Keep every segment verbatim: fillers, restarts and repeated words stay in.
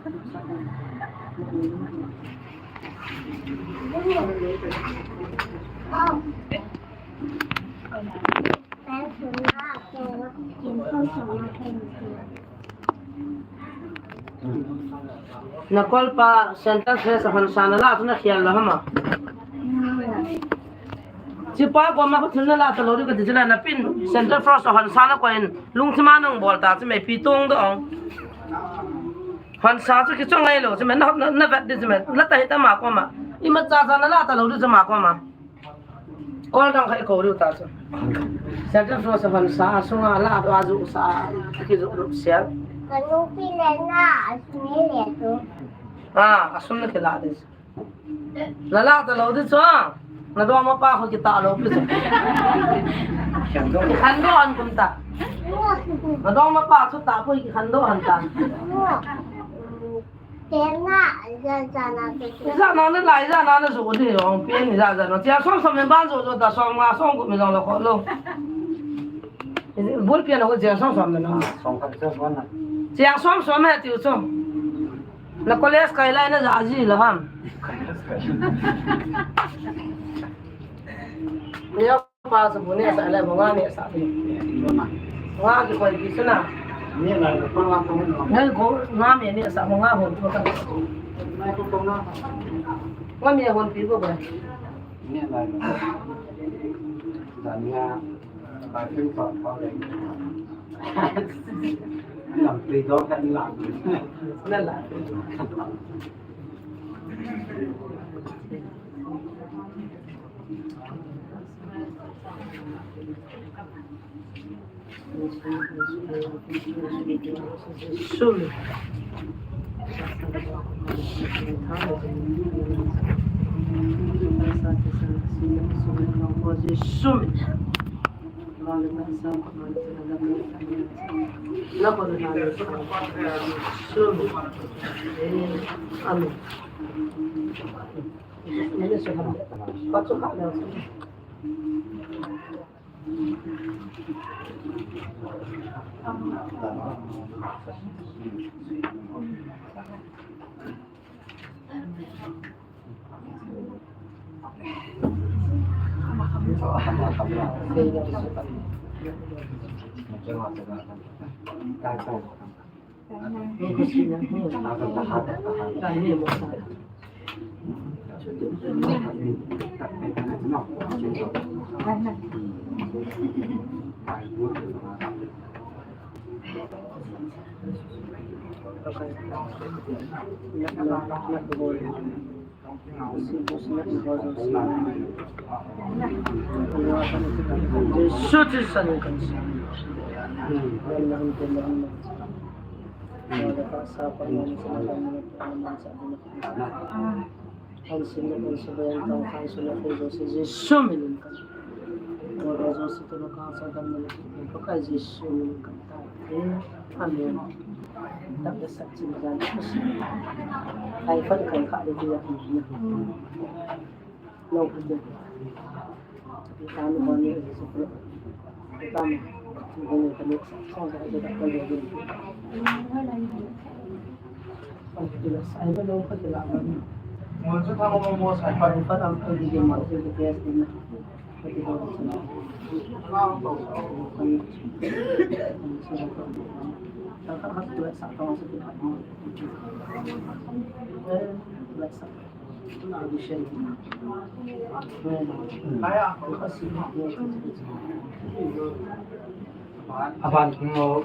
Na kolpa Central Fresh a hon sa na la chu na khel lou ham a? Chipa koma ko thil na la ta lou di ka ti chu la, na pin Central Fresh a hon sa na ko in lungthim a nang bol ta chu me pi tong do ong. Hon sa chu ki chong ngai lou chu me na, na, na vet di chu me la ta hi ta ma koma. Ima cha cha na la ta lou di chu ma koma. Kol dang khai ko riu ta chu. Central Fresh a hon sa a sunga la a ju sa a ki ju ru sia. Ka nu pi le na a sum le tu. Ah, a sum na ki la di. La la ta lou di chu. Na dong ma pa ko ki ta lou pi chu. Ki khan do an kum ta. Na dong ma pa chu ta ko ki khan do han ta. Tena, ja, ja, na, ja, ja. Ja, na, na, lai, ja, na, na, zo, di, ong, pi, ni, ja, ja, na. Chiang som, som, men, ban, zo, zo, ta, som, nga, som, gu, mi, zong, lo, kho, lo. Bul, pi, na, ko, chiang som, som, na, na. Som, ka, som, som, na. Chiang som, som, he, tiu, som. Na, college, kai, lai, na, ja, ji, la, ham. Yo. Pa sa bu ne sa le, bu nga ne sa. Nga ki koi ki suna. Ngai ko nga me ne sa, bu nga hon to ka. Nga me hon pi ko ba. Ni lai. Dan nga. Ba kin pa pa le. Lam pri do kan la. Na la. Sum. Sum. Sum. Amen. Jesu Kristo min in kan sa. Jesu min in kan sa. Amen. Tak da sat chin jan Jesu. Ai, fan kai kha de dia. Lo ka de. Ka ni ho ni Jesu. Ka ni ho ni ka ni sa ka de da ka de. Ai, lo ka de la. Mo chu tha mo mo sa. Ai, fan am ka de ma de de. Aban ngo.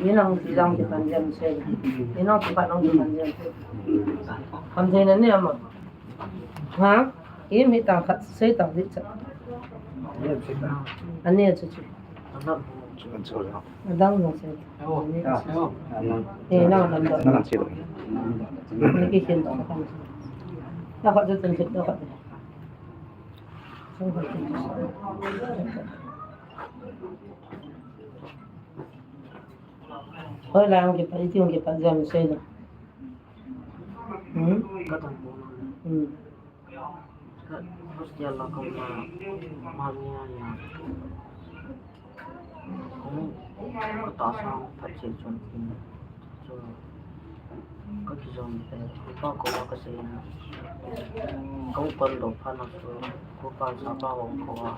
Inang ti lang ti pan jam se. Inang ti pan lang ti pan jam se. Pan jam na ni ama. Ha? Imi tang khat sei tang di cha. Ani chu chu. Adang no se. Eh, na adang. Ni ki kin tang kan. Na khat chu tun chu na khat. Hoi lang kipat, iti hung kipat jam sei na. Hmm? Hmm. Hostel la kaum na, mania ya. Kong kata sang phat che chun kin. Chu ka kijom te, pa ko ka sei na. Kong kon do pha na chu, ko pa sa pa hong ko a.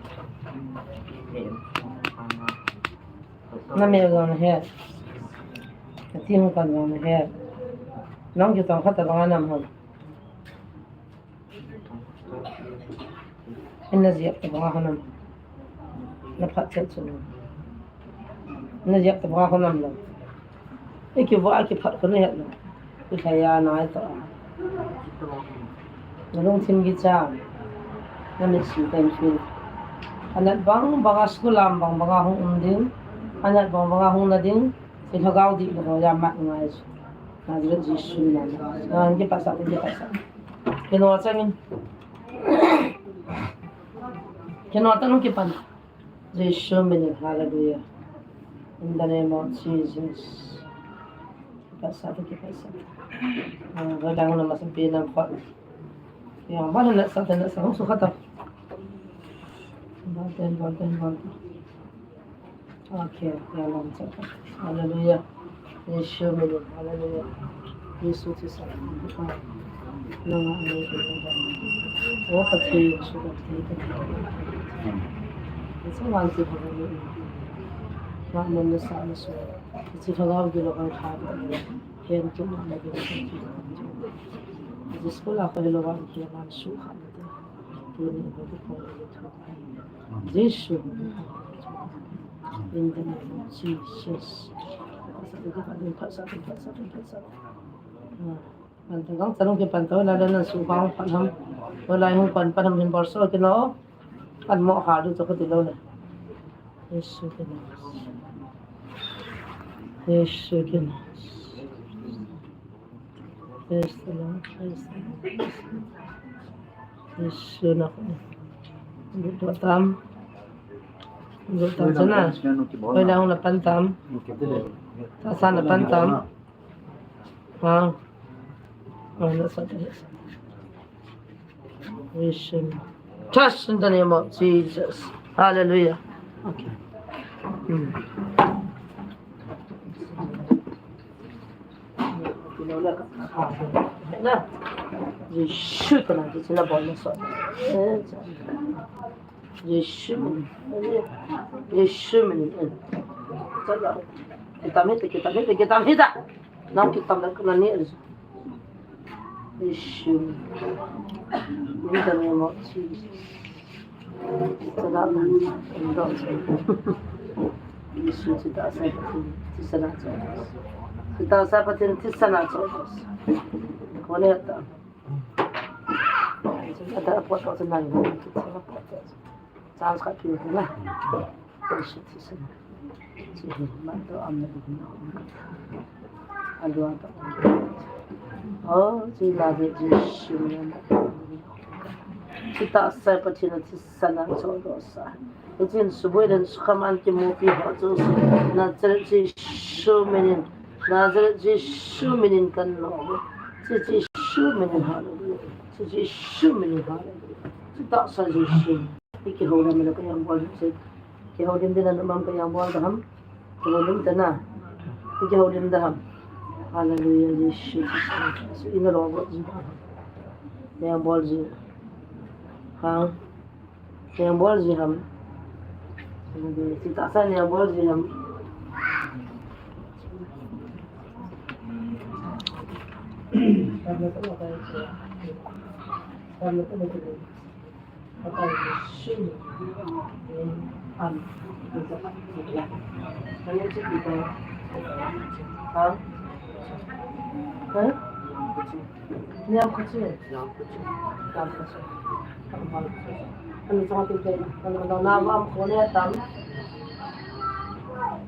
Pi me em chu pa na. Na me jong na he. Na ti hung kon jong na he. Nang kitong khat tabang a nam hon. Na jep tabang a hon am. Na phat chet chu. Na jep tabang a hon am lo. I kiva, i kiphat kho na het lo. I lhaya nai ta. Na lungthim kicha. Na mitsi ten feel. Anat bang bang a school lam bang bang a hung um ding. Anat bang bang a hung na ding. I lhagao di lo ya mat ngai. Na jep Jesu na. Na kipasa, kipasa. Kino changin. Kino ta nung kipan. Jesu minin, hallelujah. In the name of Jesus. Kipasa, kipasa. Ah, wala ko na masabi ng kot. Yang ba na sa, na sa, hung sukata. Baten, baten, baten. Okay, ya lang sa. Hallelujah. Jesu minin, hallelujah. Jesu Kristo. Nang ang Oh, Pathen, Jesu Kristo. Jesu man si hallelujah. Nang man sa na so. Jesu lhagao gilo kang kha. Hen tu na na gilo. Jesu la ko lo wa ki man su kha. Tu ni ko ko. Jesu. In the name of Jesus. Phat sa, phat sa, phat sa, phat sa. Ah, man tang kang chalung kipan to, la la na su kang pan ham. Wala hung pan pan ham hin bor so kino. An mo ha du to ko ti lo le. Jesu kino. Jesu kino. Praise the Lord, praise the Lord. Jesu na ko. Gu to tam. Gu to tam sana. Oi, la hung na pan tam. Ta sa na pan tam. Ha. Oh, na sa. Praise him. Trust in the name of Jesus. Hallelujah. Okay. Hmm. Na. Jesu kana, Jesu na bol na so. Jesu. Jesu. Kita mita, kita mita, kita mita. Nang kitam da kana ni. Jesu. In the name of Jesus. Tada man. Jesu, thitah sai Pathen thisana cho. Thitah sai Pathen thisana cho. Kone ta. Tada pot to nai. Chance khat pi na. Jesu thisana. Jesu man to am na. Alua to. Oh, Jesu la Jesu. Thitah sai Pathen thisana cho dosa. Ichin suboi den sukhaman kimupi ho chu Nazareth Jesu minin. Nazareth Jesu minin kan lo. Jesu minin, hallelujah. Jesu minin, hallelujah. Thitah sai Jesu. Iki ho na mala ka yang bol se. Kihoulim ding ham, kihoulim ding ham. Kihoulim ding ham. Kihoulim ding ham. Hallelujah, Jesu. Ina lo bol ji. Yang bol ji. Ha. Yang bol ji ham. Thitah sai yang bol ji ham.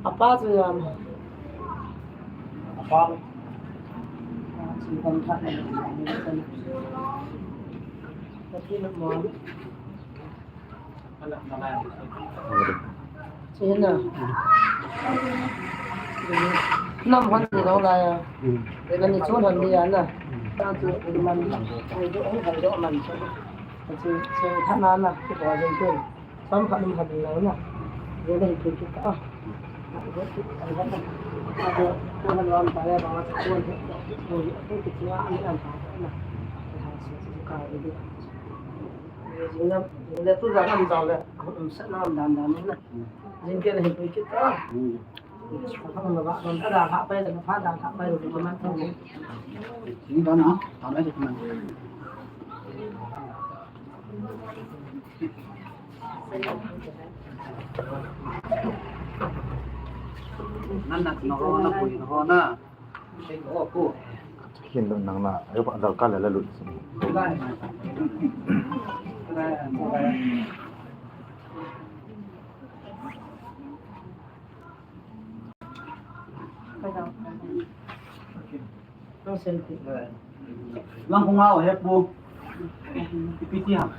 Apa tu ya? Apa? Chena. Nam hon ni lo la ya. Ela ni chon hon ni ya na. Ta chu man. Ai do, ai do man chu. Chu chu tha na na. Ki ba jeng tu. Sam kha nam hon ni lo na. Ye dai ki ki ta. Ai do, ai do. Ai do, ko hon lam ta ya ba ma chu. Ko ki ya ni am ta na. Ka ri di. Jing le, jing le tu jang am jang le, um, sa na am dan dan na. Jing ke le hin pui kit ta. Ka phang na ba, don ta da pha pai le, pha da pha pai le, ko man ta. Jing dan na, ta na jing man. Nan nak na ho na, pui na ho na. Hin nang na, ayo pa dal ka le la lut. Lang kong au he pu. Ipi ti ham.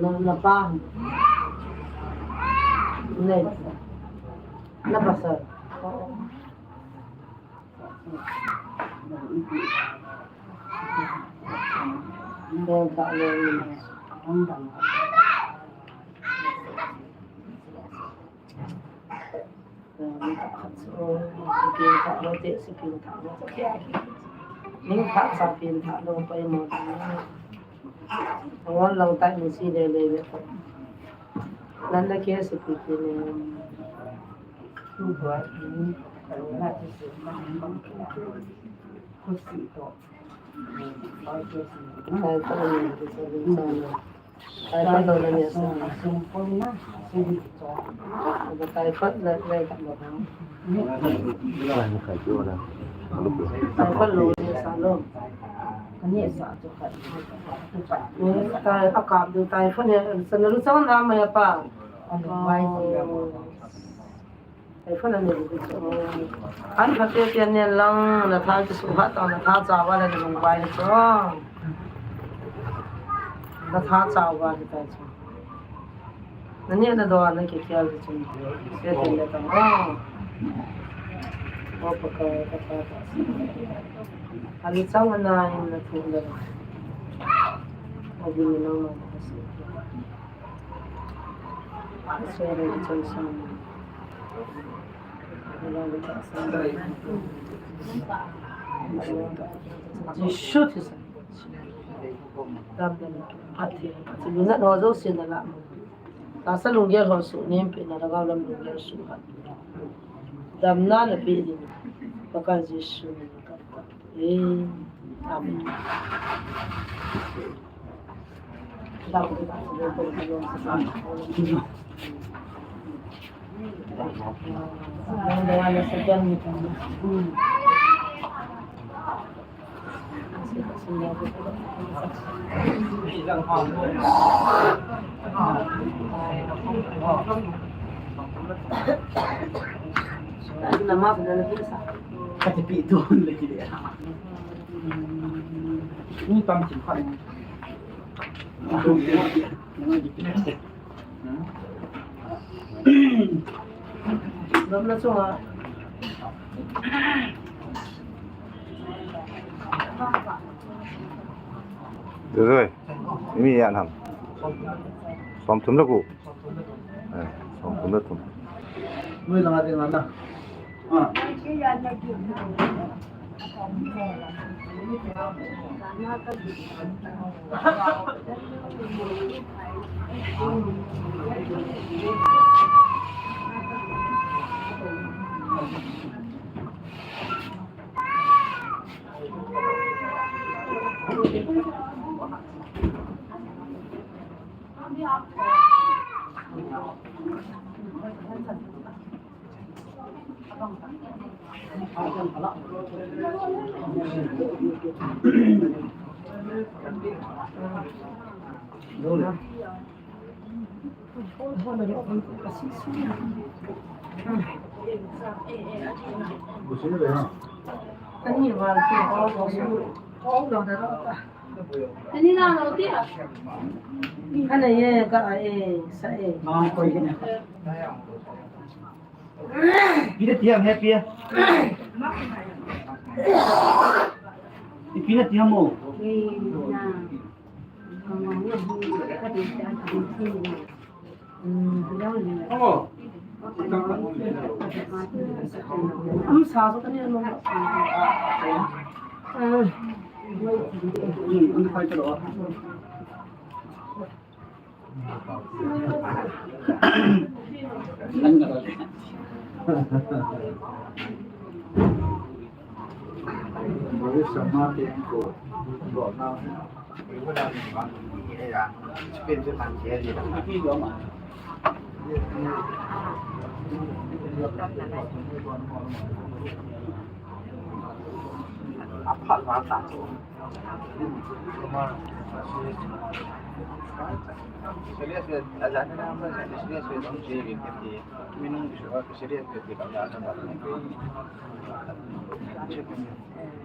Na, na pa. Nei. Na pasal. Dol ta lo ni. Typhoid lo ni sa lo. Typhoid lo ni sa lo. Typhoid lo ni sa lo. An khat te tian nen lang, na tha kisuhat tang, na tha chauva le na lungvai le chu. Na tha chauva le ta chu. Na ni na do na kikhel le chu. Se te le tang. Oh. Oh, pa ka, ka tha ta. Ali chang na in na thu le. Abi ni no ma ka si. Jesu Christa. Dam dam. Phattheina, phattheina. Nat ho jouse na la. Tahsa lunggel ho suhnem peh in, na lhagao lam lunggel suhat. Damna na peh ding. Pakai Jesu min. Amen. Kati pi tu le kile. Ni tam chin khat. Dam na chunga. Doi, doi. Imi ya nam. Som thum le ko. Eh, som thum le thum. Noi langa ding ana. Ah. Ani na lo ti a. Ana ye ka a e sa e. Pi na ti ham he pi. Pi na ti ham mo.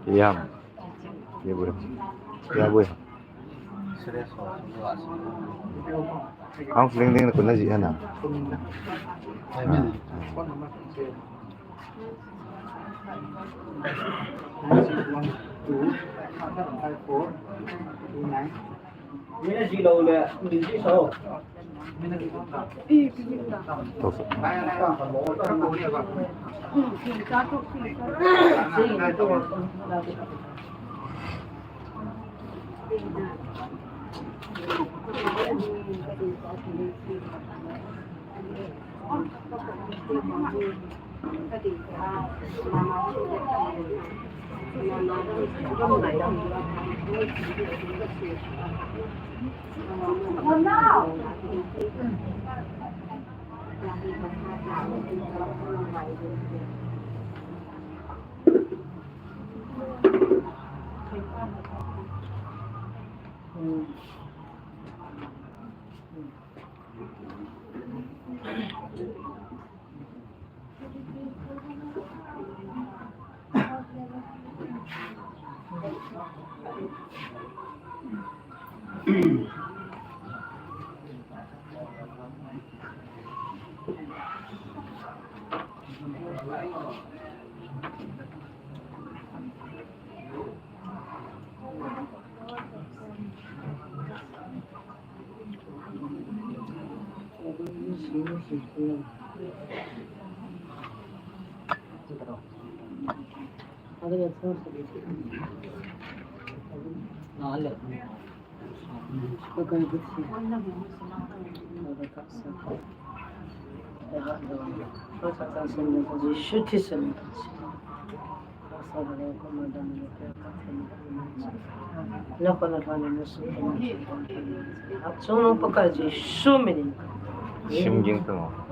Yam. Ye bure. Ya bure. Ang feeling ding ko na ji ana.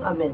Amen.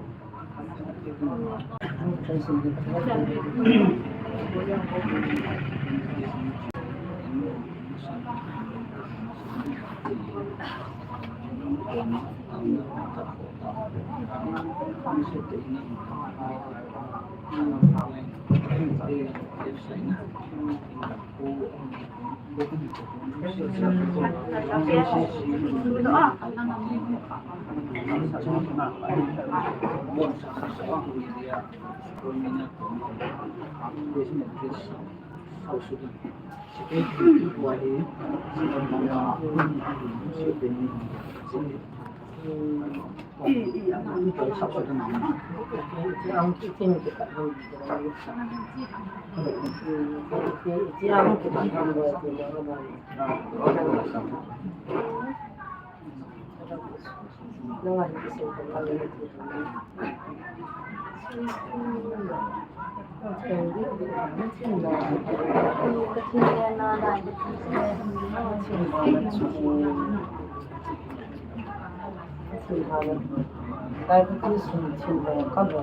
Diabetes hin thil lo ka lo.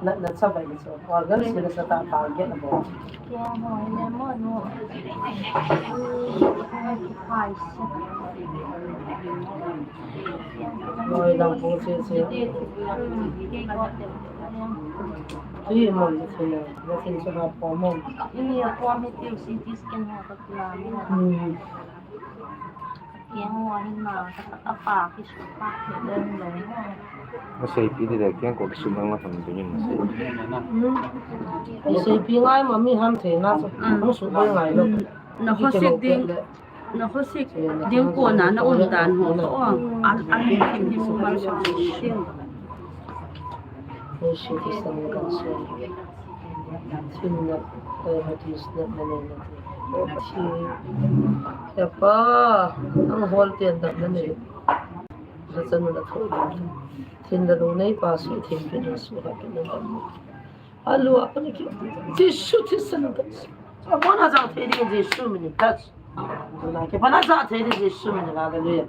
Na, na chabai ni chu. Organ sila sa ta target na bo. Kya ho, lemon ho. Noi lang po che che. Tui mo ni thil na. Na thil chu ha po mo. Ni ha po mi tiu C T scan ha ka kula mo. Hmm. Maseipi ti le kengkoh kisut lang na kan ding in maseipi. Maseipi ngai ma mi ham thei na chu. Hung sut bol ngai lo. Na khosik ding, na khosik ding kona na um dan ho to. An, an kim hi mu mal so ding. Thil na, eh, hati snap na nei na. Hati. Hepa, ang hol tian dak na nei. Chanu la tho. Thin la lo nei pa su thin pe lo su ha pe lo. Alu a pa ni ki. Jesu thi san ka. Abona jang thei ding Jesu min touch. Na ke bana jang thei ding Jesu min, hallelujah.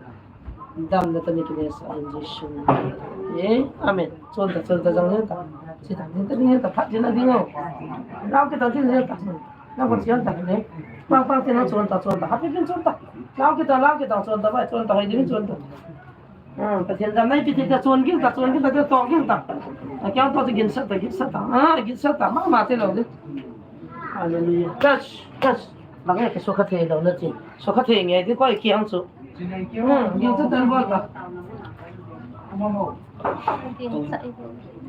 Damna tani ki le sa in Jesu min. Eh, amen. Chon ta, chon ta jang le ta. Chi ta, ni ta ni ta phat ni na ding o. Lau ke ta ding le ta. Lau ko chiang ta le. Pa pa te na chon ta, chon ta. Happy bin chon ta. Lau ke ta, lau ke ta, chon ta, bai chon ta, hai ding chon ta. Ah, Pathen damna ipi ti ta chon ging ta, chon ging ta, ta tong ging ta. Ta kiang to ginsat ta, ginsat ta. Ah, ginsat ta, mama te lo de. Hallelujah. Touch, touch. Bang e ke sukha thei lo na ti. Sukha thei nge ti koi kiang chu. Hmm, ginsat ta bol ta.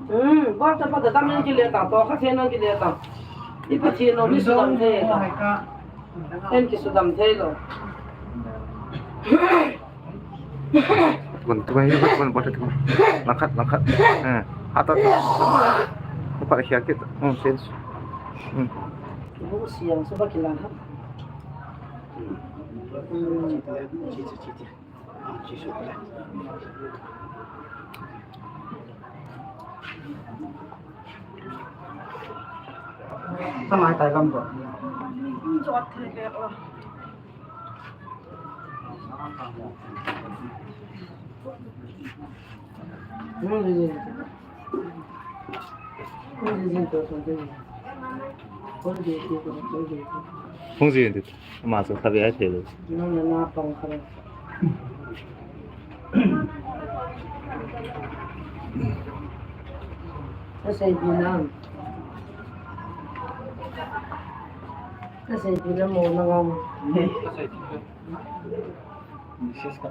Hmm, bol ta pa ta dam nang ki le ta, to kha thei nang ki le ta. I Pathen o mi sudam thei ta. En ki sudam thei lo. Kon tu mai kon bol tu. Langkhat, langkhat. Eh, ha ta. Ko pa khia kit. Hmm, sense. Hmm. Ki bu siang su ba ki lan ha. Hmm. Samai tai gam bo. Hung jin dit. Ama chu khabe ai thei lo. Nang na na pang kha. Ka sei pi na. Ka sei pi na mo na ngam. Ka sei pi. Misis ka.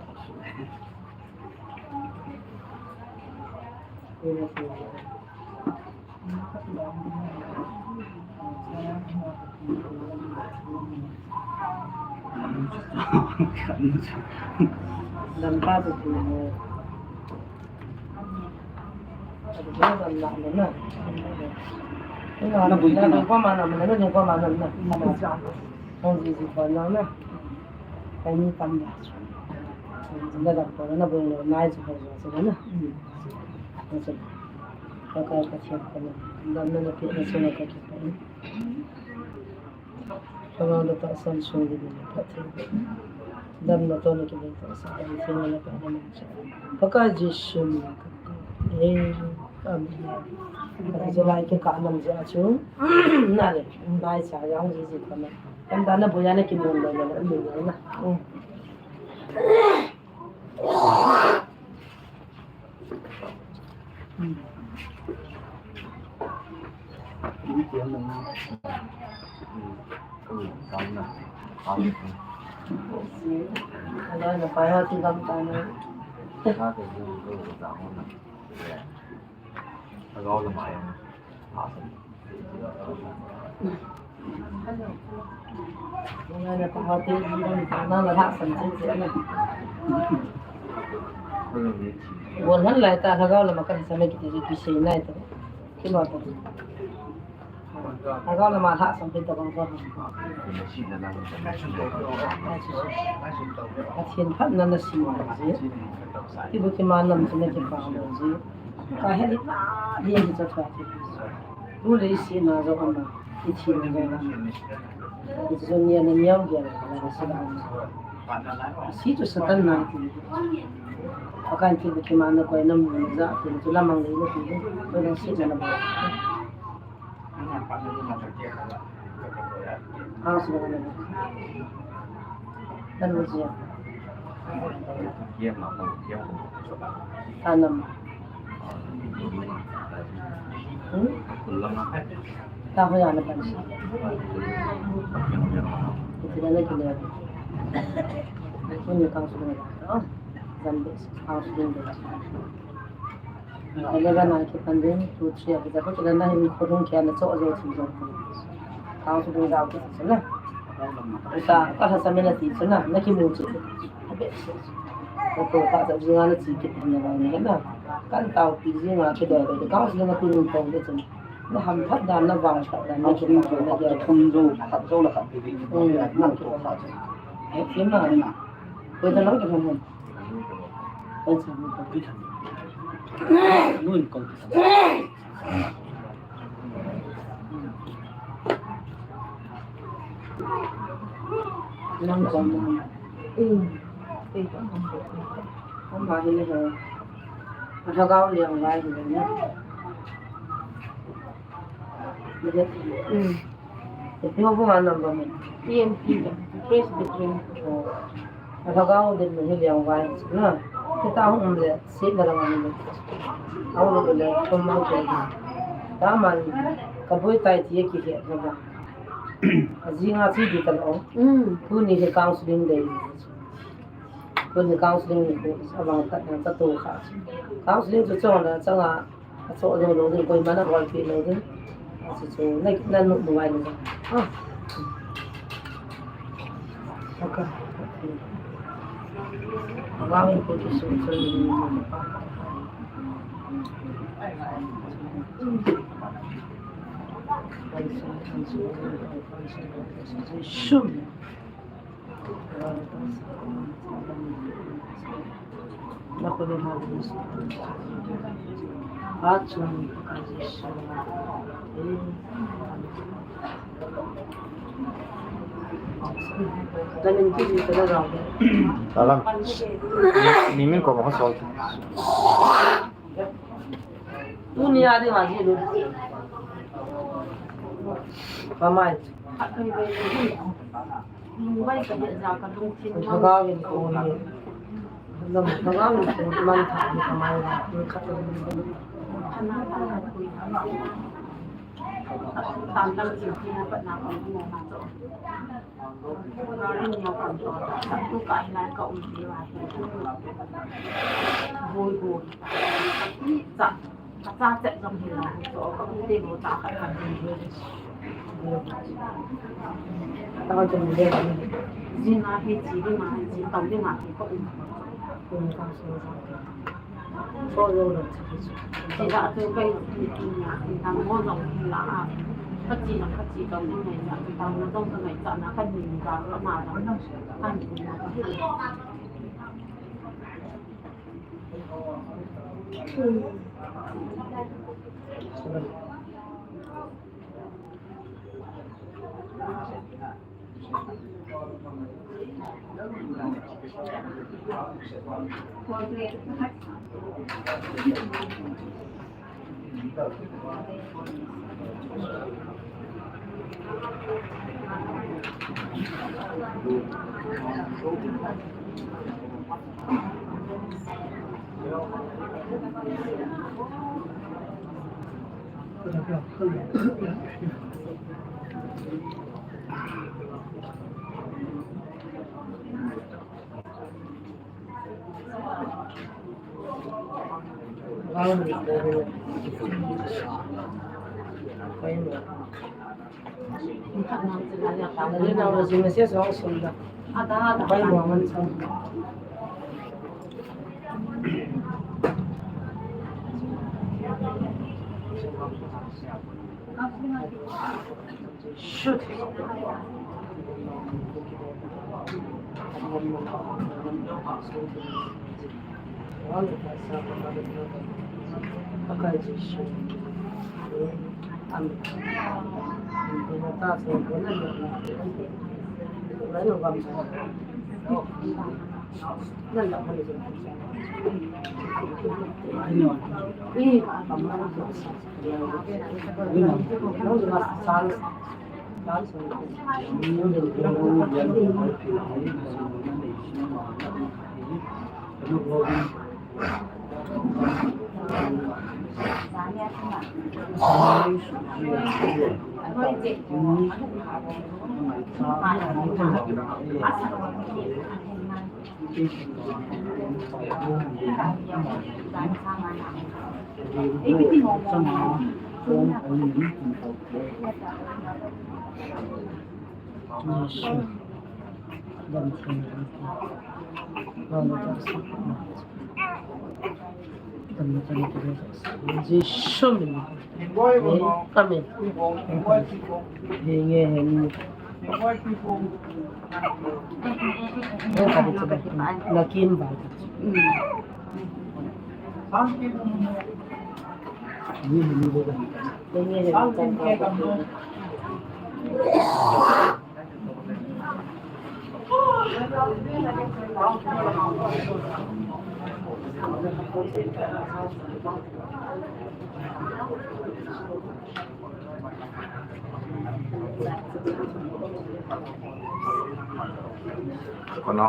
Lhagao le tahsan sung le phatthei. Damna toh na kibol tahsan, damtheina le phatna mangcha. Pakai Jesu min. Amen. Amen. Pakai Jesu lai ke ka nam ja chu. Na le, bai cha yang ji ji ka na. Kan da na boya na ki mun da na, mun da na. Bol han lai ta, lhagao lama kan sa me kiti ji pi sei nai ta. Kilo ta. Lhagao lama lhahsam pi ta bang ko. Pathen phatna na sim ji. Ti bu ti ma nam ji na ti pa mo ji. Ka he li pa, li ji cha cha ti. Bu le si na jo ama. Ti thi na jo. Ti jo ni na nyau ge na si da. Si chu Satan na ti. Akan ti bu ti ma na ko na mu ja ti chu la mang le ti. Ko na si na na. Hang si na na. Kan mu ji. Tanam. Hmm? Ta ho ya na pan si. Iti na na kile. Kun ni kang su na. Oh, zan de kang su de. Eleven a kipan ding, two, three a kipan ding, eleven a hin khurung kia na cho jo chu jo. Kang su ding dau ki chu na. Uta, ka sa sa me na ti chu na, na ki mu chu. Ka to ka sa ju na chi ki na na na. Kan tao pi ji na ki da da, kang su na ki mu tong de chu. Na ham phat da na vang phat da na ki mu na ki. Thum jo, khat jo la khat pi. Hmm, na ki. Ai, ki na. Ko da lo ki mu. Nang kon. Mm. Ei, kon. Kon ba hi le ho. Lhagao liang vai hi le na. Mm. Ipi ho bou a nam bang e? E M P le, Presbyterian. Oh. Lhagao din hi liang vai na. Kita hung um le, si na lang um le. Au lo le, kon mang ke. Ta man, ka boi tai ti ki he na ba. Ajing a chi di ta lo. Mm. Tuni hi counseling day. Tuni counseling ni ko, abang ta, ta to kha. Counseling chu chong la, chang a, a cho lo lo ding, koima na bol pi lo ding. Chu chu, na, na nu, nu ai lo. Ah. Okay. Abang ko chu chu chu ni. Shum. Talang. Ni min ko ma sol. Tuni a ding a ji lu. Kamai. Lungvai ka bia ja ka lungthin. Lhagao in ko ni. Lhagao in ko man tha ni kamai la. Ni khat ni. Tan dang chin ti na pat na ko ni na to. Lhagao in ko to. Tu ka hi lai ka um ti wa. Boi boi. Cha. Ka cha chet jong hi la, chu ka u te lo cha ka kan hi. Ta jong le. Jing a hi chi ding a, chi tau ding a hi ko um. Ko lo lo. Chi la tu kai ni na, na mo jong hi la a. Ka chi na ka chi tau ding ngai na, tau na jong ka ngai cha na ka ni ga la ma la. Kan ni na ka. Shoot. Jesu min. Amen. Henge henge. Nakim ba. Kono.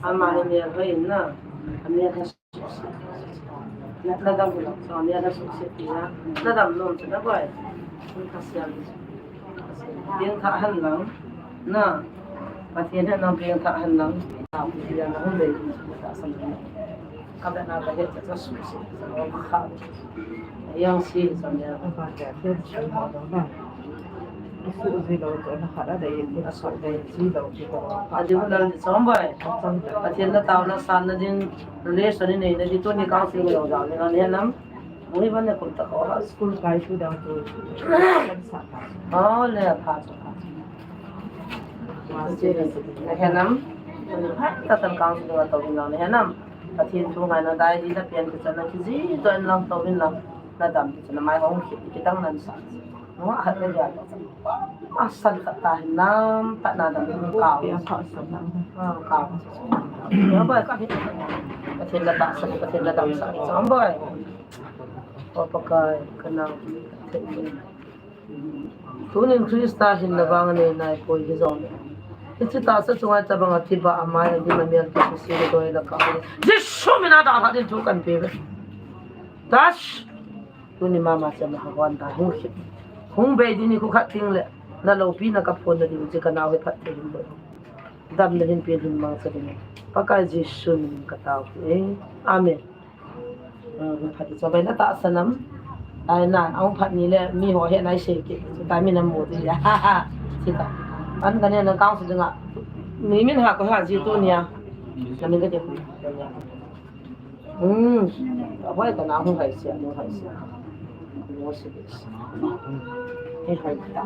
Ama hi mel hoi in na, a mel ha suhset. Na, na dam hih lou, so, mel ha suhset ti na, na dam nom chu na boi. Ka siam. Pengthah hen lang, na, Pathen hen lang pengthah hen lang, na, Pathen hen lang, hung dei, tahsan hen lang. Ka bena ka het cha suhset, kha. Yang si sa mel. Adi bu dal di chom boi. Pathen na tao na san na din relation ni nei na di tuni counseling lo dal ni na ne nam. Mui ban ne kum ta ko ha. School kai tu dang tu. Oh, le pha cha pha. He nam. Tuni pha ta tan counseling lo dal ni na he nam. Pathen thu ngai na dai di na pian ka chan na ki ji to en lang to in lang. Na dam ki chan na mai hong ki ki dang nan sa. Nua khat le ja. A san khat ta hin nam, pat na dam kau. Pia kha san nam. Ah, kau. Ya boi ka hi. Pathen la tahsan, Pathen la damsan. Chom boi. O Pakai, ka nau. Tunin Christa hinna vang anei nai poi hi jong. Hiche tahsa chunga tabang a thibah a mai a dim a mial kisuse le doi la ka. Jesu min a dalha din thu kan pe ve. Touch. Tuni mama chan na hahon ta hung khit. Hung bei ding ni khu khat ting le. Na loupina ka phon na ding chu ka nau hi phatthei hin bol. Damna hin pe hin mangcha ding. Pakai Jesu min in ka tao e. Amen. Hmm, phat chu bai na tahsan am. Ai na, ahung phat ni le mi ho he nai sei kit. Chu ta mi na mu ti ya. Chi ta. An ka ne na kang su ding a. Mi min ha ko ha ji tu ni a. Na min ka je. Hmm. Ahoi ka na hung hai sia, hung hai sia. Hung hai sia. Hung hai sia. Hung hai sia.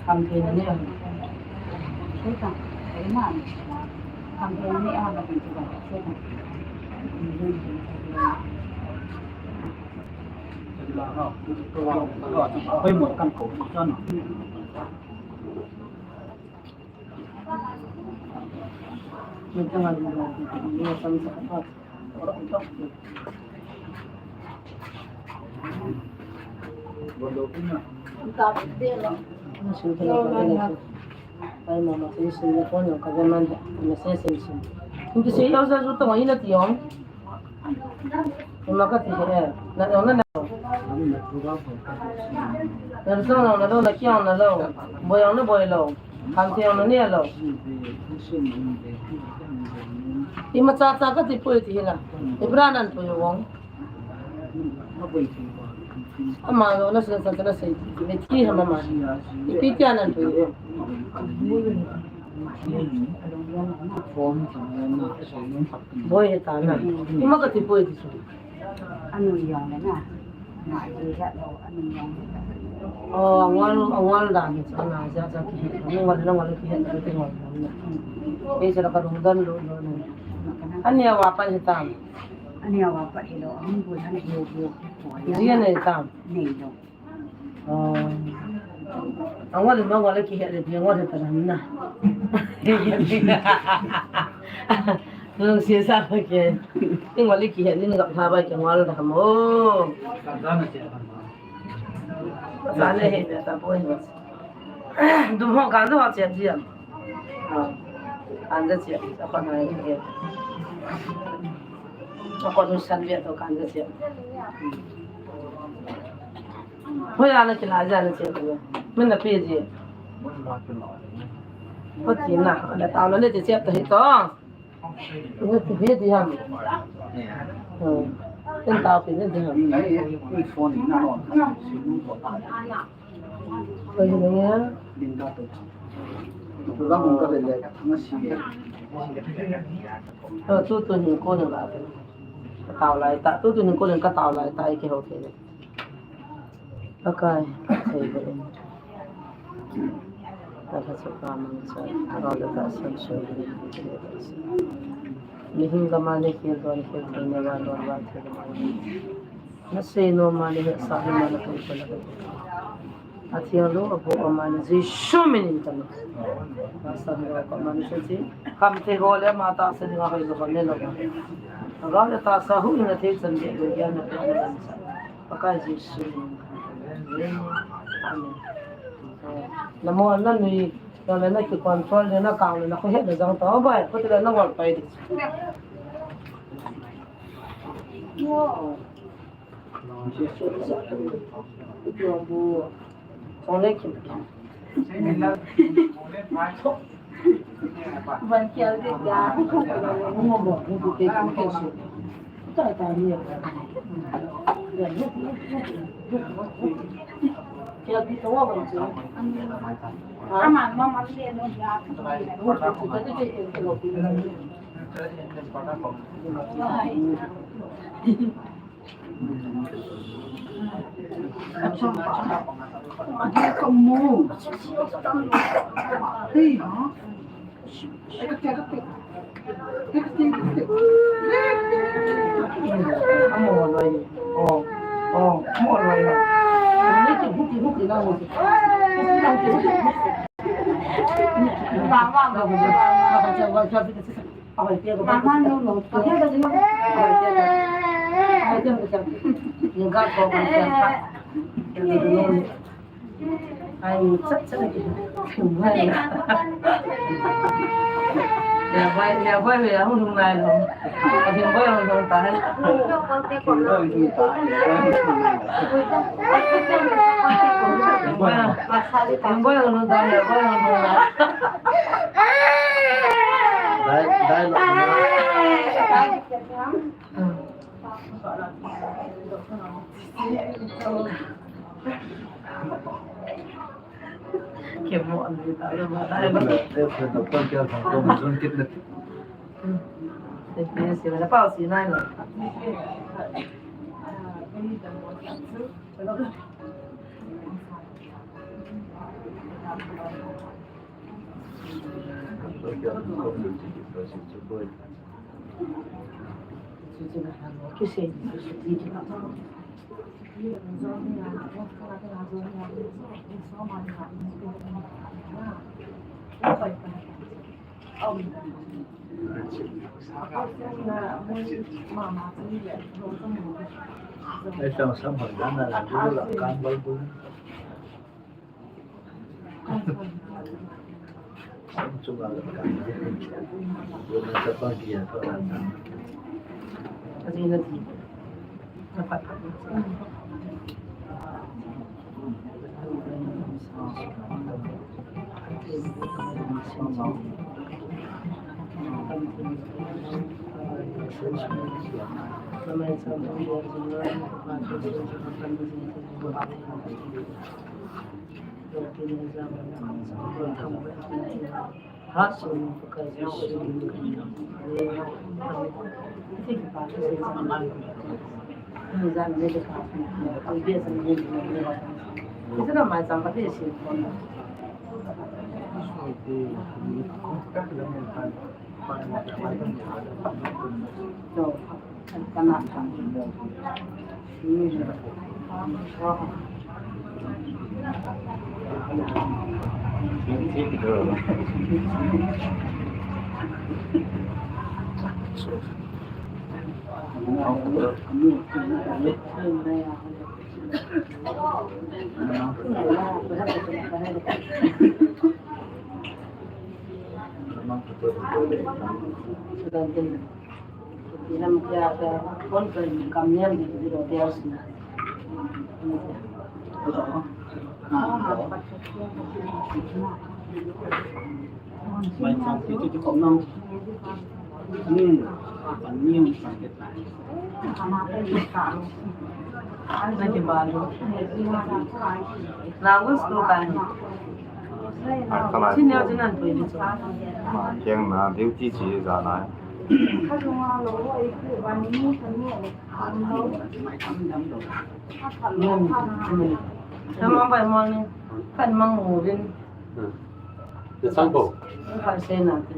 Kam thei na ne. Thei ta. Thei na. Kam thei na ne a na kan ti ba. Thei ta. Hoi mo kan ko. Chon. Pai mama, sin sin ni kon ka ve man da, na se sin sin. Kun ti se yau sa zu to ina ti yong. Ima ka ti he, na yong na na. Na so na na lo, na ki yong na lo. Boi yong na boi lo. Kam ti yong na ni lo. Ima cha cha ka ti pui ti hila. Ibra nan pui wong. Ama lo na sen sa na sei. Ni ti ha mama. Ipi ti anan pui. Boi he ta na. Ima ka ti pui ti su. Anu yong le na. Na ti ha lo anu yong le. Oh, angol, angol da ni sa na sa sa ki. Angol na angol ki ha lo ti angol na. Ei sa ka lungdon lo lo na. Ani a wa pa he ta. Ani a wa pa he lo, ang bu na he he. Ni ne ta. Nei lo. Oh. Angol ma ngol ki he le, ngol he ta na. Nung si sa ke. Ngol ki he ni ngap ha ba ke ngol da mo. Sa ne he ta bo. Dum ho kan do ha che ji. Kan da che. Apa na he. Apa nu san dia to kan da che. Hoi ana kila ja na che ko. Min na pe ji. Ko ti na, na ta na le che ta hi to. Ni ti pe ti ham. Hmm. Tin ta pe ni ti ham. Ko ni ne. To tu tu ni ko ni ba. Ka tao lai ta, tu tu ni ko ni ka tao lai ta, i ke ho ke. Pakai, thei ve in. Tha chu ka mang cha, ka le ta san su. Mihing ka ma le khel don khel thei ne va don va thei ne va. Na sei nom ma le he sa le ma le ko ko le ko. A thiang lo a bo ma le Jesu min in ka lo. Ka sa lo ka ma le se chi. Kam te ho le ma ta se ni nga hoi lo ka ne lo. Ka ga le ta sa hu ni na thei chan de lo ya na ka na sa. Pakai Jesu. Amen. Namo na nui, na le na ki control le na kang le na ko he le jang ta bai, ko te le na wal pai di. Song le ki. Ai, chat chat ki. Lia bai, lia bai, lia hung hung lai lo. A hung bai hung hung tai. Hung bai hung tai. Hung bai hung tai, lia bai hung hung tai. Dai, dai lo. Kemo an ta lo ma ta lo. Doctor kya tha ko mun kit na. Te pe se na pa si na lo. Esta samhal dana la dulu la kan bal bul. Samchunga la kan bul. Dulu la sa pagi ya to la kan. Kasi na di. Nangun school kai. Senior jinan pui ni chu. Keng na duty chi ja na. Tamang bai mong ni, kan mang mo vin. Ka sang ko. Ka se na te.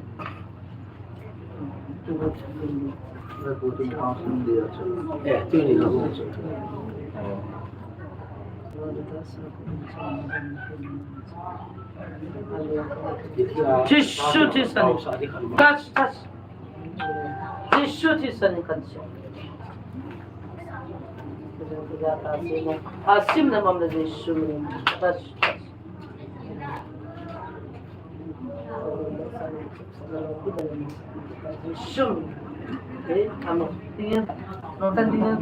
Eh, tu ni na. Jisu, Jisu. Touch, touch. Jisu Krista min in ka thum. Asim na mam na Jisu min in. Touch, touch. Jisu min in. Eh, amo. Tingin. Nonton tingin.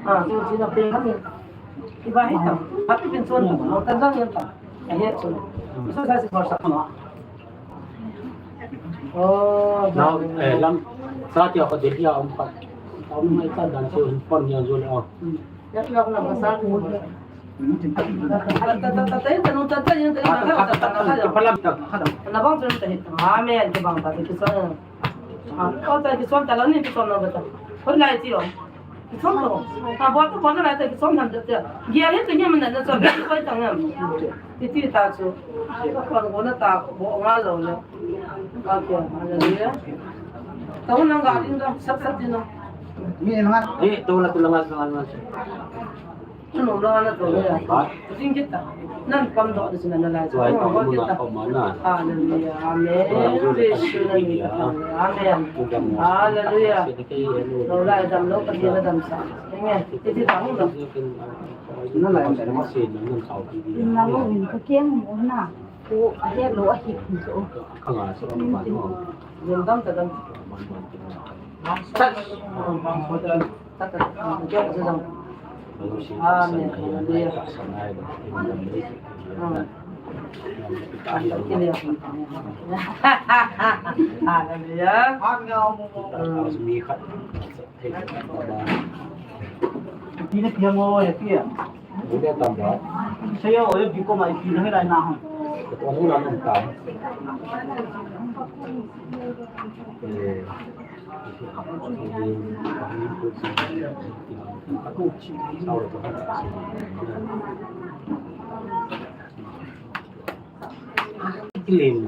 Ah, tu sina pe kami. Iba hitam. Happy pinsun. Nonton lang yan ta. Ahi, so. Isa sa si Barsa ko na. Oh, now, eh, lam, sa ti ako Delhi a um pa. Um, mai ta dan se un pon yan zo le, oh. Ya, ya, na sa ko. Amen. Kibang ta, kibang ta, kibang ta. Kison na bata. Kon lai ti, oh. Kison to. Ah, bol to, bol lai ta, kison nam ta. Gia le tu nyam na na so, koi ta ngam. Ti ti ta chu. Kon ko na ta, bo nga lo le. Ka ke, hallelujah. Ta na ga ding da, sat sat din na. Ni na. Ni to la tu la ma ma. Ano na na to ya. Jing kita. Nan pam do de sina na lai. Tuai ko mu na ko ma na. Hallelujah. Amen. Praise you, Lord. Amen. Hallelujah. Lo lai dam lo ka dia dam sa. Amen. Iti ta hung lo. Na lai dam ma se na nan sao ti dia. Na lo in ka kiang mo na. Ko a he lo a hi ko. Ka nga so ma no. Dam dam ta dam. Touch. Amen. Hallelujah. Hallelujah. Kilim.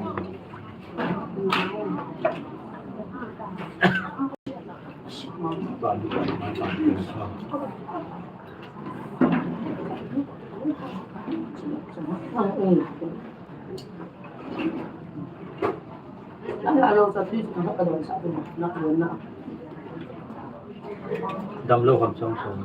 Damlou ham chong chong.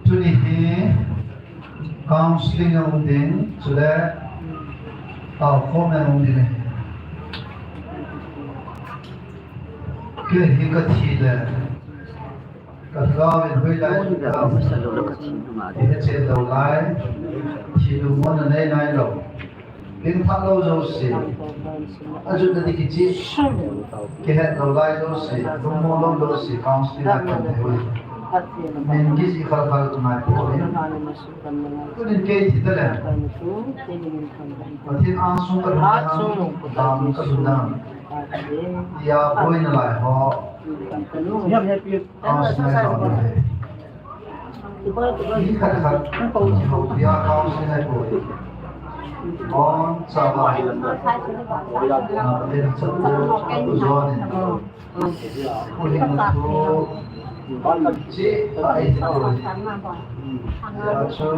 Tuni hi counseling a um ding, chule taokhom a um ding ahi. Kei hi ka thi le, ka lhagao in hoilai ka thi, ka thi chen lou lai, thi lungmon a nei nai lou. Pengthah lou jouse, ajutna ding kicheh, kihet lou lai jouse, lungmon lou jouse, counseling a kon thei u ahi. Min kijih khalkhal ngai poi. Tunin kei thi taleng, Pathen angsung ka lhun ding ham, dam ka lhun ding ham tia boina lai ho. Counseling a kon thei. Ni khat khat, ni ho pia counseling a kon. Bon, sa ba. Na, pen sa tu, tu zone. Ku hin tu. Chi, pa ai tu. Ya chu,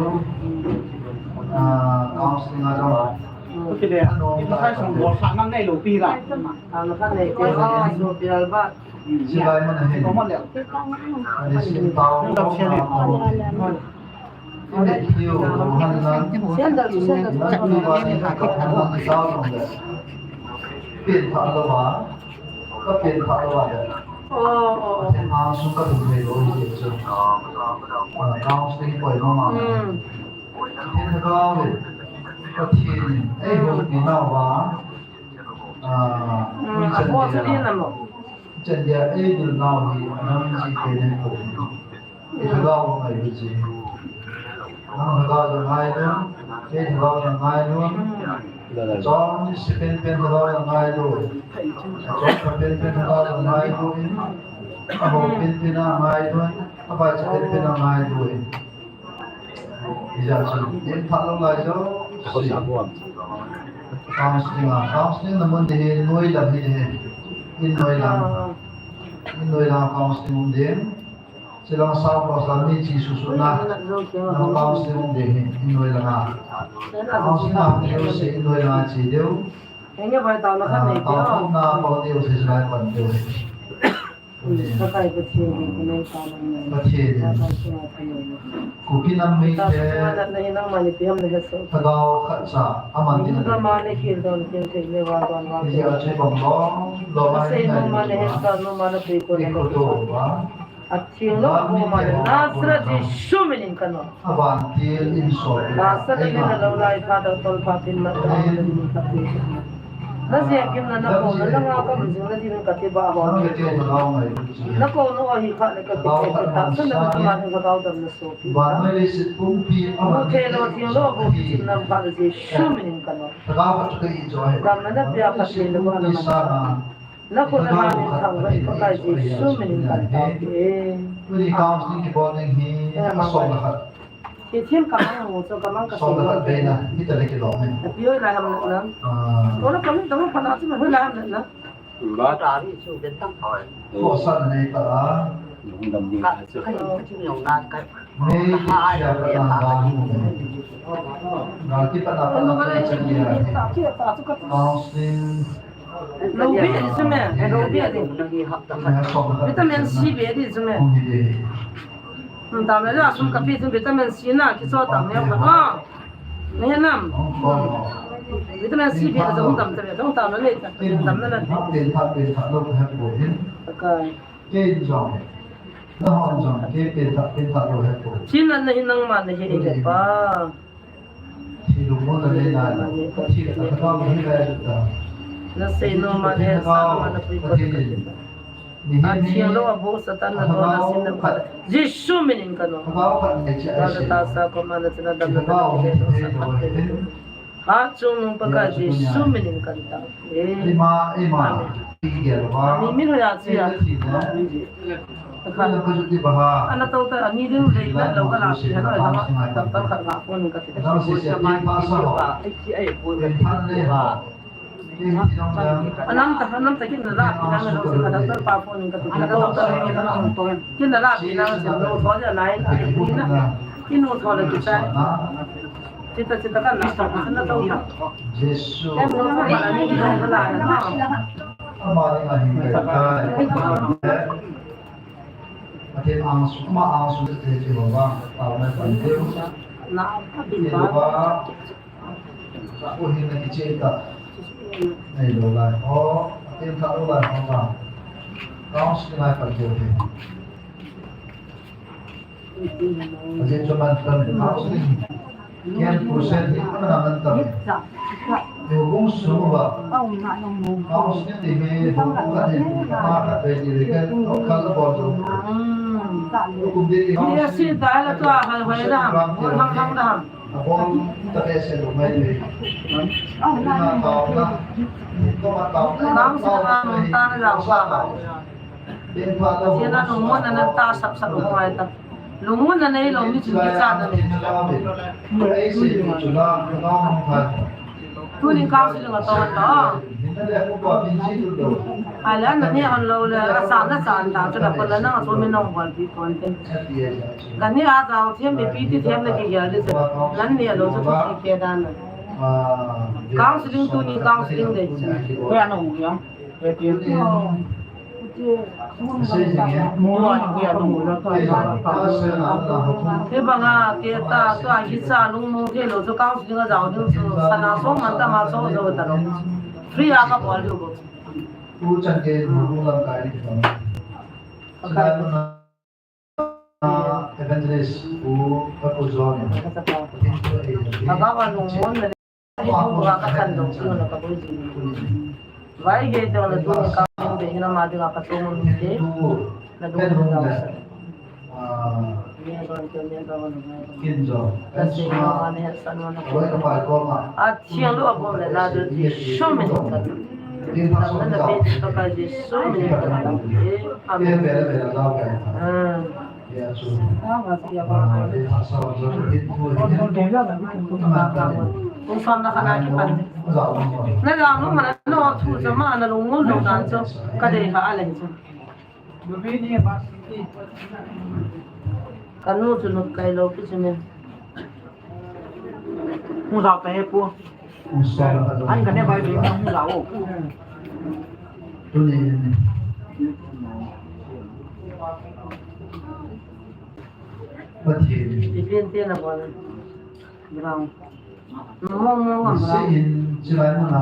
ah, counseling a kon. Silai mun ahi. Ani sin tao ko ma ko. Ini kiu ko han na. Ni ba ni ka ko han na ni tao ko le. Pengthah lou ba. Ka pengthah lou ba le. Pathen angsung ka lhun thei lou hi chu. Ah, counseling poi ma ma. Pathen lhagao le. Pathen in ei houpi nau va. Ah, chan dia, chan dia ei dil nau hi, anam ji pe nei poi. I lhagao ngai u ji. Nang lhagao jong ngai lou, kei lhagao jong ngai lou. Chon second pen lhagao jong ngai lou. Chon third pen pen lhagao jong ngai lou in. Ahou pen pen a ngai lou in. Avaicha pen pen a ngai lou in. Ijeh chu, pengthah lou lai jouse. Counseling a, counseling na mun ding hi, noi lang hi ding hi. In noi lang. In noi lang counseling um ding. Chilang sao ko sa mi chi su su na. Na counseling um ding hi, in noi lang a. Counseling a um ding jouse, in noi lang a che diu. Ah, tao na ko diu se lai pan diu. Pathen in, Pathen in, Kuki nam mite lhagao khat cha aman ding ahi. Ijeh a chu bang lom lom a hin ngai ding ahi. I khoto uva. Atheng lou, Nazareth Jesu min in ka nom. Avantil in sol. Nasatah in nalou lai phat a tolpa pin mat ka. Najeh gimna nakou na langa ka um jing nading in kati bah ho. Nakou na ahi kha le kati te te tahsan na ka man in lhagao damna sopi. Muthei lou theng lou a kou kichim nam phat le Jesu min in ka nom. Damna napia Pathen le ba na man. Nakhut na min thangvah in Pakai Jesu min in kan tao e. Tuni counseling kibol ding hi, eh, asom le khat. Thil kamang mu chu kamang kasei lou. Som le khat veina, mi tale kilom e. Napi hoilai ham natna. Ah. Ora kamin tamo phana chu hoilai ham natna. Ba ta ri chu ben tam thoi. Ko sa na nei ta a. Lungdam ding ka chu. Ka, ka, ka, ka, ka, Mei sia pa na ba mu. Ga ki pa na pa na pa cha ni ya. Counseling. Lo bi di sume, lo bi di. Vitamin C bi di sume. Hmm, tam le la sum ka pi tu vitamin C na ki so tam ne pa. Ni nam. Vitamin C bi da tam tam le tam na le. Pen tha, pen tha lo ka he po hin. Ka. Ken jong. Na hon jong, ke pen tha, pen tha lo he po. Chin na hin nangma na he le pa. Thi lu mo na le na. Thi ka ka ba mo hi ka ta. Na sei nom ma le sa ma na pui ko. A thiang lo a bo Satan na do na sin na pa. Jesu min in ka nom. Ka ba ka ne che. Ka ta sa ko ma na chana dam na. Hatchungnung Pakai Jesu min in kan tao. Amen. Ani min hoiya chia. Ana tao ta ani ding lei men lo ka la pi hana la ma tam tam khat la phone ka ti. Anam ta, anam ta kin na la pi hana lo ka doctor pa phone ka ti. Kin na la pi na lo tho ja lai na. Kin no tho la ki sa. Chita, chita ka na, na tao ta. Jesu. Em, no, no, no, no, no, no. Ama ni ahi kai kai. Ate ang su, ama ang su te Jehovah, tao na pan te. Na, Jehovah. Sa ko hin na kichenta. Nei lo lai ho, ate tha lo lai ho ba. Counseling lai pan te. Ajeh chu man tam counseling. Ken percent ni man man tam. Yo bung su ba. Counseling ni me bung ka ni ma ka be ni le ka ka la bol jo. Ko kum de ni. Ni si da la tua ha ha da. Hang hang da. Abol ta be se lo mai le. Na ta na. Ko ma ta. Counseling na ta na ja ba. Sina lungmonna na ta sap sap mai ta. Lungmonna nei lo mi chun kicha na nei. Tuni counseling a tong ta. Ai la na ni an lo le, a sa na sa ta, chu la ko la na so mi nong bol pi kon te. Ka ni a ta thiam mi pi ti thiam na ki ya le. Nan ni a lo chu ki ke dan. Counseling tuni counseling de. Ko ya no ya. Hibanga keta tua kicha lungmong thei lou chu counseling a jao ding chu sana song man tama song jou talou. Free a kabol diu bou. Evangelist Pu Papu John. Baba wa lungmon na ni pu wa ka khan dong chu na ka boi ji. Vai ge dong na tu ni ka dong de na ma ding a ka to mun ke. Na dong na sa. Ni a don ke ni a don na. Kin jo. Ka se na ma ne sa na na. Vai ka pai ko ma. A thiang lo a bom le na do ti sho me ni ka. Din pa so na be ka ka ji sho me ni ka. Amen. Na jang nu mana no thu jama na lungmon lou dan chu ka dei ha a leng chu. Ka nu chu nu kai lou ki chu ne. Hung jao ta he pu. An ka ne bai ding hung jao o. Tunin Pathen. Pathen te na bon. Brown. Mo mo mo. Sin chilai mo na.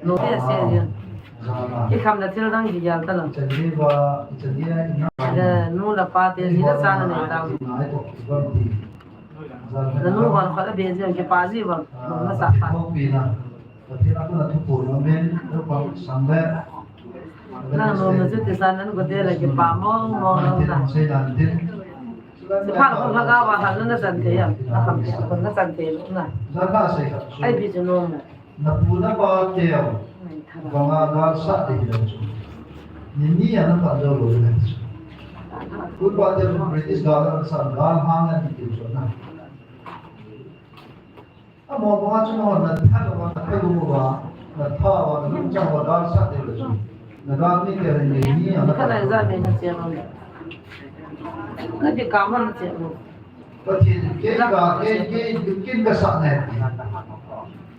Lo te se je. Ki kham na thil dang ki jal ta lo. Chandi ba, chandi na. Eh, nu la pa te ji la sa na nei ta. Na nu ba kha be je ki pa ji ba. Na sa pa. Pathen a kona thuphon amen, thuphon sang le. Na no na se te sa na ko te la ki pa mo mo na. Sei dan din. Sepha ko la ga wa ha na san te ya. Na kham te ko na san te na. Za ka sei ka. Ai bi je no mo. Na pu na pa teu, banga gal sa ding hilou chu. Ni ni a na pan jou lou le chu. Pu pa teu British gal a sa gal hang a ni ti chu na. A mo banga chu mo na tha lo na tha lo ba, na tha ba na cha ba gal sa ding hilou chu. Na gal ni ke ni ni a na pan jou. Ka na za me na che no. Ka ti ka man che mo. Pathen, kei ka, kei, kei, kei ka sa ne.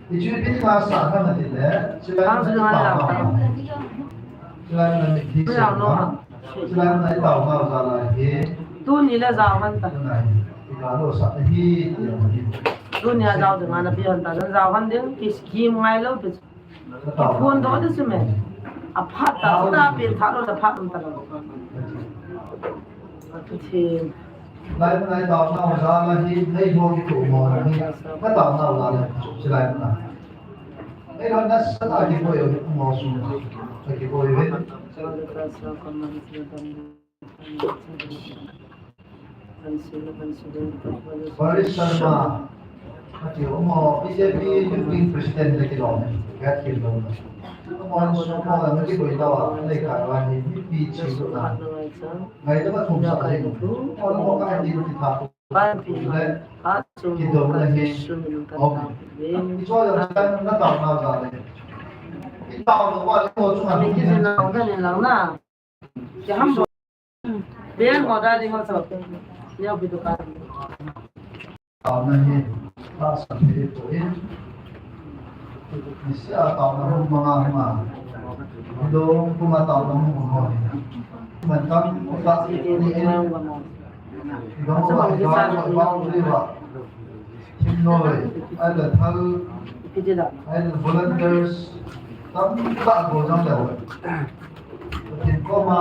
Hichu ipi dinga sa ham ati le, chulai mun a i taona. Chulai mun a i taona. Chulai mun a i taona jal a hi. Tuni le jao hen ta. Tuni a jao hen ta. Tuni a jao ding a na pi hen ta. Jao hen ding, ki scheme ngai lou pi. Ki phondoh ding chu me. Aphat ta, ta pi tha lou, aphat um ta lou. Pathen. Lai mun a i taonau jal a hi, nei ho kitoh mo hi, ka taonau jal a, chulai mun a. Nei ho nasatah a kiboi u hi, mo sung, ka kiboi u hi. Paris Sharma, ati, omo, B J P Youth Wing President le kilom, ka kilom. Omo, so mo la, na kiboi tau a, nei ka wa ni, ni pi chi lo na. Ngai ta ba thum sa le. Omo, ka ni ti tha. Ban pi, ha, sum, kidom na hi, sum, ka om. Ta, pi. Ichoi jong chan na taonau jal a. Itaonau va le ko chunga. Ni kijin na, ka ni lang na. Kiham bo. Ben mo da ding ho so. Neo pi dukan. Taona hi, tahsan hi poi. Niseh a taona hung manga hung a. Hilou puma taona hung hung ho hi. Man tam, ta, ni en. Hilou puma taona hung hung a. Thim noi, ahile thal, ahile volunteers, tamtah bol jong leu. Pathen koma,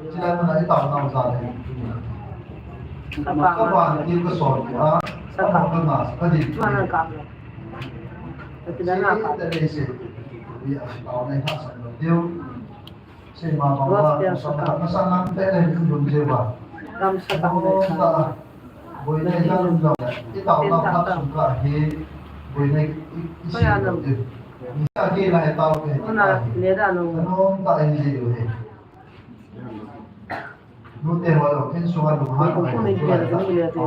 chulai mun a i taonau jal a. Ka pa ti ka son a, ka pa ka nga, ka din. Chulai mun a i taonau jal a. Sei ma bang ba, sa ma, ma sa nang te le dum dum je ba. Kam sa ta le sa. Boina i ta lum dam. I tau na phat sung ka hi. Boina i, i si dam je. Ni sa ke la i tau ke. Una, le da no. Ano ta in je yo he. Nu te ho lo, kin so wa lu ha. Ko ko me ke la, ni le te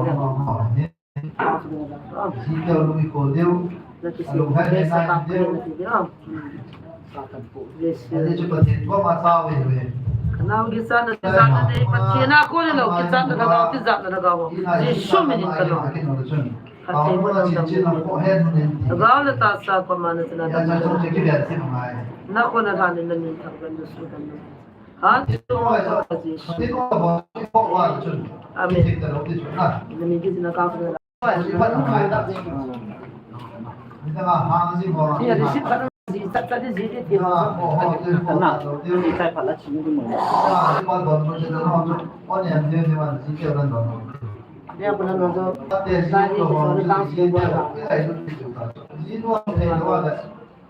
da. Ji teu lui ko deu. Alung hai le nai deu. Ani chu Pathen koma tao ve ve. Nang kichatna, kichatna nei, Pathen a kon lou, kichatna lhagao, tijatna lhagao. Jesu min in kalung. Pathen koma tao ve. Lhagao le tahsa koma na chana. Na kona lhan in na min thang kan Jesu kan. Ha? Amen.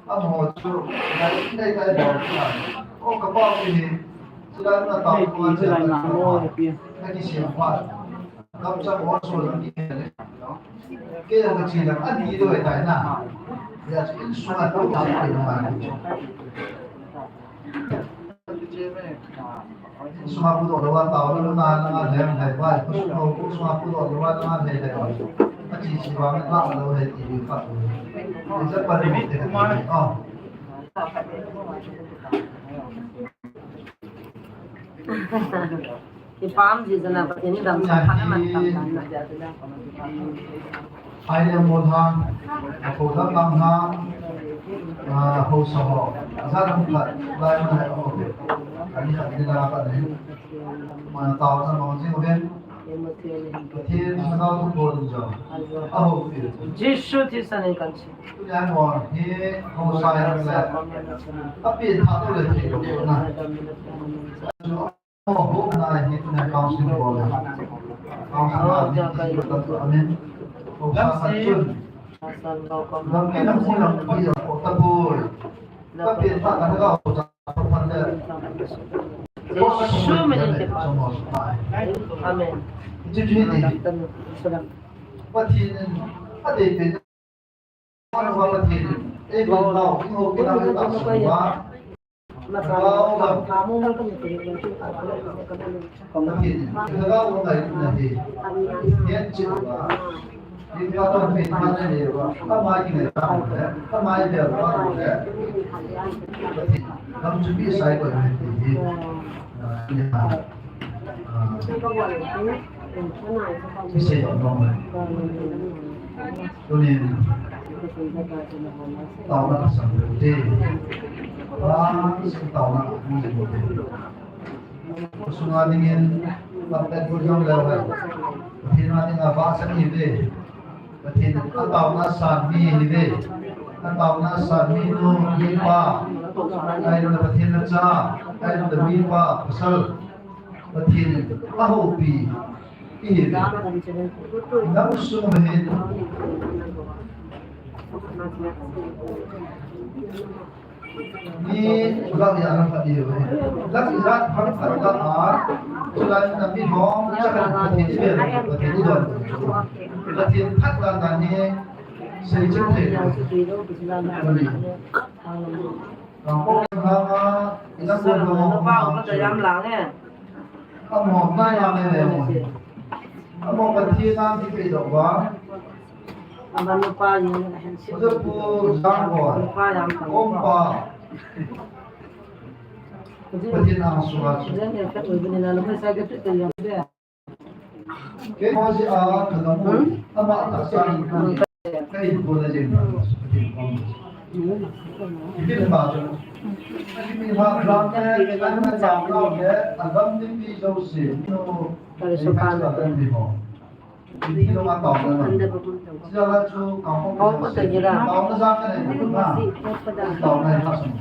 Amaho chu, ngai, ngai, ngai, ngai, o, ka pa u hi, chulai na ta, chulai na, o, na ki siam pa. Kam sa ko so na ki. Ke na chi na, ani do ta na. Ya, in sung a to ta na ma. Sung a pu do wa ta, na, na, na, na, na, na, sung a pu do wa na, na, na, na. A chi chi wa na, na, na, na, ti pa. Ni sa pa ni te. O. Kipah ji jana Pathen in damsah phat aman tam dan na. Hai le mo tha, a ko da tam na, a ko sa ho. Za dam khat, lai mo hai ko. Ani khat ni da khat ni. Ma ta sa mo ji ko ben. Pathen lhagao thu bol in jong. Aho pi. Jesu thisan in kan chi. Tunia mo hi ho sa yang le. Api tha to le thei lo na. Ho ho na hi tunia counseling bol le. Counseling a ni ti ko ta tu amen. Ho sa sa chun. Lam ki lam ki lam ki ko ta bol. Amen. Pathen, lhagao ngai na hi. Hian chu ba. Ni ka ton pin pin na ni ba. Ka mai ki ngai ba le. Ka mai bel ba le. Pathen, lam chu bi sai ko ni ti hi. Ah, ya. Ah. Kisei dong dong le. Tunin, taona kasam te. Ba, kisei taona, kisei taona. Sunga dingin, tapet bu jong le. Pathen a dinga vahchoi ve. Pathen a taona san mi hi ve. A taona san minu, mipa. Ahilouleh Pathen a cha. Ahilouleh mipa, pasal. Pathen a houpi. Ihi ve. Nam sung hin. Mi lak ya na phat ihi ve. Lak ya phat phat la a. Chulai na mi hong cha kan Pathen i ve, Pathen i don. Pathen phat la na ni sei chen thei. Ka ko na ma ina ko no ma. Amo, nai a me le mo. Amo, Pathen a mi pe doh va. Amo, pa yin. Amo, pu jang ko. Pa yang ko. Om pa. Pathen a su a su. Jen ya ka tu ni na lo me sa ke tu te yang de. Kei mo si a ka na mo. Ama ta sa ni. Kei ko na jen. Ipi le ba chu. Ipi ha ram ne, kan na chang nau ne, a ram ni pi jo si. No. Kare so kan na. Ipi lo ma tau na. Sia la chu ka ko. Ko ko te ni la. Tau na ja ka ne. Na. Tau na ha sum.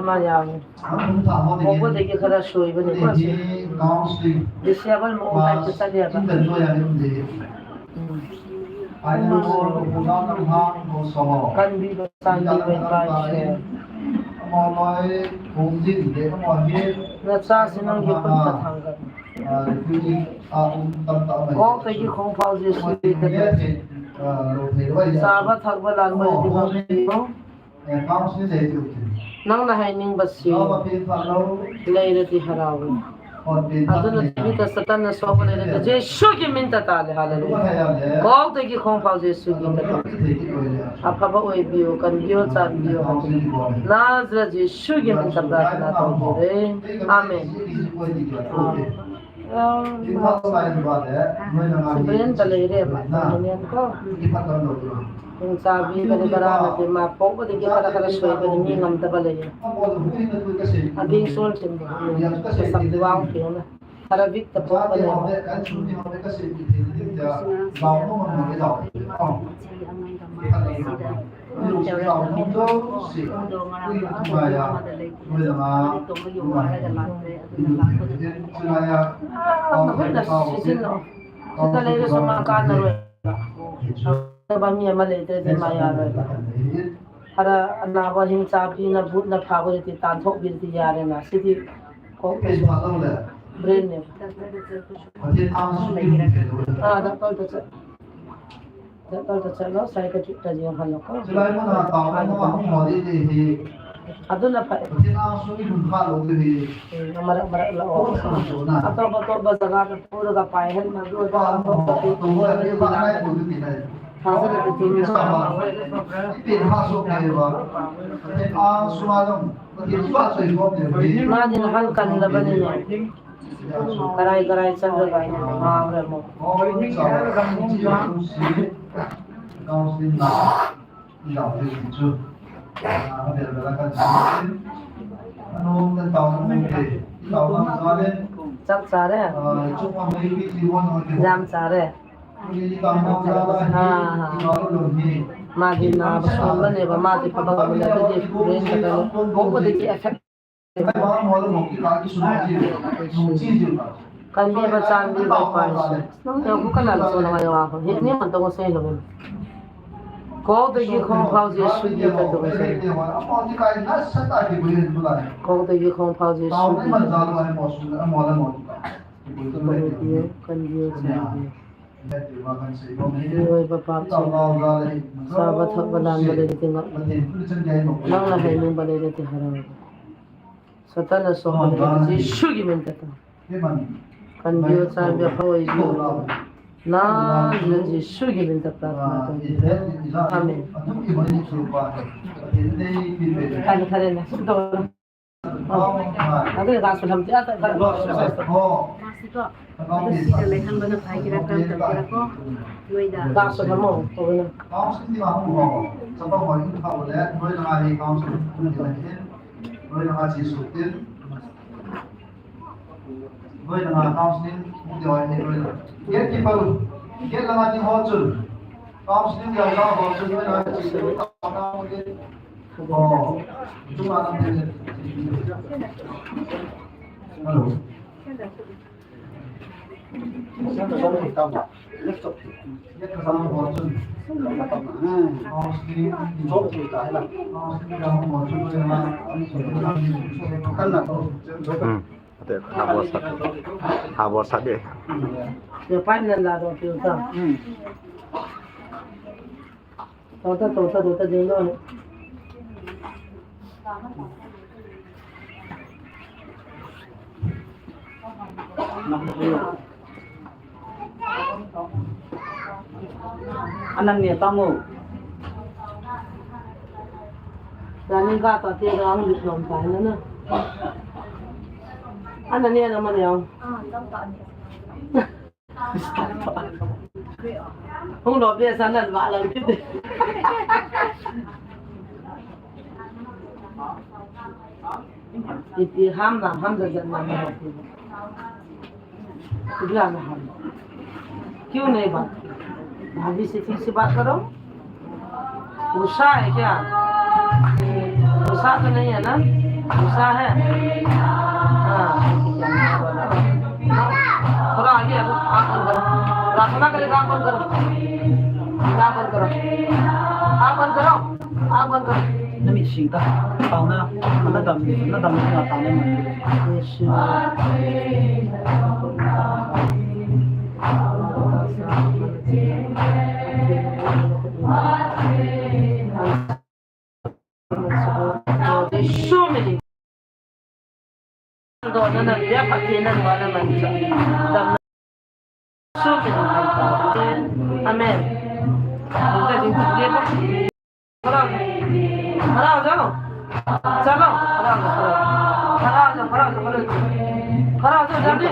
Ma ya. Obo de ki khara soi bani ko. Disable mo ka tu sa dia ba. Kan bi ba san bi ba ba. Na cha si nang ki pun ka thang ka. Ko ka ki khong phao Jesu ki ka ta. Sa ba thak ba lan ba ki ba. Nang na hai ning ba si. Lei le ti harau. Atu na ti ka Satan na so ba lei le ti Jesu ki min ta ta le hallelujah. Ko te ki khong phao Jesu ki ta ta. Apha ba oi biu kan biu chan biu. Nazareth Jesu ki min ta ta na ta le. Amen. Subren ta lei re ba, nian ko. Hing chabi ka le kara na te ma po ko de ki kara kara soi ko ni ngam ta ba lei. Abing sol chen ba. Sa buang pe na. Kara vik ta po ba lei. Hara ana ba hing chabi na but na pha ko ti tan thok bil ti ya re na si ti ko brain ne. Ah, da kal ta cha. Kal ta cha lo, sai ka chu ta jing hal lo ko. Chulai mun a tau na ma hung mo di di hi. Adu na pha. Pathen a su i lum kha lo di hi. Amara mara lo. Ko sa so na. Ato ba to ba jaga ta pura ka pai hen ma do. Ba to ba ni ba nai ko di nai. Ha sa ta ti ni sa ba. Pathen a su ke ba. Pathen a su ma dong. Pathen su a su i mo di. Ma din hal kan la ba ni. Karai, karai, chan rai, rai. Ma, rai, mo. Chak cha re. Jam cha re. Ha, ha. Ma din na, ba sun ba ne ba, ma di pa ba ba le, ba di, ba di, ba di, ba di, Kan bi ba chan bi ba pai. Nang teu ku ka lam so na ngai wa ko. Hi ni man to ko sei lo. Ko te ki khong phao Jesu ki ka to ko sei. Ko te ki khong phao Jesu ki. Kan bi chan bi. Ni oi ba pa chan. Sa ba thak ba lan ba le ti ngap. Nang la hai nung ba le ti harau. Satan a so ba le Jesu ki min ta ta. Kan bi o chan bi a phao i bi o. Na, na Jesu ki min ta ta. Amen. Kan khare na. Ate ga sulam tia ta. Masi ko. Ate si ka le han bana phai kira kam ta kira ko. Noida. Ga sulam mo. Ko na. Noida ga chi su tin. Noida ga counseling. Noida. Gate keeper. Gate langa ding ho chun. Counseling ya ho chun. Noida ga chi su. Oh. Hello. Hmm. Ate, ha bol sat. Ha bol sat de. Ye pan nan la do piu ta. Hmm. Tota, tota, tota, ding lo. Anan ni tamo. Dani ka ta te dang ni lom ta na na. Anan ni na ma ni. Ah, dang ta ni. Hung lo pia sa nan va lang kit. Iti ham na ham da jan na ma. Kibla na ham. क्यों नहीं बात? भाभी से फिर से बात करो। गुस्सा है क्या? गुस्सा तो नहीं है ना? गुस्सा है? हाँ। थोड़ा आगे, आगे, आँख बंद करो। प्रार्थना करेगा, आँख बंद करो। आँख बंद करो। आँख बंद करो। आँख बंद करो। Na mi sing ta. Pao na. Na dam, na dam na ta na. Yes. Amen. खड़ा हो जाओ। चलो, खड़ा हो जाओ, खड़ा हो जाओ। खड़ा हो जाओ, खड़ा हो जाओ, खड़ा हो जाओ। खड़ा हो जाओ, जल्दी।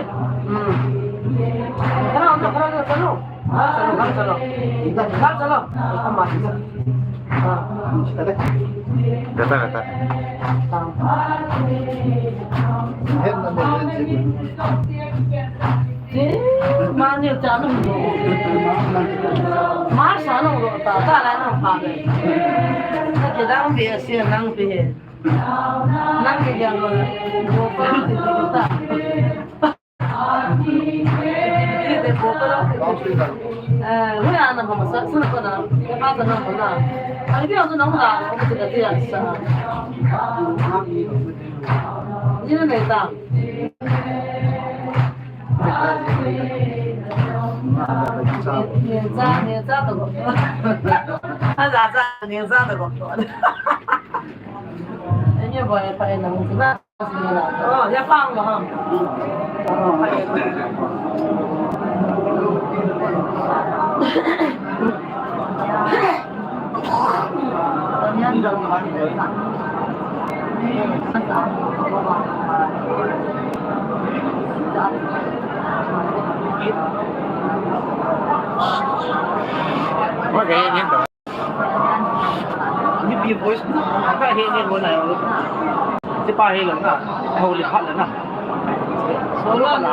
हम्म। खड़ा हो जाओ, खड़ा हो जाओ, चलो। घर चलो, घर चलो। घर चलो। हाँ। Beta, beta. हाँ। Mani cha nung lo. Ma sa nung lo ta, ta la nung pa le. Ta ke dang bi a si nang bi he. Nang ke yang lo. Lo pa ti ta. Ti de ko pa lo. Eh, hu ya na ma sa, sa na pa na. Pa ta na pa na. Ai bi a na nung la, ko ti ka ti ya sa. Ni na ne ta. Mipi voice, ka he ni mo na yo. Sipa he lo na, ho le phat le na. So lo na.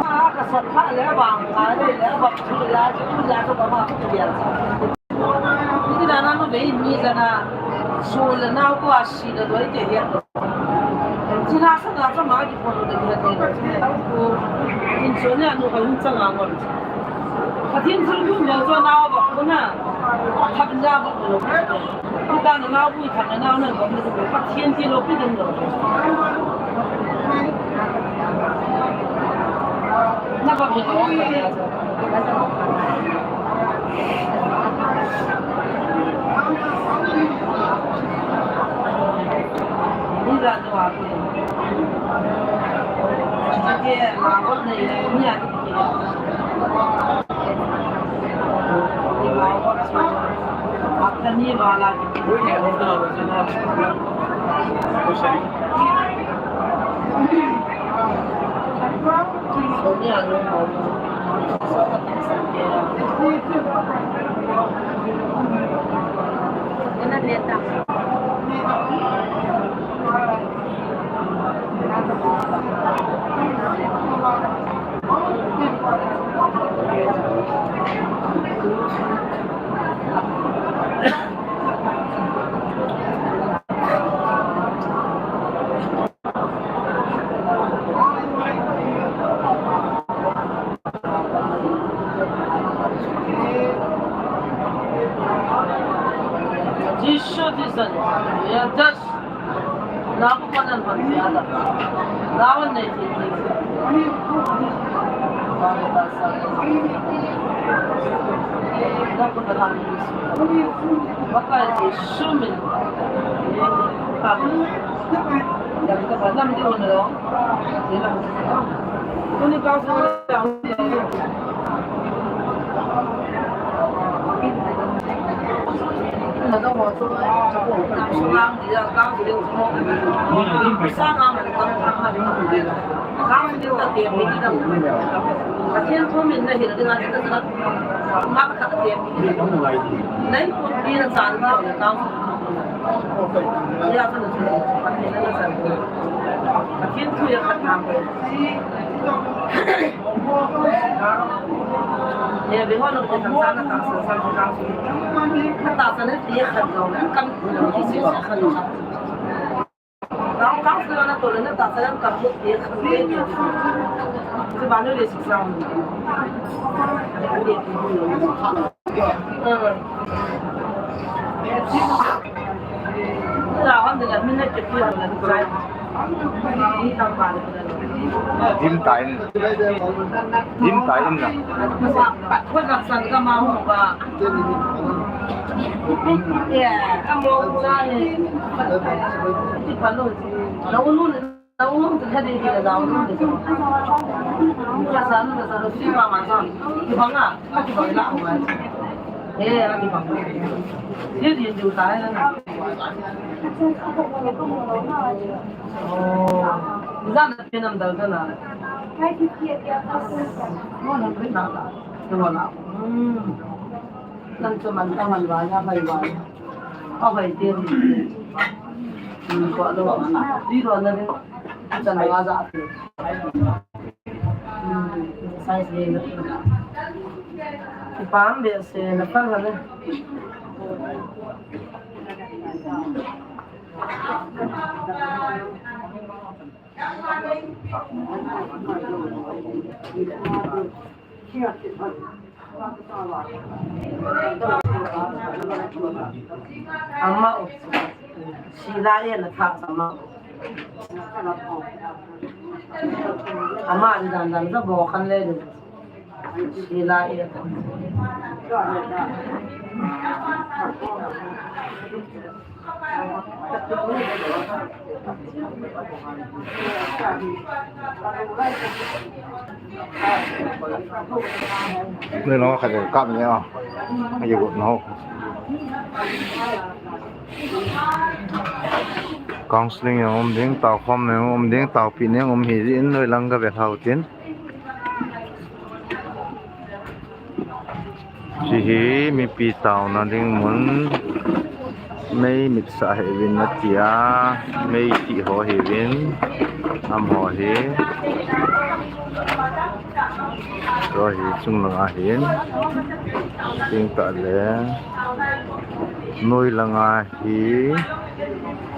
Ma ka sat phat le bang, ka le le bang, chu la, chu la, chu ba ma, chu ya. Iti na na no be mi la na, so le na ko a si le lo ite ya. Tina sa na sa ma ki ko lo de ya de. Ko, in so ne anu ka yun sa nga mo. Ka tin sa lu mo so na ba ko na. Thap na ba ko. Pathian tilou piding lou. Jisu Krista, ya das. Naku panan pan tiada. Lawan nei ti ti. Naku panan. Baka Jisu min. Ka. Ya ka ba nam di on lo. Ni ka su. Dim ta in. Dim ta in na. Pam be se na pang ha le. Ama o. Sila e na tha ama. Ama di dan dan sa bo kan le. Sila e. Nei long khat kap ni a. Ayo no. Counseling jong um ding, taokhom jong um ding, taopi jong um hi jeh in noi lang ka ve lhau tin. Hiche hi mipi taona ding mun, mei mitsah hih uvin atia, mei tih ho hih uvin, amaho hi, tua hi chung langa hin, ting tah le, noi langa hi,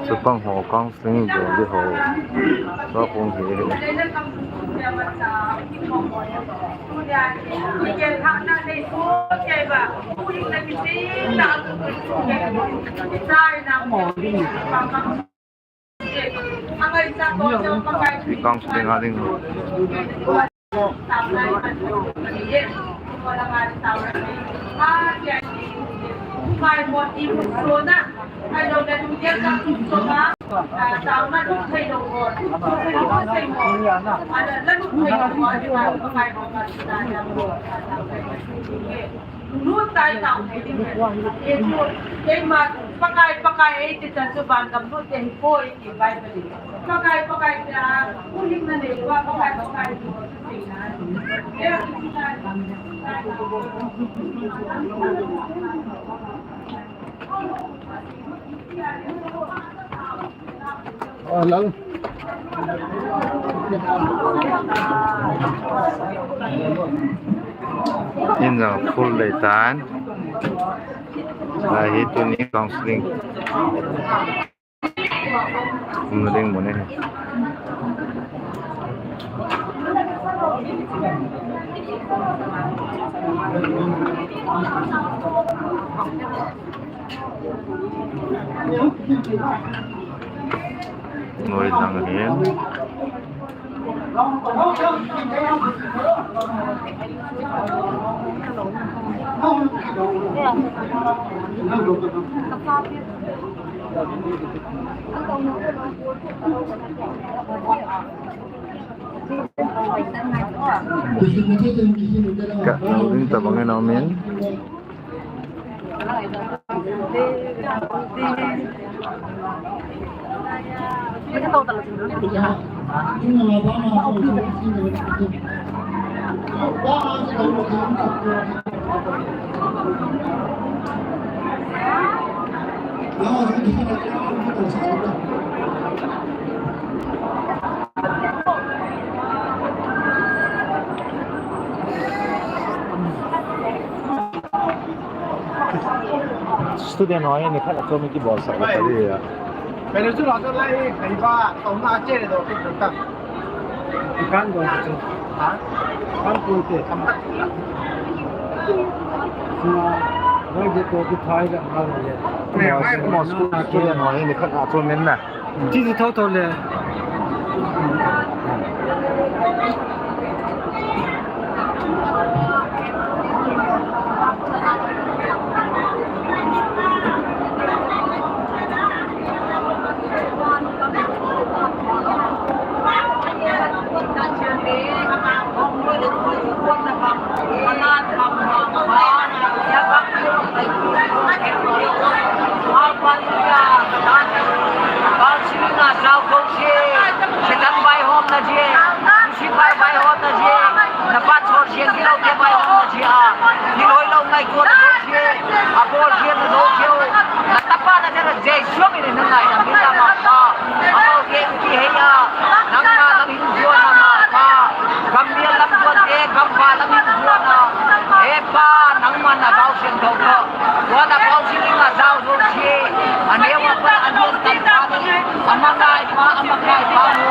chapang ho kang Sing jo di ho. Sa kong hi. Kang Sing ha ding. Lut tai tau thei ding. Jesu, keima, Pakai, Pakai, eiti chan chu vangam lut te hipoi ti Bible in. Pakai, Pakai tia, huhhingna neilouva, Pakai, Pakai ti. Oh, lal. In jong full dei tan. Lai hi tuni counseling. Umna ding mun ahi. Noi lang ahin. Ka, nang din tabang ina umin. Student ho hi nikhat a chom in kibolsah le pari a. Pero chu lo chu lai, kai ba, tong na che le do, tu ta. Kan do chu. Ha? Kan pu te. Sina, wai de to ki thai ga ma le. Mo, mo school student ho hi nikhat a chom in na. Ti ti thotho le. Gambial lam juan te, gamva lam in juan a. He Pa, nangman na gao sian thou thou. Tua na gao sian in na zao zo si. Aneo a pa, aneo tan pa ni. Ama ngai pa, ama kai pa mo.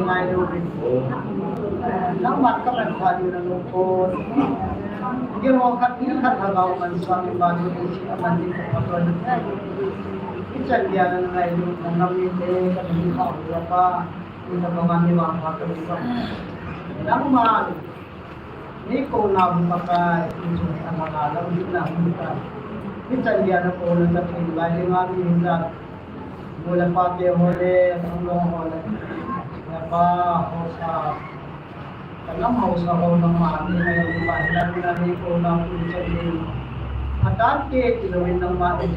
Ngai lo rin. Nangman ka man kha ding na lo ko. Gil ho khat ni khat ha gao man sa ni ba ni si a man ni ka pa to ni. Ichan dia na ngai lo na nam ni te ka ni kha u ya pa. Ni ka pa man ni wa pa ka ni ba. Nangman ni ko na bu pa ka ni so ni a ma ka lo ni na bu ka. Ichan dia na ko na ka ni ba ni ma ni na. Nu le pa te ho le, khangdong ho le, le pa haosa, ka nam haosa ho nangma ni ngai ni ma hi la ni na ni ko na pu che ni. Atan te ti lo in nangma ni.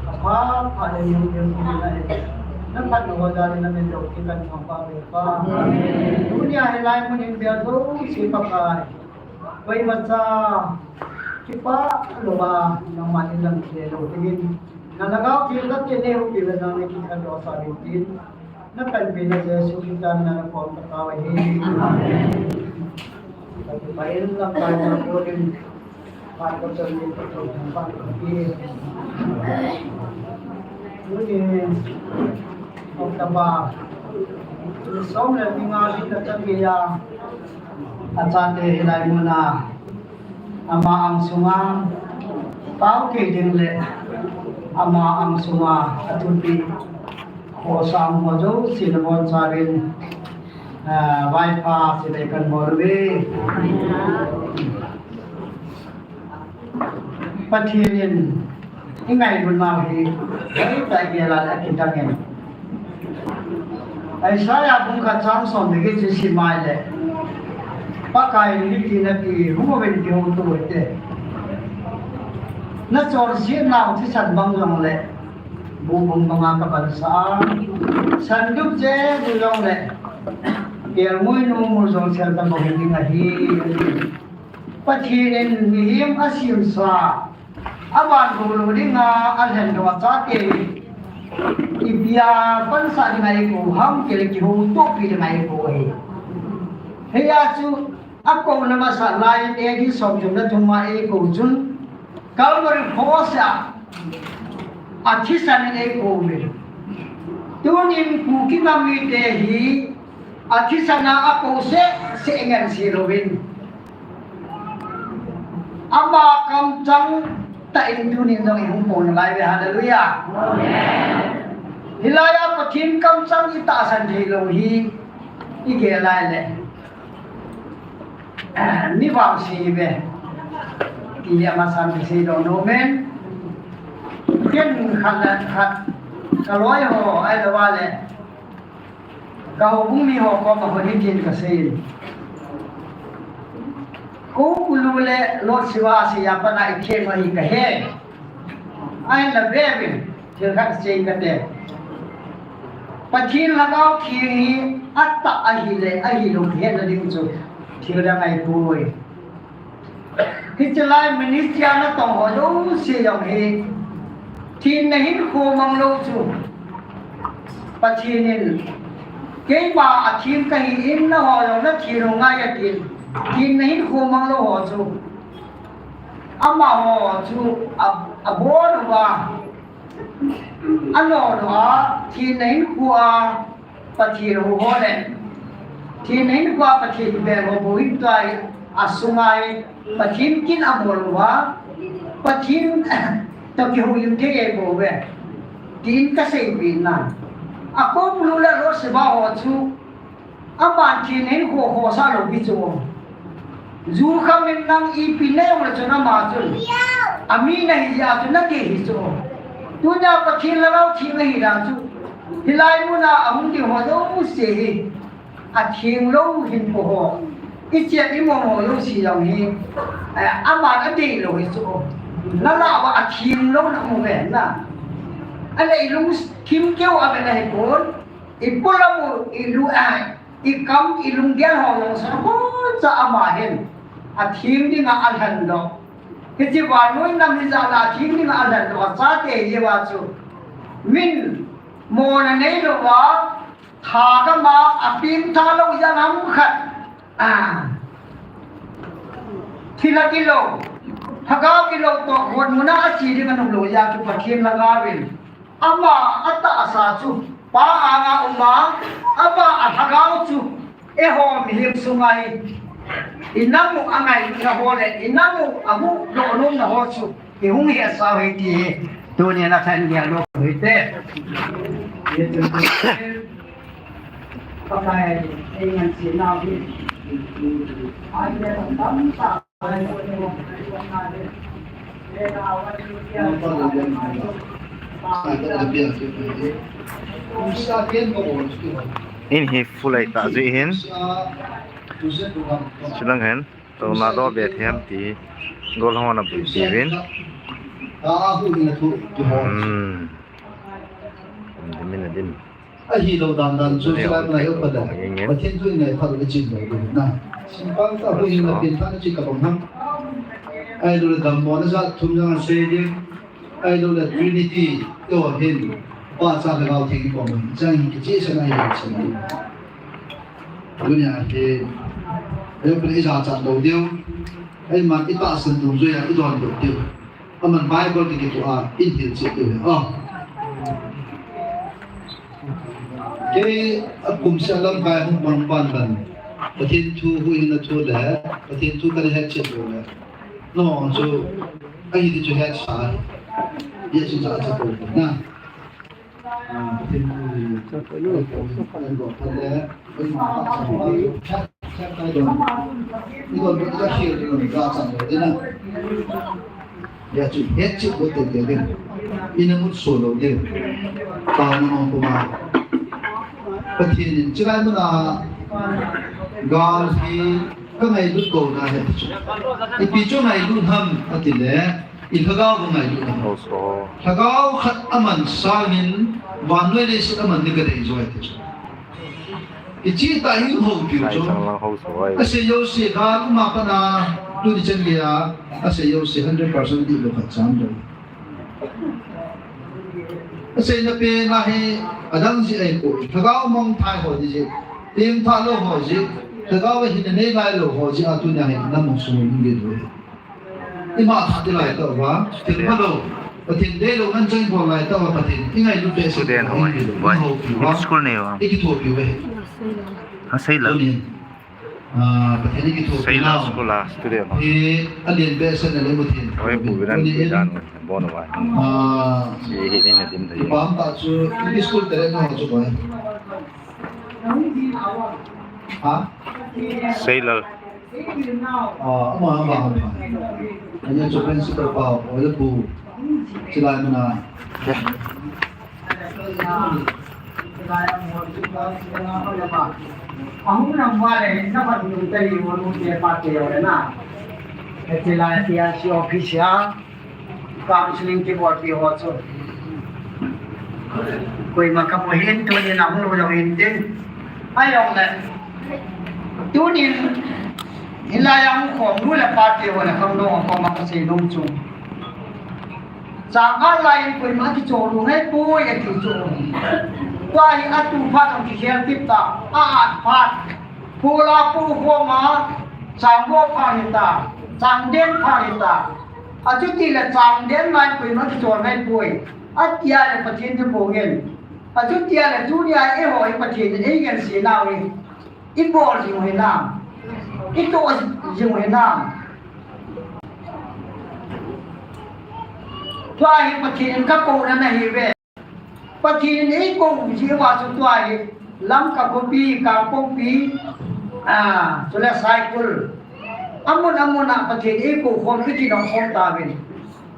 Ka pa pa le ni ni ni na ni. Na phat na ho da ni na ni lo ki kan thang pa ve pa. Dunia hi lai mun in bia do si pa kai. Koi ma cha ki pa lo ba nangma ni lam ke lo ti ni. Na lhagao thil khat cheh neihupi ve nang le kikhel doh sa ding tin. Na panpina Jesu Christa mina na kom ka tao ahi. Amen. Ka kipa in lamkai na konin. Pan ko chon ni ko chon pan ko pi. Tuni October som le ni nga ni na chan gei a. Achate hilai muna. Ama ang sunga, tao kei ding le, ama ang sunga, a thupi, khosang ho jouse na bonchauvin, ah, vaipa sei ding kan bol uve. Pathen in, I ngailut nau hi, hoitah gel a le akidang in. Isaiah bung khat chang som le get chu sim a le. Pakai in hiti na ti, hung uvin kihouto u hite. Na chonset nau thisan bang jong le, bu bung banga ka bansah a. Sandup jeng u jong le, kelngoi nomul jong sel tabang ding ahi. Pathen in mihem asemsa, aban bou lou dinga alhen doh a chate, ipi a pansah dinga eikou ham tile kihoutopi dinga eikou ahi. Hia chu akouna masa lai in A D somthum le thum a eikou chun Calvary Cross a athisan in eikou uve. Tunin Kuki nam mite hi athisan a akou seh seh ngen se louvin, ama kamchang tah in tunin jong ihung kou nalai uve. Hallelujah. Amen. Hilai a Pathen kamchang itahsan thei lou hi igel lai le, mi vangse ive. Ti amasan kisei lou nom in. Ken khat le khat kaloi ho ahilou le Ka houbung mi ho koma hin hitin kasei in. Kou Kulu le Lord Shiva asei a pat a i theng u ahi kahe. Ahinla ve uvin, thil khat sei kate. Pathen Lhagao Theng hi atah ahile, ahilou kihetna ding chu thil dang ahipoi. Hiche lai ministry a natong ho jouse jong hi, thenna hinkho mang lou chu Pathen in, keima athen kahi in, nangho jong nathen u ngai atin, thenna hinkho mang lou ho chu, amaho chu a, abon uva, anon uva, thenna hinkho a, Pathen hou ho le, thenna hinkho a Pathen beng ho bou hin tua hi, asunga hi Pathen kin amol uva, Pathen toh kihoulim thei ahibouve, tin kaseipeh in. A Kou Kulu le Lord Shiva ho chu, aman thenna hinkho khohsah lou pi chu. Ju kham in nang ipi nei jongle chun ama chun, ami nahi jeh a chun nadei hi chu. Tunia Pathen Lhagao Theng ahi dan chu, hilai muna ahung ding ho jouse hi, atheng lou hinkho ho, ichet imong ho jouse jong hi, eh, aman adei lou hi chu. Nalah uva atheng lou na um uve na. Ahile ilungthim keu a ven ahipon, ipolam u, ilu, ah, ikam, ilunggel ho jong sankhon cha ama hin atheng dinga alhendoh. Hiche vannoi nam hijat a atheng dinga alhendoh a chate hiuva chu, min mona neilouva, thagam a apengtha lou jeh a nam khat, ah, thilha kilou, lhagao kilou toh gon muna ache ding anom lou jeh a chu Pathen Lhagao in ama atahsa chu Pa anga um a, apa a Lhagao chu eiho mihem sunga hi, inam u angailutna ho le inam u ahuhdoh nomna ho chu ihung hetsah u ahi ti hi tunia lhacha in gel lou u hite. Pakai, ei ngansi nau hi. Ai le tamtah. In hi fulai ta ji hin. Silang hen, to na do be them ti gol hon a bu ti vin. Hmm. Dim in a dim. Ahilou dan dan chu, Pathen thu i ngaikha lou le chin lou ding na. Simpang ta hu hin na pin tha na chi ka bang ham. Ahilou le dammo na jat thum jong a sei ding. Ahilou le Trinity to hin. Pa, Cha, Lhagao Theng i kom hin. Chang hi kichi sa na hi chin ding. Dunia hi. Ahilou le i jachat lou ding. Ahilou le i tahsan dungjuia i donbut ding. Aman Bible kiti thu a, in hilchet diu ahi. Kei a kum seh lamkai hung pang pan pan. Pathen thu huhhingna thu le, Pathen thu ka hetchet diu le. No, chu, ahi ti chu hetsa. Ye chu jachat diu na. Pathen in chilai muna gal hi ka ngailut kou na he ti chu. Ipi chu ngailut ham ati le, i lhagao ka ngailut na. Lhagao khat aman sangin, vannoi leiset aman ni ka dei jo he ti chu. Kichi ta hi houpiu chu. Asei jouse, gal uma pana, tuni chan geiya, asei jouse hundred percent dihlou khat cham lou. Aseina pen a hi adang jeh ahi poi. Lhagao mangthai ho jeh. Tengtha lou ho jeh. Lhagao hin nei lai lou ho jeh a tunia hi na mong sung nge lou. Ima tha ti lai tauva. Thil phalou. Pathen deilou ngan chang bol lai tauva Pathen. I ngailut behseh. Student ho. Which school nei ho? I kithopiu ve. Ha, sei la. Tuni. Ah, Pathen i kithopi nau. School a student ho. Hi, a lien behseh na le Pathen. Oi, pu bidan, pu bidan, bon wa. Ah, si hi ni na dim da. Pam ta chu, i school tere na ho chu koi. Ha? Seilal. Ah, ama, ama, ama. Anya chu principal pa, o le pu. Chilai mana. Ahung lam vale, na ba dum tei mo nu te pa te o le na. Ete la ti a si office a. Counseling kibol pi ho chu. Koima ka mo hin tunin ahung lou lou hin tin. Ahilou le. Tunin hilai a hung khom nu le pa te ho le khang dong khom a ka sei nom chu. Chang ngal lai in koima kichol u ngai poi ati chu. Tua hi atu phat ang kikhel kit ta. A at phat. Pula pu khoma chang bo pha hita. Chang den pha hita. Achuti le chang den lai koima kichol ngai poi. Atia le Pathen thu pong in. Achuti le tunia eiho hi Pathen in ei ngense nau hi. I bol jing u hinam. I toh jing u hinam. Tua hi Pathen in ka kouna na hi ve. Pathen in ei kou jeh uva chu tua hi Lamka khopi, Kangpokpi, ah, chule Saikul. Amun amun a Pathen in ei kou khom, i kinong khom tauvin.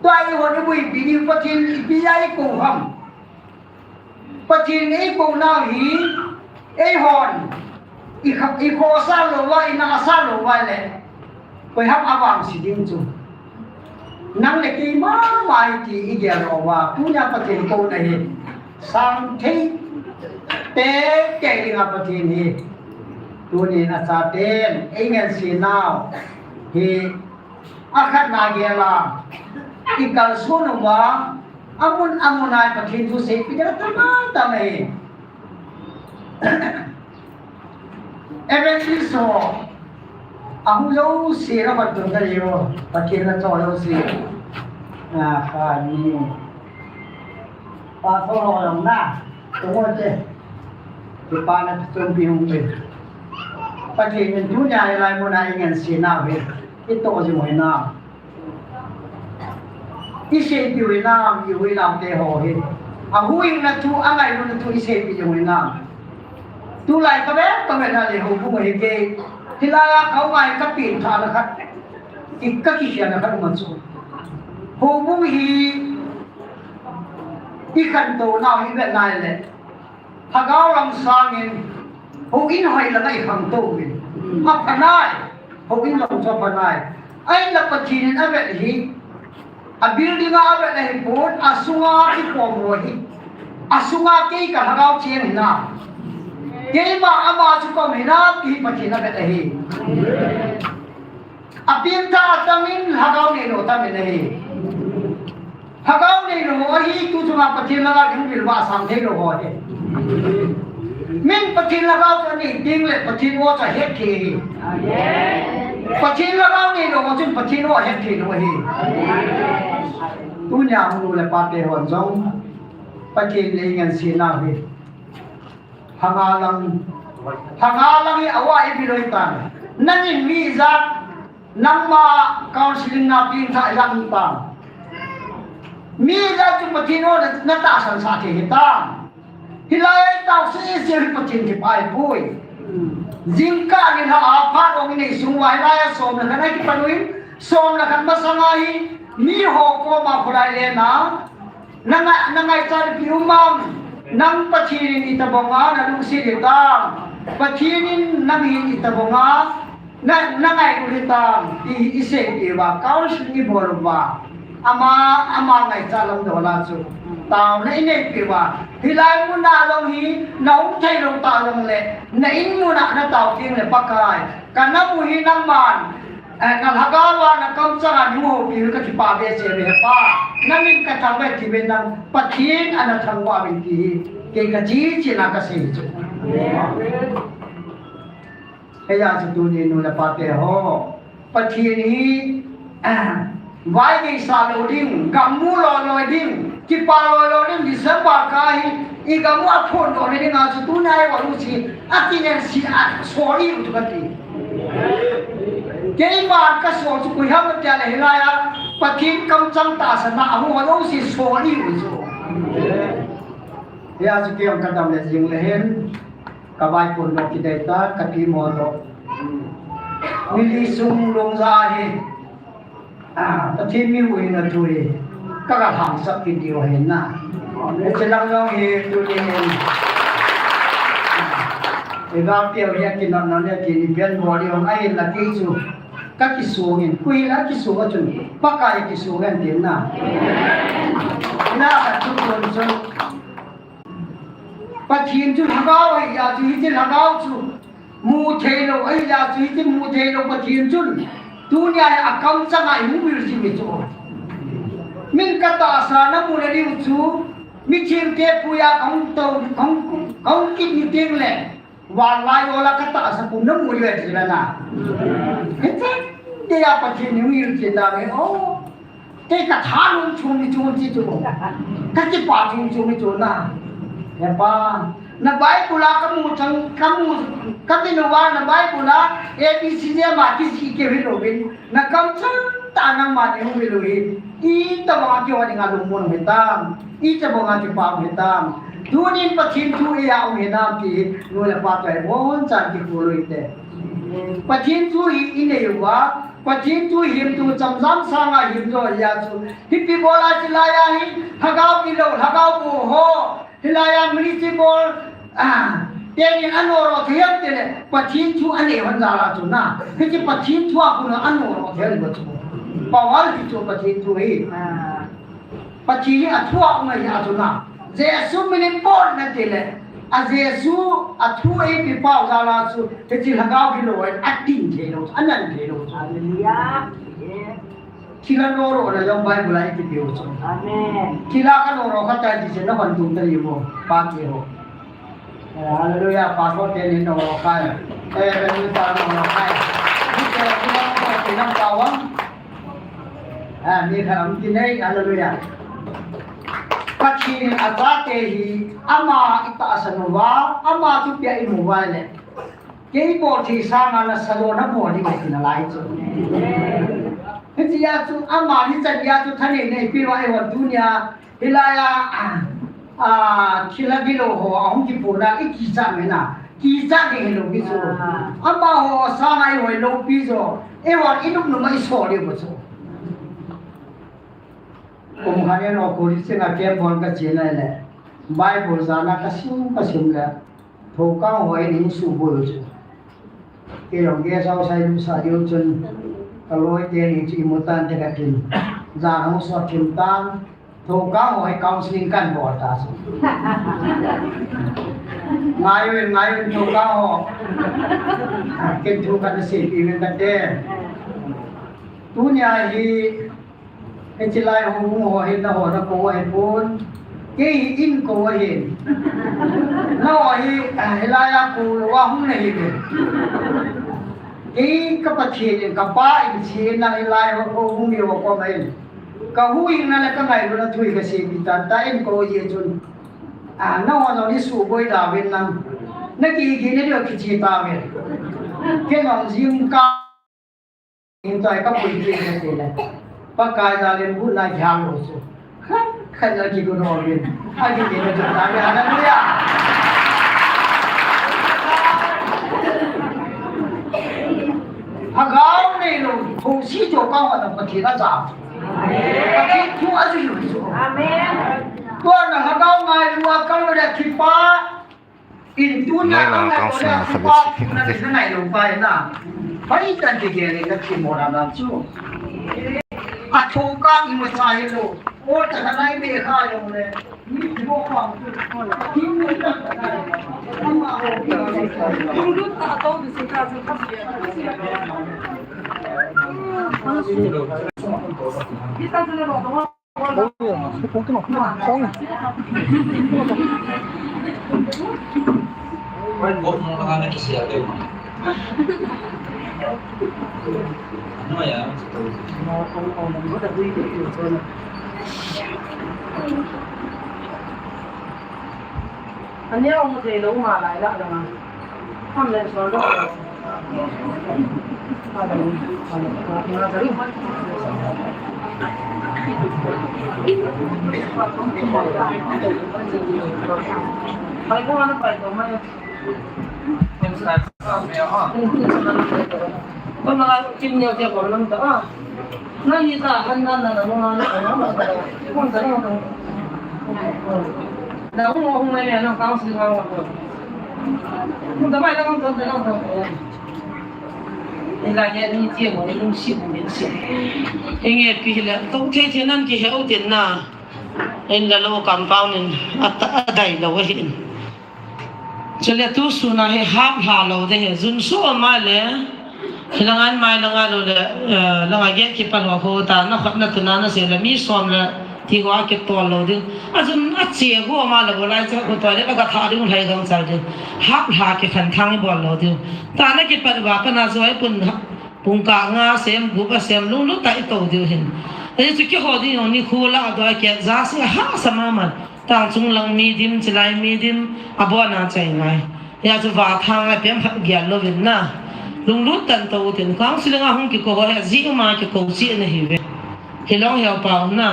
Tua hi hon i buipi ni Pathen in ipi a ei kou ham. Pathen in ei kou nau hi, eihon, i kha, i kho asat lou uva, i na asat lou uva le, koiham avangse ding chu. Nang le kei mama hi ti i gel lou uva, tunia Pathen kouna hi, sang thei, te, te dinga Pathen hi, tunin achaten, ei ngense nau hi, akhatna gel a, i kalson uva, amun, amun a Pathen thu seipeh ding atam, atam ahi. Evangelist ho, ahung jouse la pat tun ta leo, Pathen la cho jouse. Na, kha ni. Pastor ho jong na. Ngote. Kipana tutunpi hung pe. Pathen in tunia hilai muna i ngense nau hi, i toh jing u hinam? I seipi u hinam, i u hinam te ho hi? A huhhingna thu, a ngailutna thu i seipi jing u hinam? Tulai ka vet, ka vet na le houbung hi kei. Hilai a ka um a hi ka pengthahna khat, i ka kikhelna khat um a chu, houbung hi i khantou nau hi vet na le, Lhagao lam sangin houin hoi lama i khangtou uvin. A pha nai, houin lam chu a pha nai. Ahinla Pathen in a vet hi, a building a a vet ahi pon, a sunga i kom ho hi. A sunga kei ka lhagao cheng hinam? Keima ama chu ka um hinam ti hi Pathen a vet ahi. A pengthah a tangin lhagao neilou tamin ahi. Lhagao neilou ho ahi, tu chunga Pathen lhagao hung vil vah sang theilou ho ahi. Min Pathen lhagao chu anei teng le Pathen o chu ahet thei ahi. Pathen lhagao neilou ho chun Pathen o ahet theilou ahi. Tunia hung nu le pa te hon jong Pathen le i ngense nau hi. Lhanga lang, lhanga lang hi a va i vil loi tan. Nangin mi ijat, nangma counseling na pengthah ijat um tam? Mi ijat chu Pathen o na, na tahsan sah thei hitam? Hilai tao sese hi Pathen kipah ahipoi. Jingkah nilhah a phat ong i nei sung uva hilai a som le khat a kipan uvin, som le khat masang a hi mi ho koma kholai lena, na ngai, na ngaichat ipi um am? Nang Pathen in itobang a na lungset hitam? Pathen in nang hin itobang a na, na ngailut hitam? Ti hi i seipeh uva, counseling i bol uva, ama, ama ngaichat lam dol a chu taona i neipeh uva, hilai mun a jong hi na um theilou ta jongle, na in mun a na tao teng le, Pakai, ka nam u hi nangman, eh, na lhagao a na kamchang a nei houpi u hi ka kipah behseh uve Pa. Na min ka thangvah e ti uvin lang, Pathen a na thangvah uvin ti hi kei ka chi chena ka sei chu. Hijeh chun tuni nu le pa te ho, Pathen hi, ah, vai geisah lou ding, gam mu loi loi ding, kipah loi loi ding, December kah hi, i gam u a phondoh na ding a chu tunia hi va u chi, a kinen si a sol i u chu ka ti. Keiman ka sol chu koi ham tia le hilai a, Pathen kamchang tahsan a hung ho jouse sol i u chu. Hijeh chun kei jong ka dam le jing le hin, ka vai phondoh kidei ta, ka team ho toh. Nili sung lungja hi, ah, Pathen mi huhhingna thu hi ka, ka lhangsap kit diu ahi na. Hiche lang jong hi tuni hin, ah, i gal teu hi a kinot na le kini pen bol diu ahi na ti chu. Ka kisung in, koi la kisung a chun, Pakai kisung in tin na. Ina ka chu chun chun. Pathen chu lhagao ahi jeh chun, hiche lhagao chu mu theilou ahi jeh chun, hiche mu theilou Pathen chun tunia hi a kamchang a i hung vil jing hi chu. Min ka tahsan na mu na diu chu, miching te puia ka hung tou, ka hung, ka hung kit ni teng le, vanlai ol a ka tahsa kum na mu diu ahi ti na na. Hiche dia Pathen in hung vil jing na me o. Kei ka tha lung chung ni chung chi chu. Ka kipah chung chung ni chu na. He Pa, na Bible a ka mu chang, ka mu, ka ti nu va na Bible a A B C D ma kisih keu hilou vin. Na kamchang tah a nangman nei hung vil u hi. Itobang a kihou ding a lungmon u hitam? Itobang a kipah u hitam? Tunin Pathen thu i a um hinam ti hi nu le pa toh i bonchan kikhol u hite. Pathen thu hi i nei uva, Pathen thu himtu cham jam sanga him jo ahi jeh chun. Hipi bol a hilai a hi, lhagao kilou, lhagao bou ho. Hilai a municipal, ah, tenin a noro thei ham tile, Pathen thu a nei hon jal a chu na. Hiche Pathen thu a kon a noro thei ham chu. Power hi chu Pathen thu hi. Pathen hi a thu a um ahi jeh chun na. Jesu min in bol na tile, a Jesu a thu eipeh pau jal a chu, hiche lhagao kilou a, a tin thei lou, a nan thei lou chu. Hallelujah. Thil a noro na jong Bible a i kipeh u chu. Amen. Thil a ka noro kha tai ti chu na hon tung ta diu mo, pa ti ho. Eh, hallelujah, pastor te nin noro khai. Eh, ben ta noro khai. Ni te, ni noro khai, ni nam pa wang. Ah, ni kha am ti nei, hallelujah. Pathen in achate hi ama itahsan uva, ama thupia imu uva le, kei bol thei sanga nasa lona bol ding ahi tina lai chu. Hitia chu ama ni chan dia chu thanei nei pi uva eiho tunia hilai a, a, thil a gilou ho ahung kipohna ikichat mena, kichat ding hilou hi chu. Amaho sanga eiho loupi jo, eiho inum num a isol diu chu. Kum khat in college sunga camp bol kache nai le, Bible jana kasim kasim le, Thoukang ho in eisuhboi u chu. Kei jong guest house a ilut sah diu chun, kaloi teni chu imu tante katin. Jan ahung sot thim tan, Thoukang ho hi counseling kahin bol ta chu. Ngai uvin, ngai uvin Thoukang ho. Ken thu kahin seipeh uvin kate. Tunia hi Hiche lai houbung ho hi nangho nakou ahipon. Kei hi eikou ahin. Nangho hi, ah, hilai a kou louva hung nahiuvin. Kei ka Pathen in, ka Pa in asei nang hilai houbung miho koma hin. Ka huhhingna le ka ngailutna thu hi kaseipeh tan, ta eikou jeh chun. Ah, nangho jong neisuhboi tauvin lang. Nakikina diu kiche tauvin. Kei jong jingkah Hing tua hi ka pui pui ka ti le. Pakai jal in bu na jam lo chu. Khat khat na kigu no bin. A ki ti na chu ta le, hallelujah. Lhagao neilou, Thoukang ho na Pathen a jam. Pathen thu a jui jui chu. Amen. Tua na lhagao ngailu a kal le kipa. In tunia angai ko le, Thoukang sung a khat le si. Ngai lo pai na. Pai tan ti ge le na ki mo na na chu. A Thoukang i mo sa hi lo. O ta na nai be kha yo le. Ni ki mo kha. Ki mo ta na. Ama ho ki mo. Tung lut ta to du si ka chu ka si. Ki ta le lo. Ani a um thei lou ma lai la la. Ham len sual lou. Pai ko ana pai to mai. Ko na kim neo te ko lam ta. Na ni ta han na na na mo na na na na. Ko ta na na. Na mo mo mai na ka si ma mo. Ko ta mai na ko ta na ko. Ila ye ni tie mo ni lung si mo ni si. Inge pi la to the the nan ki he o tin na. In la lo compound in a ta a dai lo hin. Chule tu suna hi hap hla lou ding hi, jun so ma le, hilang an mai langa lou le, eh, langa gate kipat ho ho ta, na khat na tuna na se le, mi som le, ti ho a kitol lou ding. A jun a che ho ma le, bolai cha ko to le, a ka tha ding, lhai dong chal ding. Hap hla kikhen thang i bol lou ding. Ta na kipat va pa na joi pun ha, pung ka nga sem, gup a sem, lunglut tah i to diu hin. Ani chu kihou ding jong ni khu la a doi ke, ja si a ha sa ma ma. Tang chung lang mi dim, chilai mi dim, a bon a chai ngai. Hia chu va thang a pem khat gial louvin na. Lunglut tah in to u tin, kang silang a hung kikou ho hi, ji um a kikou chi na hi ve. Hilong hiau pau na.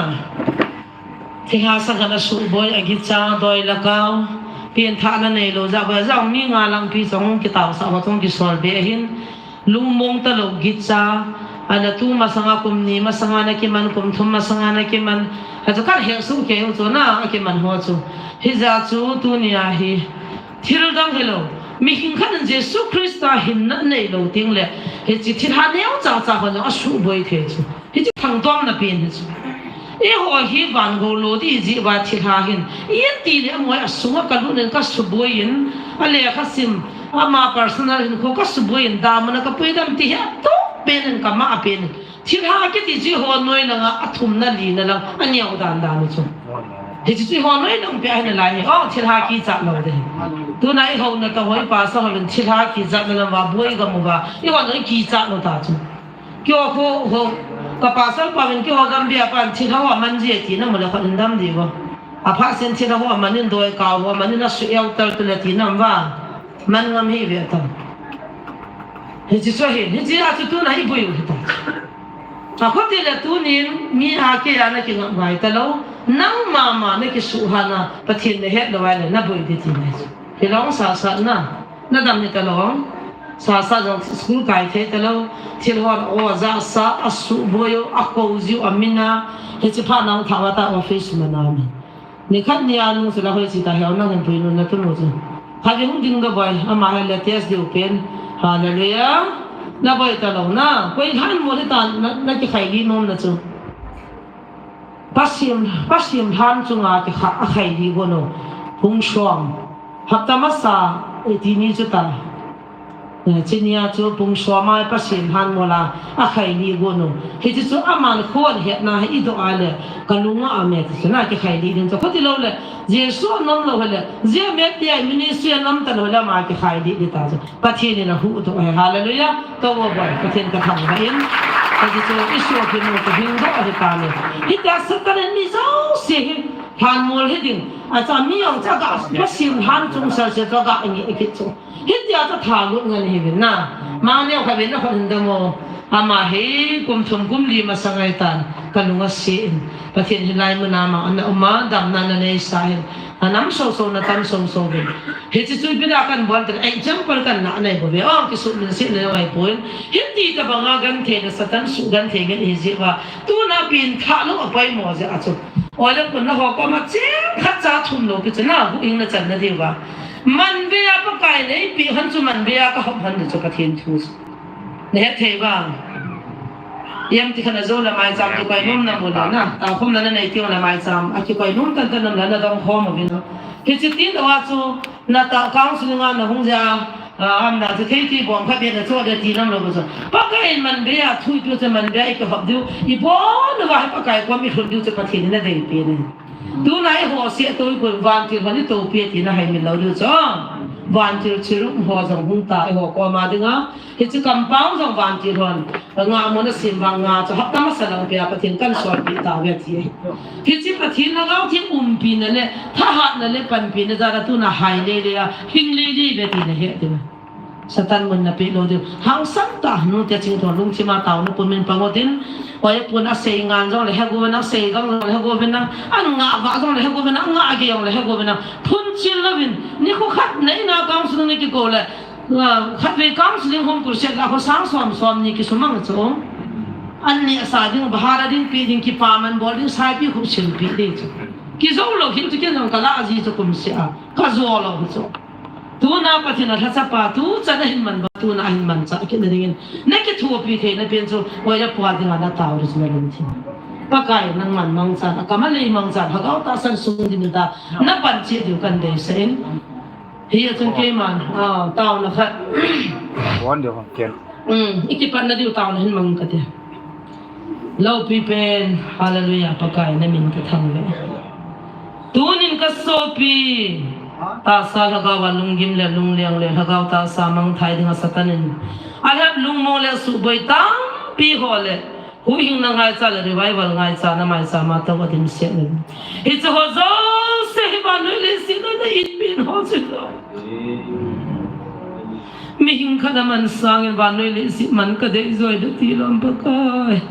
Thilha sa khat a suboi a gicha doi la kau. Pin tha na nei lo ja ba ja mi nga lang pi chong kitau sa ba chong kisol be hin. Lungmong talou gicha, ana tu masanga kum ni masanga na kiman, kum thum masanga na kiman, a chu khat hel su keu chu na, a kiman ho chu. Hijeh chu tunia hi, thil dang hilou, mihing khat in Jesu Christa hinna neilou ting le, hiche thilha neo cha cha ho jong a suboi thei chu. Hiche thangtomna pen hi chu. Eiho hi van gou lo ding jeh uva thilha hin. Iti le amoi a sunga ka lut in ka suboi in, a lekha sim, ama personal hinkho ka suboi in, damun a ka puidam ti hi a to pen in ka ma a pen in. Thilha kiti chu eiho noi langa a thumna lina lang a neo dan dan chu. Hiche chu eiho noi lang pe a hin lai hi. Oh, thilha kichat lou ding. Tuna eiho na ta hoi pa sa ho in thilha kichatna lang va boi gam uva. Eiho noi kichat lou ta chu. Keiho khu, ho, ka pasal pa min keiho Gambia pan thilha ho a man ji ti na mu le khut in dam di vo. Aphat sen thil ho amanin doi kau ho amanin asu eu tal tu le ti nam va. Man ngam hi ve ta. Hichi so hi, hichi a chu tu na hi bui u hi ta. A khoti le tunin mi a ke a na ki ngam ngai ta lo. Nang mama na ki su ha na Pathen le het lo ai le na bui di ti nai. Hi long sa sa na. Na dam ni ta lo. Sa sa jong school kai thei ta lo. Thil hon o za sa a su boi o a ko jiu a mina. Hichi pha nang tha wa ta office ma na mi. Ni khat ni a nung sila hoi si ta heo nang hin pui nun na tu nu chu. Kha di hung ding do boi, ama he le test diu pen. Hallelujah. Na boi ta lo na. Koi han mo le ta na, na ki khai li nom na chu. Pasim, pasim han chu nga ki kha, a khai li go no. Hung shom. Hapta masa, e ti ni chu ta. Eh, chinia chu pung soma Pasim han mola a khai li go no. Hichi chu aman khon hetna hi i do a le ka lunga a me ti chu na ki khai li din chu. Khoti lo le, Jesu a nom lo le, Jesu me ti ai ministry a nom ta lo le ma ki khai li di ta chu. Pathen in a hu do he, hallelujah. To wo boi, Pathen ka thang ha in. Hichi chu Isu ki no ka hing do he ta le. Hita Satan ni so si hi han mol he ding. A cha mi ong cha ga, Pasim han chung sa se cha ga ngi ki chu. Hitia chu tha lut ngan hi vin na. Ma neo kha vin na khon hin dam o. Ama hi kum thum kum li masa ngai tan. Ka lunga si in. Pathen hi lai muna ma ana uma damna na nei sa hin. A nam so so na tam so so vin. Hichi chu bina kan bol ter. Example kan na nei bo ve. O ki su min si nei ngai poi. Hiti ta banga gan the na Satan su gan the ngen hi ji va. Tu na pin tha lo a pai mo je a chu. Oi le kun na ho ko ma cheng khat cha thum lo ki chu na hu ing na chan na diu va. Man ve a Pakai nei pi han chu man ve a ka hop han chu Pathen thu. Ne he thei ba. Yam ti khan a zo la mai cham ti koi nom na mu la na. Ta khum la na nei ti la mai cham. A ki koi nom tan tan nam la na dong khom a vin. Ki chi ti lo a chu na ta counseling a na hung ja. A am na chu thei ti bom kha be na chu de ti nam lo ba chu. Pakai man ve a thu tu chu man ve a i ka hop diu. I bon va Pakai ko mi hun diu chu Pathen na dei pi ne. Tuna i ho se to i ko vantil hon i to pi ti na hai min lo diu chu. Vantil chirum ho jong hung ta i ho ko ma dinga. Hichi compound jong vantil hon. Nga mo na sim vang nga chu hapta masa lang pia Pathen kan sol pi ta ve ti. Hichi Pathen na gau ti um pi na le, tha hat na le pan pi na ja da tuna hai le le a, hing le le ve ti na he ti na. Satan mun na pe lo diu. Hangsan ta nu te ching thon lungthim a tao na pun min pango tin. Oi pun a sei ngan jong le he go na sei gang jong le he go na. An nga va jong le he go na nga ge jong le he go na. Phun chil lo vin. Ni khu khat nei na kang su ni ki ko le. Khat ve kang su ding hom kur se la ko sang som som ni ki su mang chu. An ni sa ding bahar a ding pi ding ki pa man bol ding sai pi khu sil pi ding chu. Ki zo lo hin chu ki jong ka la ji chu kum se a. Ka zo lo chu. Tuna Pathen a lhachapa, tu chan a hin man ba, tuna a hin man cha, kit na dingin. Na kithupi thei na pen chu, oi la pua dinga na tao ri chu na lungthim. Pakai nang man mangchan, a kama lei mangchan, Lhagao tahsan sung din ta, na pan chi diu kan dei sa in. Hi a chun keiman, a, tao na khat. Wan diu hong ken. Um, i kipat na diu tao na hin mang ka te. Lopi pen, hallelujah, Pakai na min ka thang ve. Tunin ka sopi, tahsa Lhagao a lunggim le lungliang le Lhagao tahsa mangthai dinga Satan in a lhep lungmong le suboi tampi ho le huhhingna ngaicha le revival ngaicha na maicha ma tao a dimset in. Hiche ho jouse hi vannoi leiset a na itpi in ho chu lo. Mihing khat a man sangin vannoi leiset man ka dei joi da ti lom Pakai.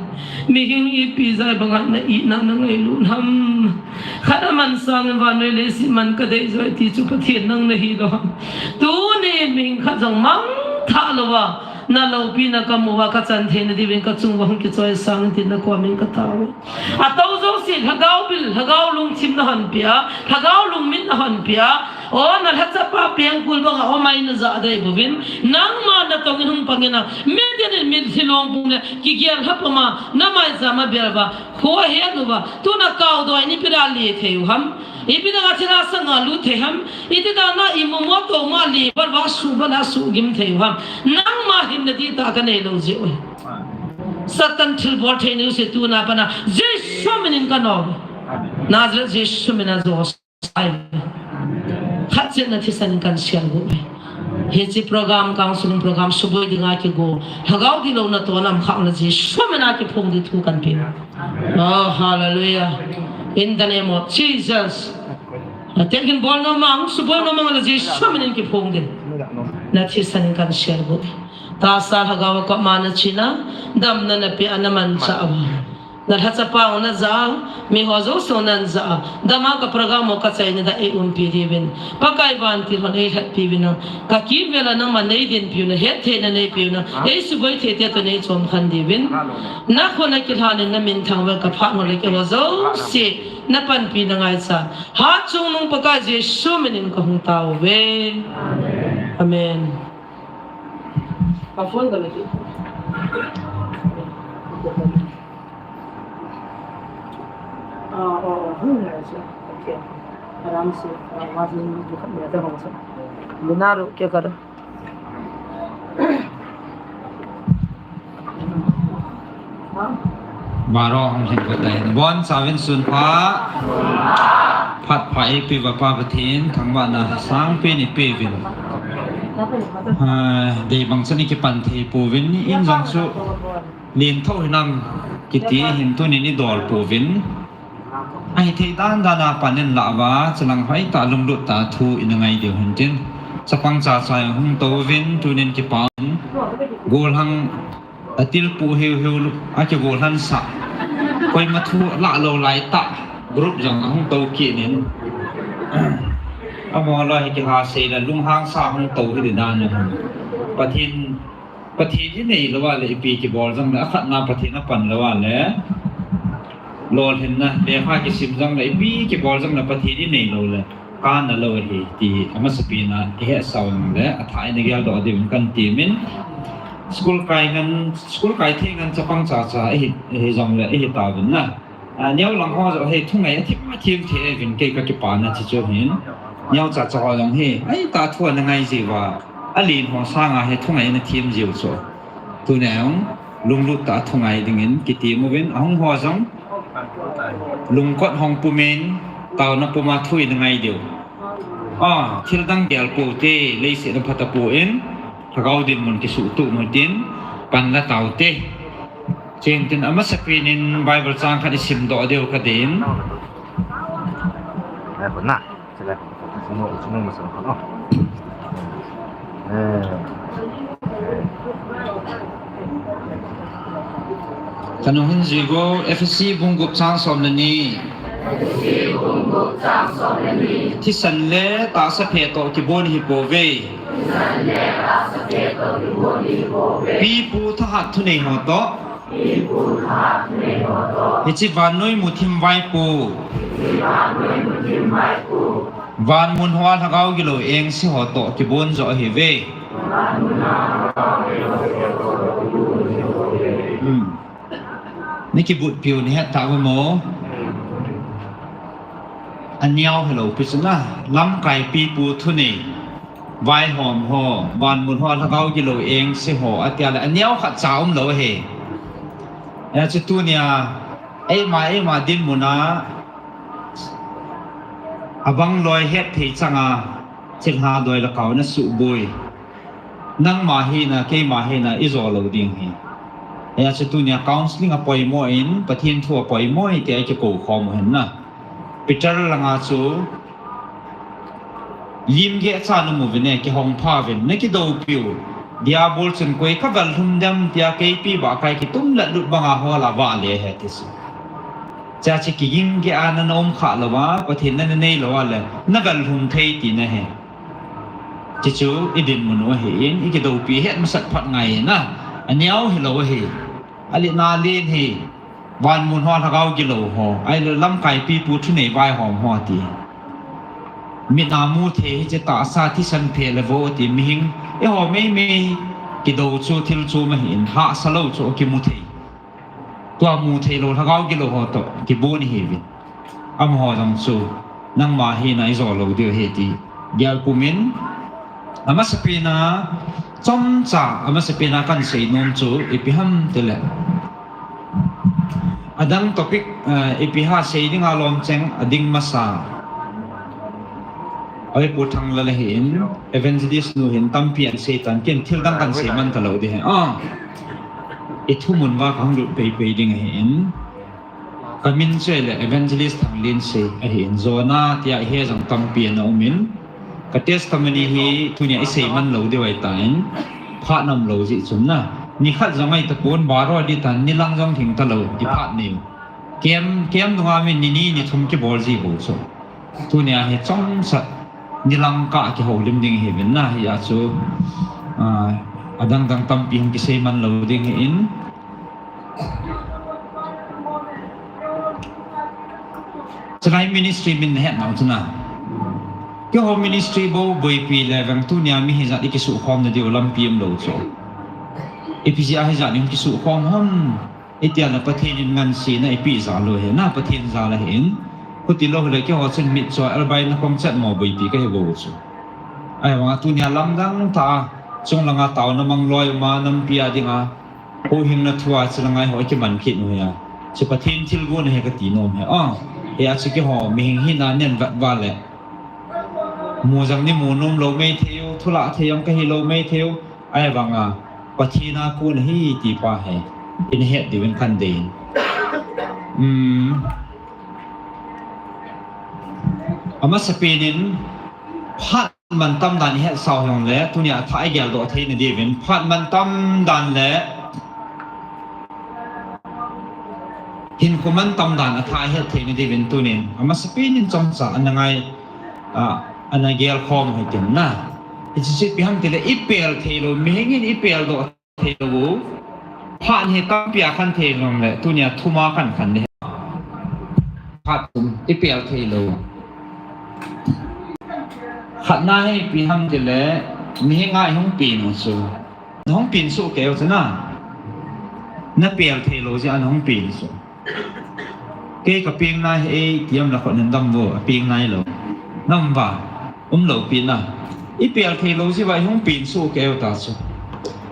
Mihing ipi jeh banga na itna na ngailut ham. Khat a man sangin vannoi leiset man ka dei joi ti chu Pathen nang na hi lom. Tuni mihing khat jong mangthah louva na loupina ka mu uva ka chan theina diuvin ka chung uva hung kichoi sangin tin na komin ka tao. Atou jouse Lhagao bil, Lhagao lungthim na hon pia, Lhagao lungmin na hon pia. O, na lhachapa pengkul banga o mai na jahda bouvin, nangma na tongin hung pangin a, midin in mitlhi longpung le kigel hapuma, na maicham a bel uva, kho a het uva, tuna kaudoi ni ipi dia le thei u ham, ipi dia thilha sanga lut thei ham, iti dia na i momo to ma le, bal uva su, bal a su gim thei u ham, nangma hinna dihtah ka nei lou jeh u. Satan thilbol thei ni u se tuna pana, Jesu minin ka nom. Nazareth Jesu mina jo. Khat chetna thisan kan siam gu. Hiche program, counseling program, suboi dinga kigo. Lhagao dilouna toh nam khakna Jesu mina kiphong di thu kan pe. Oh, hallelujah. In the name of Jesus. Atel kin bol nom a, hung suboi nom a, la Jesu min in kiphong ding. Na thisan in kan share bu. Tahsa Lhagao a koima na china, damna na pe a na manchah a. Na lhacha pang na ja, mi ho jouse na ja, dama ka program ho ka chaina da eiumpi diuvin. Pakai vantil hon eilhatpi uvin lang. Ka kimvel a nangman neidinpi u na, hetthei na neipi u na, eisuboi thei te toh neichom khen diuvin. Na khut a kilhan in na minthang uva ka phat ho le keiho jouse na panpi na ngaicha. Hatchungnung Pakai Jesu min in ka hung tao uve. Amen. Ka phone ka la ki. Ah, oh, oh, hmm, okay. Aram se, ah, wajin dukhat mera ta hong sa. Bina ru kya kar? Baro hung hin ko tai. Bon, savin sun pha. Phat pha eipeuva Pa Pathen, thangvahna sangpen eipeuvin. Ah, dei bang chan i kipan thei pouvin, in jong chu lentho hinam kiti hin tunin i dol pouvin. Ahithei dan dan a pan in lah uva, chulang hoitah lunglut tah thu i na ngai diu hin tin. Chapang chacha hung tou uvin, tunin kipan. Golhang a tilpu hiu hiu a kigolhan sah. Koima thu lah lou lai tah. Group jong ahung tou kit in. Amaho lah hi kihasei le lunghang sa hung tou hi di dan u. Pathen Pathen i nei lou a le ipi kibol jong le, akhatna Pathen apan lou a le, lolhinna, lekha kisim jong le, ipi kibol jong le Pathen i nei lou le, kana lou ahi, ti amasapen a i hetsah u le, athah in i geldoh diuvin kan temin, school kai ngan, school kai thei ngan chapang chacha ihi, ihi jong le, ihi tauvin na. Ah, neo lang ho jong hi thungai a thim a thim thei uvin kei ka kipana chu chu hin. Neo chacha ho jong hi, ai ta thu ana ngai jiuva. Alen ho sanga hi thungai ana thim jiu chu. Tuni jong lunglut tah a thungai dingin kitem uvin, ahung ho jong lungkot hong pumin, taona puma thu i na ngai diu. Ah, thil dang gel pou te, leiset a pha tapon, Lhagao dinmun kisuh tup u hitin, pan la tau te. Chuin tin amasapen in Bible chang khat i simdoh diu ka din. Ai, hon na. Chale. Chunu, chunu masang hon, oh. Eh. Ka nung hin jui uvo, Ephesi bung gup chang som le ni. Thisan le tahsa phe toh kibon hi pouve. Pipu thahat thunei ho toh. Hiche vannoi muthim vaipo. Van mun hoa lhagao gilou engse ho toh kibon joh ahiuve. Hmm. Na kibotpiu na het tauve mo. Aneo hilou pi chu na, lamkai pipu thunei. Vaihom ho, van mun hoa lhagao gilou engse ho, atia le, aneo khat cha umlou ahi. Hijeh chun tunia, eima, eima dinmun a, abang loi hetthei changa, thilha doi le kao na suboi. Nangma hina, keima hina, i jo lou ding ahi. Hijeh chun tunia counseling apoimo in, Pathen thu apoimo in, tia i kikou khom u ahin na. Peter langa chu, lim geh cha na um uvin e, kihong pha uvin, na kidoupiu. Diabol chun koi ka vel lhum dem tia keipi ba kai kitum let lut banga hol a vale ahi ti chu. Hijeh chun kiging geh a na na um kha lou a, Pathen na na nei lou a le, na vel lhum thei tina ahi. Hichu i dinmun u ahin, i kidoupi het masat phat ngai na, aneo hilou ahi. Alet na len hi, van mun hoa lhagao gilou ho, ahile lamkai pipu thunei vaihom ho ti. Mit a mu thei hiche tahsa thisan phe le vo ti mihing, eiho meimei kidou chu thil chu ma hin, hahsa lou chu kimu thei. Tua mu thei lou lhagao gilou ho toh kibon ihiuvin. Amaho jong chu nangma hina i jo lou diu ahi ti gel pumin, amasapen a, chomcha amasapen a kan seinom chu ipi ham tile, adang topic, eh, ipi ham sei dinga lom cheng a ding masa. Oi, Pu Thanglal ahin, evangelist nu hin tampi an sei tan, ken thil dang kan sei man talou ding ahi. Ah. I thumun uva kahung lut peipei ding ahin. Kamin chu ahile Evangelist Thanglinsei ahin, Jonah tia ihe jong tampi ana umin. Ka testimony hi tunia isei man lou diu ahitan, phat umlou jeh chun na. Nikhat jong ahitapon, baro ding tan, nilang jong thing talou, iphat nei u. Kem, kem dunga min ni ni, ni thum kibol ji bou chu. Tunia hi chomsat nilang kah kihoulim ding ahiuvin na, hia chu, ah, adang dang tampi hung kisei man lou ding ahin. Chulai ministry min nahet nau chu na. Keiho ministry bou boipi le vang tunia mi hijat ikisukhom na diu lampi umlou chu. Ipi jeh a hijat in kisukhom ham. Itia na Pathen in ngansena ipeh jal u ahi na, Pathen jal ahin. Chuti lou le keiho chun mitcho elbai na kong chat mo boipi kahi bou chu. Ahivanga tunia lamdang tah a, chunglanga taona mang loi uma nampi a dinga, huhhingna thua chulanga eiho kiman kit u ahi a. Chu Pathen thilgon ahi kati nom ahi. Ah, hia chu keiho mihing hina nen vet uva le. Mu jong ni mu nom lou maithei u, thulah thei jong kahi lou maithei u. Ahivanga Pathen a kon ahi ti pa hi ihet diuvin kan dei. Um, amasapen in phat mantam dan ihet sau jongle, tunia atha igeldoh theina diuvin, phat mantam dan le hinkho mantam dan atha ihet theina diuvin tunin, amasapen in chomcha ana ngai, ah, ana gelkhom u hitin na. Hiche chu ipi ham tile, ipel thei lou, mihing in ipeldoh thei lou u. Phat hi tampi a khan thei jongle, tunia thum a khan khan ding. Phat thum, ipel thei lou. Khatna hi ipi ham tile, mihing a ihung pen u chu. Nahung pen soh kei u chu na. Napel thei lou jeh a nahung pen soh. Kei kapeng nai e, ti am la khut nin dam vo, apeng nailou. Na um uva, umlou pi na. Ipel thei lou jeh uva ihung pen soh kei u ta chu.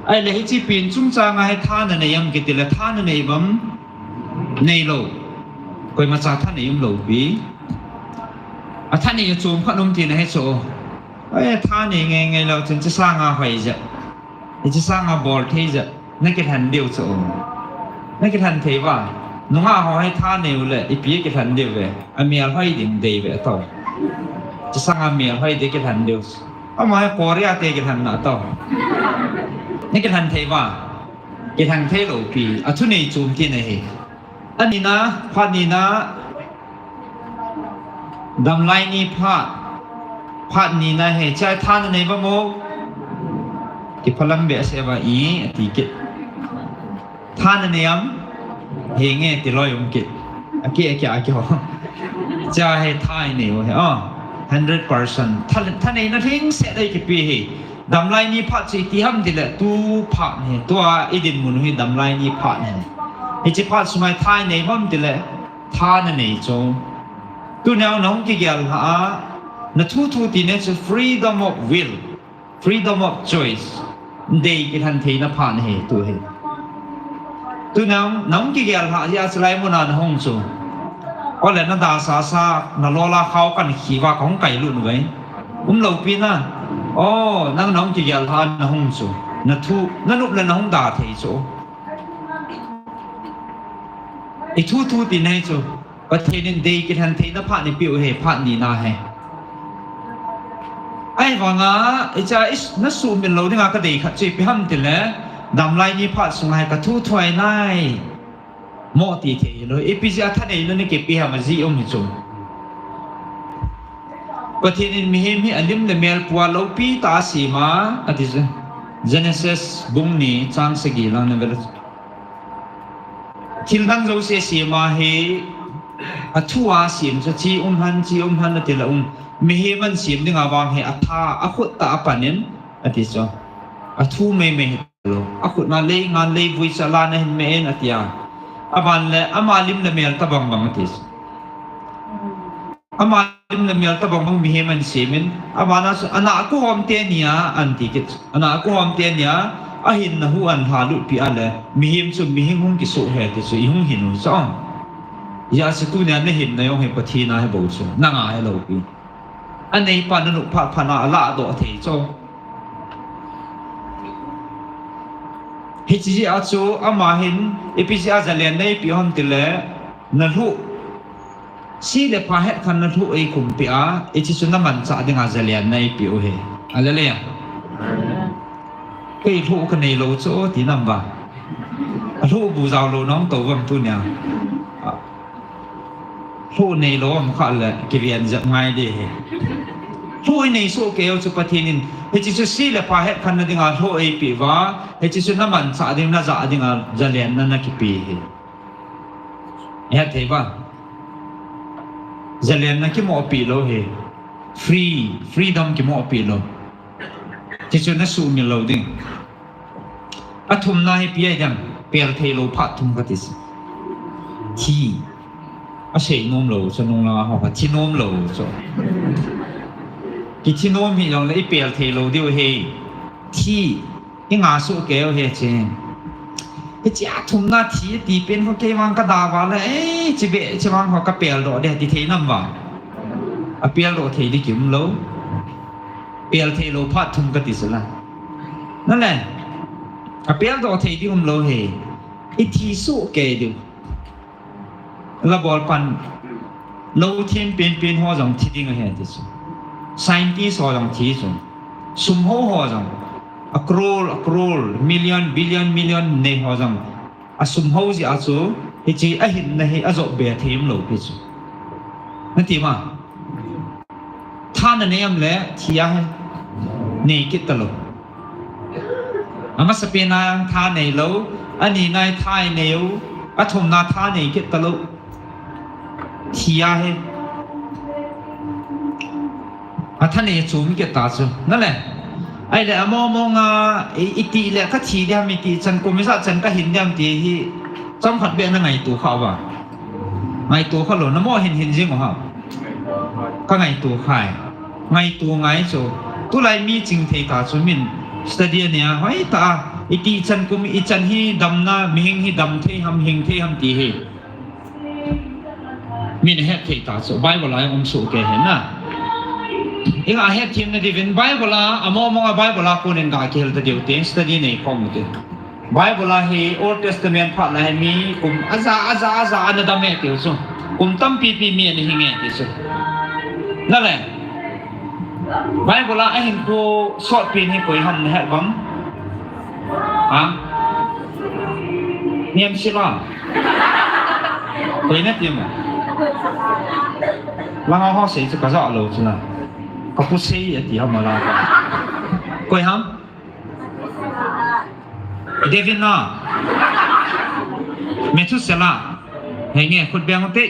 Ahile hiche pen chungchang a hi tha nanei am kiti le tha nanei uvam, neilou. Koimacha thanei umlou pi. Athanei u chom khat um tina hi chu. Ai, thanei ngei ngei lou chun hiche sanga hoi jeh. Hiche sanga bol thei jeh. Nakilhen diu chu. Nakilhen thei uva. Nungah ho hi thanei u le, ipi kilhen diu ve. Amel hoi ding dei ve tao. Hiche sanga mel hoi ding kilhen diu. Amaho hi Korea te kilhen na tao. Nakilhen thei uva. Kilhen thei lou pi. Athunei chom tina hi. Anina, phat nina, damlai ni phat, phat nina hi, chai tha nanei uvam o. Kiphalam behseh uva i, ati kit. Tha nanei am, henge ti loi um kit. Aki, aki, aki ho. Chai hi tha inei u hi, oh, hundred percent. Tha, thaneina lhingset dei kipe hi. Damlai ni phat chu iti ham tile, tu phat hi, tua idinmun hi damlai ni phat hi. Hiche phat sunga tha inei uvam tile, tha nanei chu. Tunia nahung kigel lha a, na thu thu tina chu freedom of will, freedom of choice. Dei kilhen theina phat hi, tu hi. Tunia nahung kigel lha jeh a chulai muna nahung chu. Ole na da sa sa, na lola khao kan khi uva kahung kailut uve. Umlou pi na. O, nang nahung kigel lha nahung chu. Na thu, na nop le nahung da thei chu. I thu thu tina hi chu. Pathen in dei kilhen theina phat eipeh u hi, phat nina hi. Ahivanga, icha is, nasuhmil lou dinga kadei khat chu ipi ham tile, damlai ni phat sunga hi kathu thu ahi nai. Mo ti thei lou, ipi jeh a thaneina nakipe ham ajeh um hi chu. Pathen in mihem hi alim le mel pua loupi tah a asem a, ati chu. Genesis bung ni chang sagi lang na vel. Thil dang jouse asem a hi, athu a asem chu, chi um hen, chi um hen ati la um. Mihem asem dinga vang hi atha, akhut tah a pan in, ati chu. Athu mei mei hi lou. Akhut na lei ngan lei vui chu alan ahin me in ati a. Aban le ama lim le mel tabang bang ati chu. Ama lim le mel tabang bang mihem ahin semin, abana chu, ana kuhom teni a, anti kit. Ana kuhom teni a, ahinna hu ahin lhalut pi a le, mihem chu mihing hung kisoh ahi ti chu, ihung hin u chu. Hijeh a chu tunia nahinna jong hi Pathen a ahi bou chu, nanga ahi lou pi. Aneipa nanop phat phat na alahdoh thei chu. Hiche jeh a chu, ama hin, ipi jeh a jalen neipeh ham tile, Na lhuh, si le pha hetkhen na lhuh eikhum peh a, hiche chu na manchah dinga zalenna eipeh u ahi. Hallelujah. Kei lhuh kanei lou chu ti nam uva. Alhuh bu jao lou nahung tou uvam tunia. Lhuh neilou um khah le kiven jep ngai ding ahi. Lhuh inei soh kei u chu Pathen in, hiche chu si le pha hetkhen na dinga lhuh eipeh uva, hiche chu na manchah ding, na jah dinga zalenna na kipe ahi. Ihet thei uva. Zalenna kimohpi lou ahi. Free, freedom kimohpi lou. Hiche chu na sumil lou ding. Athumna hi ipi ahi dem, pel theilou phat thum kati chu. Thi. Asei nom lou chu nunglang ho kha thi nom lou chu. Kithi nom hijongle ipel theilou diu ahi. Thi. Inga soh kei u ahi che. Hiche athumna thi ati pen kho kei vang kada uva le, eh, hiche beh, hiche vang kho kapel doh ding ti thei nam uva. Apel doh thei ding kium lou. Pel theilou phat thum kati chu la. Nale. Apel doh thei ding um lou ahi. Ithi soh kei diu. La bol pan. Lou thim penpen ho jong thi ding ahi ti chu. Scientist ho jong thi chu. Sum ho ho jong. A crore, a crore, million, billion, million nei ho jong. Asum ho jeh a chu, hiche ahinna hi ajop be thei um lou pi chu. Nati ma. Tha nanei um le, thi ahi. Nei kit talou. Amasapen a tha neilou, anina tha inei u, athumna tha nei kit talou. Thi ahi. Athanei chom kit ta chu. Nale. Ahile, among mong a, i, iti le kathi diam, iti chan kum ijat chan kahin diam ti hi, chomkhat beh na ngaito kha uva. Ngaito kha lou, namo hin hin jing u ham. Kangaito khai. Ngaito ngai chu. Tulai mi chingthei ta chu min study anei a, hoitah a, iti chan kum ichan hi damna, mihing hi dam thei ham, hing thei ham ti hi. Min ahet thei ta chu, Bible a um soh kei ahi na. Iga hetthem na diuvin Bible a, among mong a Bible a konin ga kihil ta diu te, study nei khom u te. Bible a hi Old Testament phat lai hi mi kum aja, aja, aja ana dam e tiu chu. Kum tampi pi mi ana hing e ti chu. Nale. Bible a ahinkho sotpen hi koi ham nahet uvem? Ha? Niam sila. Koi nati mo? Langa ho sei chu kaja lou chu na. Kapu sei ati ham la. Koi ham? David na. Methuselah. Henge, khut beng u te.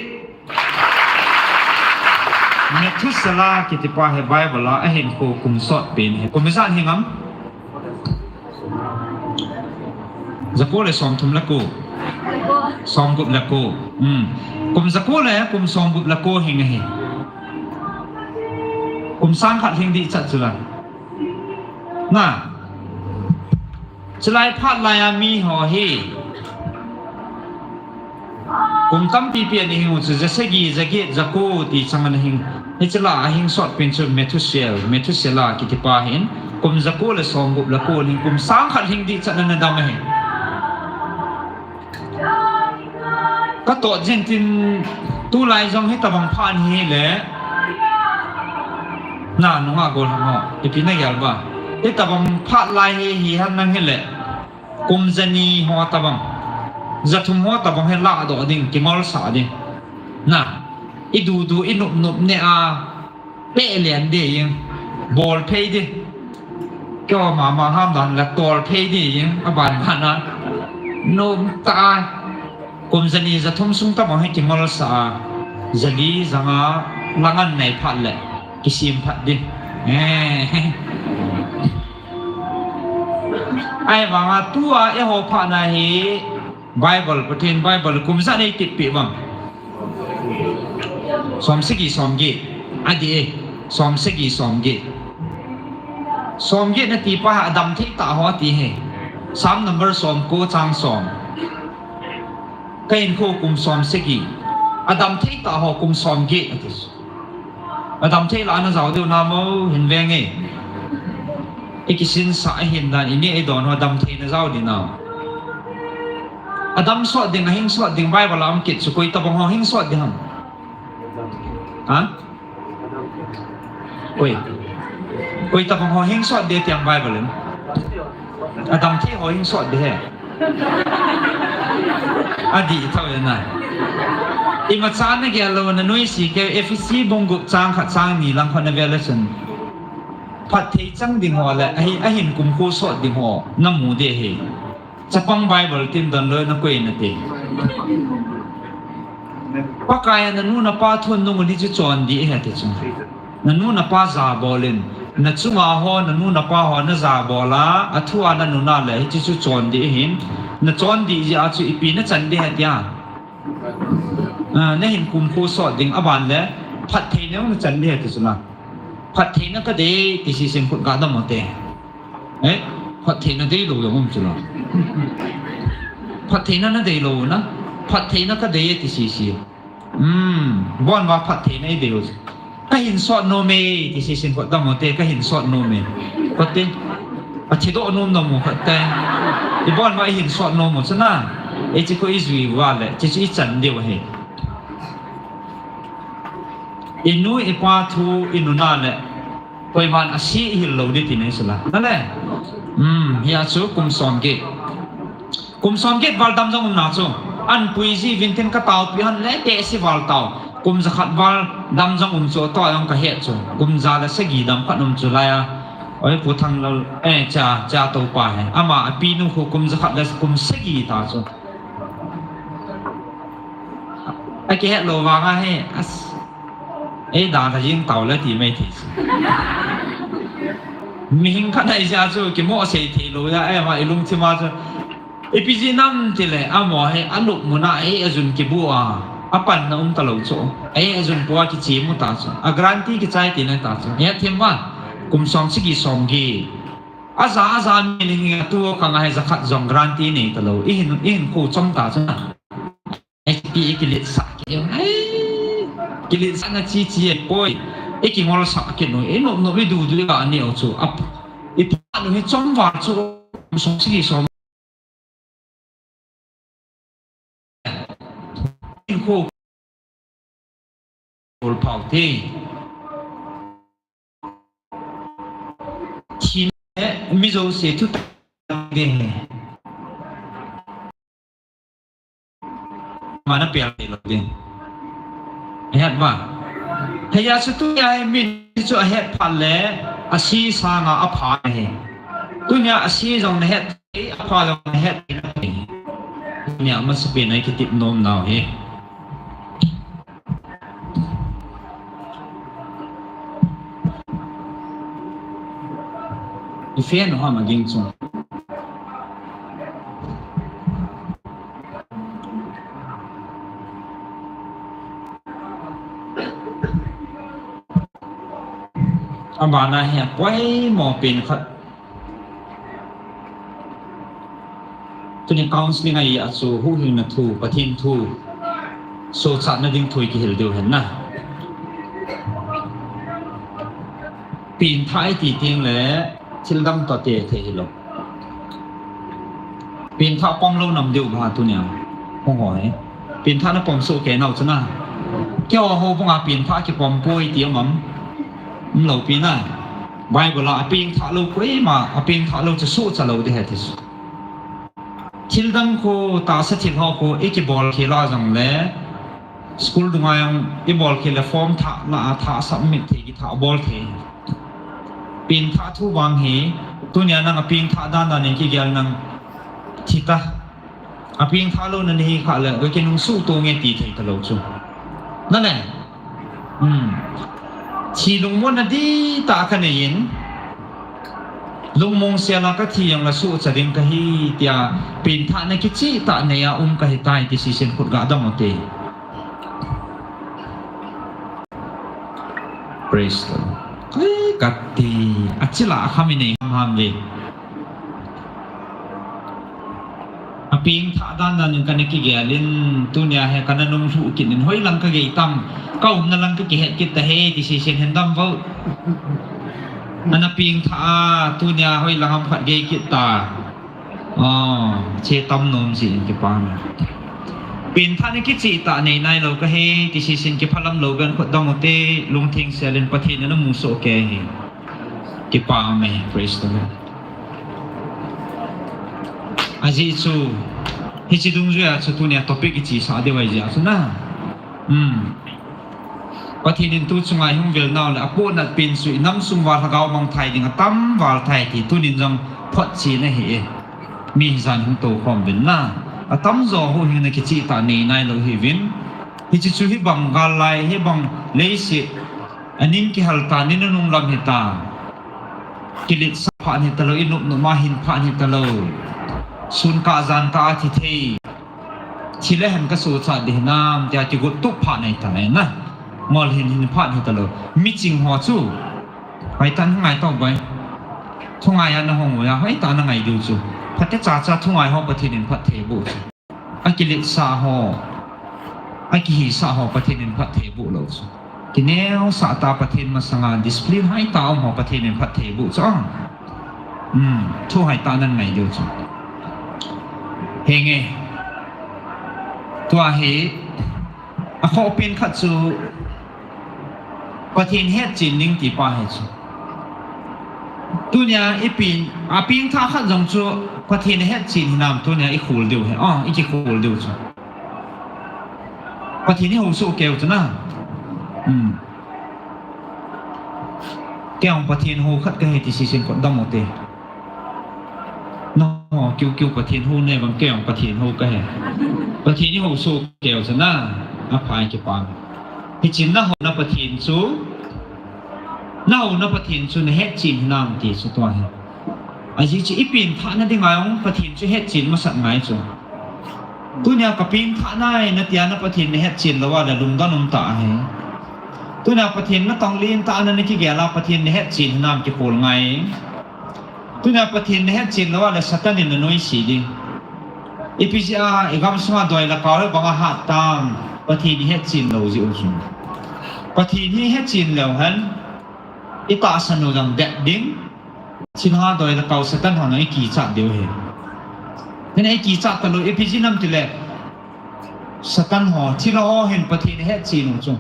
Methuselah kitipa hi Bible a ahinkho kum sotpen hi. Kum ijat hing ham? Jako le somthum le ko. Somgup le ko. Hmm. Kum jako le kum somgup le ko hing ahi. Kum sang khat hing ding chat chu la. Na. Chulai phat lai a mi ho hi. Kum tampi pi ana hing u chu, jasagi, jaget, jako ti chang ana hing. Hiche la a hing sotpen chu Methusel, Methuselah kitipa hin. Kum jako le somgup le ko hin kum sang khat hing ding chat ana dam ahi. Kato jin tin tulai jong hitabang phat hi le. Na nunga gol ham ho. Ipi na gel ba. Hitabang phat lai hi hi han nang hi le. Kum jani ho tabang. Jathum ho tabang hi ladoh ding, kingolsah ding. Na. Idudu, inupnup ne a. Peh len ding, bol phei ding. Keo mama ham dan la tol phei ding, aban ban a. Nom ta. Kum jani jathum sung tabang hi kingolsah a. Jali janga langan nei phat le. Kisim phat ding. Eh. Ahivanga tua eiho phat na hi. Bible, Pathen Bible, kum ijat nei kit pi vang. Som sagi, som get. Adi e, som sagi, som get. Som get nati pa ha adam thei ta ho ti he. Psalm number som ko chang som. Kahinkho kum som sagi. Adam thei ta ho kum som get ati. Adam thei la na jao diu na mo hin veng e. Ikisin sa ahin dan ini idon ho adam thei na jao di na. Adam sot ding, ahing sot ding, Bible a um kit chu koi tabang ho hing sot ding ham? Ha? Koi. Koi tabang ho hing sot ding ti ang Bible in. Adam thei ho hing sot ding he. Adih thou e na. Imacha nagel lou na nuisat kei, Ephesi bung gup chang khat chang ni lang kho na vel le chun. Phatthei chang ding ho le, ahi, ahin kumkho sot ding ho, namu ding ahi. Chapang Bible tin donlou na koi nati. Pakai a nanu napa thu nunga di chu chondih ahi ati chu. Nanu napa jabol in. Nachunga ho, nanu napa ho najabol a, athua nanun a le, hiche chu chondih ahin. Nachondih jeh a chu ipi nachan ding ahi tia. Ah, nahin kumkho sot ding aban le, phattheina nachan ding ahi ati chu na. Phattheina kadei, ti sisin khut ga dam u te. Eh, phattheina deilou jong um chu la. Phattheina nadeilou na. Phattheina kadei ti sisi. Hmm, ibon uva phattheina idei u. Kahin sot nom e, ti sisin khut dam u te, kahin sot nom e. Khut te. Athi doh nom nom u khut te. Ibon uva ihin sot nom u chu na. Hiche khu ijui uva le, hiche chu ichan diu ahi. Inu ipa thu inun a le. Koiman ase ihil lou ding ti nei sila. Nale. Hmm, hia chu kum som get. Kum som get val dam jong um na chu. Anpui ji vin tin ka taopi hon le te si val tao. Kum jakhat val dam jong um chu to jong kahet chu. Kum ja le sagi dam khat um chu lai a. Oi Pu Thanglal, eh, cha, cha to pa he. Ama api nu khu kum jakhat le kum sagi ta chu. Akihet lou vang a he. As. Ei, dan a jing tao le ti mai thei si. Mihing khat ahi jeh a chu kimo sei thei lou jeh a, eh, ama ilungthim a chu. Ipi jeh ham tile, amaho hi alup mun a, eh, ajun kibu a, apanna um talou chu. Eh, ajun po a kichim u ta chu. A guarantee kichai tina ta chu. Hethem uva, kum som sagi som get. Aja, aja mi ning a tu kang a hi jakhat jong guarantee nei talou. Ihin, ihin khu chom ta chu na. Ipi kiletsah kit u. Ai, kiletsahna chi chi e poi. Ikingolsah kit u. Inop nop idu du iga neo chu. Ap, ipa nu hi chom val chu. Som sagi som. Khu. Ol phau te. Thi le mi jouse thu ta ding. Mana pial te lou ding. Ahet ba. Hia chu tunia hi mi chu ahet phat le ase sanga apha ahi. Tunia ase jong nahet thei, apha jong nahet thei. Tunia masapen a ikitep nom nau hi. I fan u ham aging chu. Abana hi apoimo pen khat. Tuni counseling ahi a chu huhhingna thu, Pathen thu, sochatna ding thu ikihil diu ahin na. Pengthah iti teng le thil dang toh te thei hilou. Pengthah pom lou nam diu ba tunia. Hung hoi. Pengthah na pom soh kei nau chu na. Keiho houbung a pengthah kipom poi ti um am? Umlou pi na. Bible a apengthah lou koima, apengthah lou chu sohcha lou ding ahi ti chu. Thil dang khu tahsa thil ho khu ikibol khel a jong le, school dunga jong ibol khel le form thah la a thah submit thei kithah bol thei. Pengthah thu vang hi, tunia nang apengthah dan dan in kigel nang thi ta. Apengthah lou na nahi khah le, ga kinung suh to nge ti thei talou chu. Nale. Hmm. Thi lungmonna dihtah kanei in, lungmong sel a kathi jong le sohcha ding kahi tia, pengthahna kichehtah nei a um kahitai ti sisin khut ga dam u te. Praise the Lord. Ai, kati, achila akham inei ham ham ve. Apengthah dan dan in kana kigel in, tunia hi kana nunglhuh kit in, hoilang kagei tam, kaumna lang kakihet kit ta hi, ti sisin hin dam vo. Ana pengthah a, tunia hoilang ham khat gei kit ta. Ah, che tam nom jin kipah e. Pengthah na kicheh tah nei nailou kahi, ti sisin kiphalam lou ben khut dam ute, lungtheng sel in Pathen in amusoh kei hi. Kipah e, praise the Lord. Ajeh chu, hiche dungjuia chu tunia topic ichesah diu ahi jeh chu na. Hmm. Pathen in tu chunga ihung vil nau le apohnat pen chu inam sung uva lhagao mangthai ding atam val thei ti tunin jong photchen ahi e. Mi hijan hung tou khom uvin na. Atamjo huhhingna kicheh tah nei nailou hiuvin. Hiche chu hibang gal lai, hibang leiset. Aning kihal tan in anung lam hita. Kiletsah phat hitalou, inop nop ma hin phat hitalou. Sun kah jan kah a thi thei. Thi le hen kasochat ding hinam, tia kigot tup phat nei ta nei na. Ngol hin hin phat hitalou. Miching ho chu. Hoitah in ngai tau boi. Thungai a nahung uva, hoitah in nangai diu chu. Phatecha cha thungai ho Pathen in phatthei boh chu. Akiletsah ho, akihisah ho Pathen in phatthei boh lou chu. Kineosah tah Pathen masanga discipline hoitah um ho Pathen in phatthei boh chu. Hmm, thu hoitah in nangai diu chu. Henge. Tua hi, akhoh pen khat chu Pathen hetchen ding ti pa hi chu. Tunia ipen, apengthah khat jong chu Pathen hetchen hinam tunia ikhol diu hi. Ah, ikikhol diu chu. Pathen ihousoh keu chu na. Hmm. Kei jong Pathen hou khat kahi ti sisin khut dam ute. No, kiu kiu Pathen hou ne vang kei jong Pathen hou kahi. Pathen ihousoh keu chu na. Aphai kipah. Hichun nahouna Pathen chu. Nahouna Pathen chu nahetchen hinam ti chu tua hi. Ajeh chu ipengthah na dinga jong Pathen chu hetchen masat ngai chu. Tunia kapengthah nai natia na Pathen nahetchen lou a le lungdon um tah ahi. Tunia Pathen natong lentah na nakigel a Pathen nahetchen hinam kikhol ngai. Tunia Pathen nahetchen lou a le Satan in nanoise ding. Ipi jeh a igam sunga doi le kau le bang ahat tam Pathen ihetchen lou jeh u chu. Pathen hi ihetchen leu hen itahsan u jong det ding. Chilhanga doi le kau Satan ho jong ikichat diu ahi. Hin ikichat talou ipi jeh ham tile Satan ho, thilha ho hin Pathen ahetchen u chu.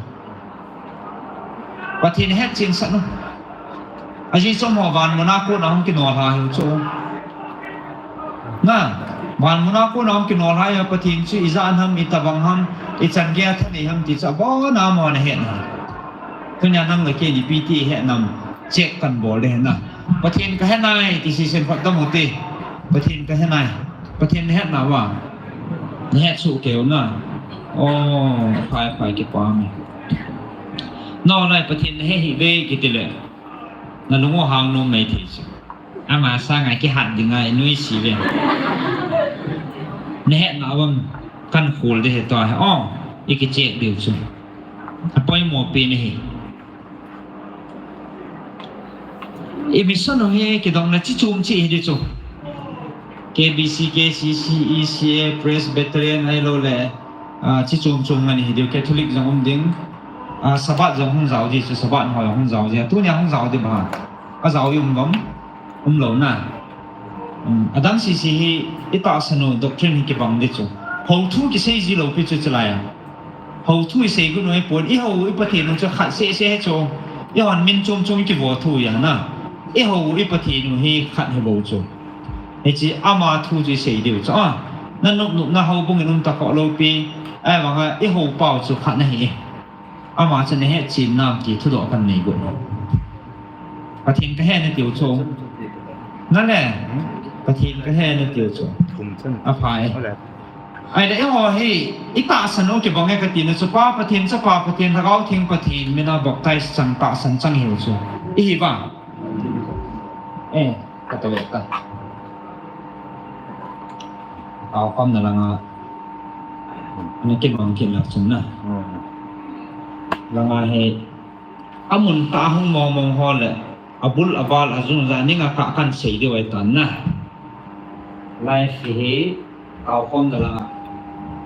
Pathen ahetchen sah u. Ajeh chu amaho vanmuna kona hung kinolha hiu chu. Na, vanmuna kona hung kinolha hiu Pathen chu ijat ham, itobang ham, ichan gei a thanei ham ti chu abona amahon ahet u. Tunia nang le kei in ipi ti ihet nam check kan bol ding ahi na. Pathen kahe nai ti sisin khut dam ute. Pathen kahe nai. Pathen nahet nauva. Nahet soh keu na. O, phai phai kipah e. Nalai Pathen nahe hih uve kiti le. Nalung u hang nom mai thei chu. Ama sanga kihat dinga inuisat uve. Nahet nauva kan khol ding ahi tua hi. O, ikicheck diu chu. Apoimo pen ahi. I mission u hi kidong na chi chom chi hi di chu. K B C, K C C, E C A, Presbyterian ahilou le, ah, chi chom chom ngan hi di, Catholic jong um ding. Ah, Sabbath jong hung jao di chu, Sabbath ho jong hung jao di. Tunia hung jao di ba. Ajao um bang. Umlou na. Um, adang sisi hi itahsan u doctrine hi kibang di chu. Hou thu kisei ji lou pi chu chulai a. Hou thu isei gu noi pon, ihou u i Pathen u chu khat seh seh hi chu. Ihon min chom chom kivo thu ya na. Ihou u i Pathen u hi khat hi bou chu. Hiche ama thu chu isei diu chu. A, nanop nop na houbung in um ta kho lou pi. Ahivanga ihou pau chu khat nahi. Ama chu nahetchen nam ti thudoh kan nei got. Pathen kahe natiu chu. Nale. Pathen kahe natiu chu. Aphai. Ahile eiho hi itahsan u kibang e kati na chu Pa Pathen, Chapa Pathen, Lhagao Theng Pathen mina baptize chang tahsan chang hiu chu. Ihi ba. Eh, katoh ta. Aokhom na langa. Ana kibang kit lak chun na. Hmm. Langa hi amun tah hung mong mong ho le abul abal ajung ja ning a kah kan sei diu ahi tan na. Life hi aokhom na langa.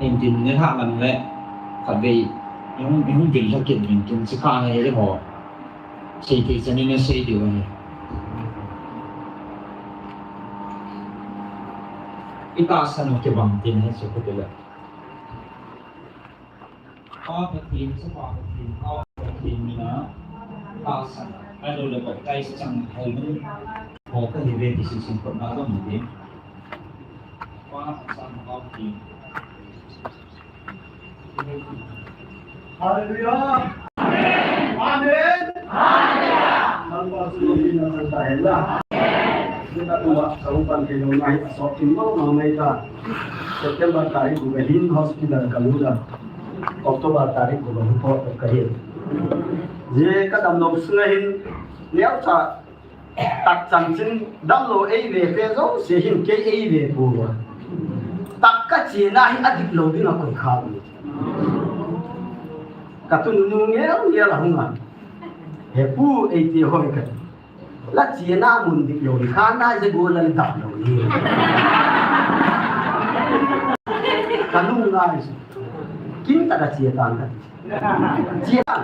Engtin ne tha lang le khatvei ihung, ihung bil lha kit min kin chi kha hi ho. Sei thei chan in asei diu ahi. I tahsan u kibang tin ahi chu kati le. Pa Pathen, Chapa Pathen, Nao Pathen mina tahsan, ahilouleh baptize chang houbung ho kahiuve ti singkotna gam u tin. Pa Pathen, Pa Pathen. Hallelujah. Amen. Hallelujah. Lalpa chu lungdon na chan tahen la. Amen. Tua tua ka hung pan kei lou na hi asot thim mong mong mai ta. September tarik gup a hin hospital ka lut a. October tarik gup a hin port kahi. Jeh kadam lou sunga hin neocha tak chanchin damlou eive peh jouse hin kei eive pouva. Tak kachena hi adik lou dinga koi kha u. Ka tunu ngel ngel a hunga. He pu eiti hoi ka. La chena mun dik lou hi kha na je go la le dam lou hi. Ka nung ngai. Kin ta ka che tan ka. Che tan.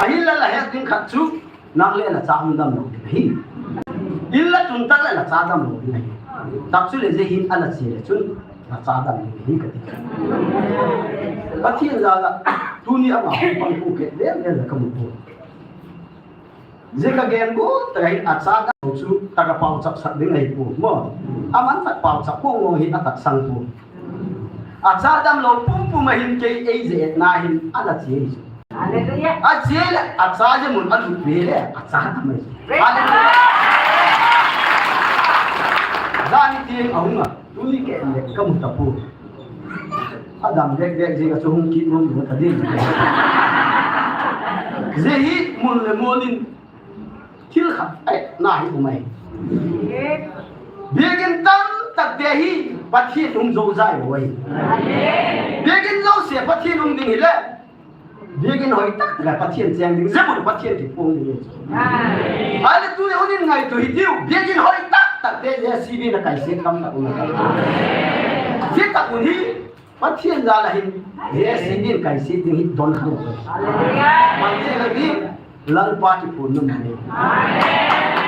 Ahi la la he ding khat chu. Nang le la cha um dam lou ding ahi. Illa tun tak le la cha dam lou ding ahi. Tak chu le je hin ala che le chun la cha dam ding ahi kati. Pathen jal a tuni ama hung pang pu kei le le la ka mu pu. Je ka gen gu ta hin a cha dam lou chu ta ka pau chap sak ding ahi pu mo. Aman tak pau chap pu mo hi a tak sang pu. A cha dam lou pum pum a hin kei ei je na hin ala che chu. Hallelujah. A che le, a cha je mun a lut ve le, a cha dam e. Hallelujah. Jani tin a hung a, tuni kei le ka mu ta pu. A dam dek dek je ka chu hung kit nom ka din. Je hi mun le mun in thil khat, eh, na hi um e. Biakin tam tak te hi Pathen um jou jai lou e. Biakin jouse Pathen um ding hi le. Biakin hoi tak le Pathen cheng ding, je mun Pathen kiphong ding. Ahile tuni hun in ngaito hitiu, biakin hoi tak tak te J C B na kai se tam tak un. Je tak un hi, Pathen jal a hin, J C B in kai se ding hi don kha. Pathen la ding, Lalpa kiphong ding.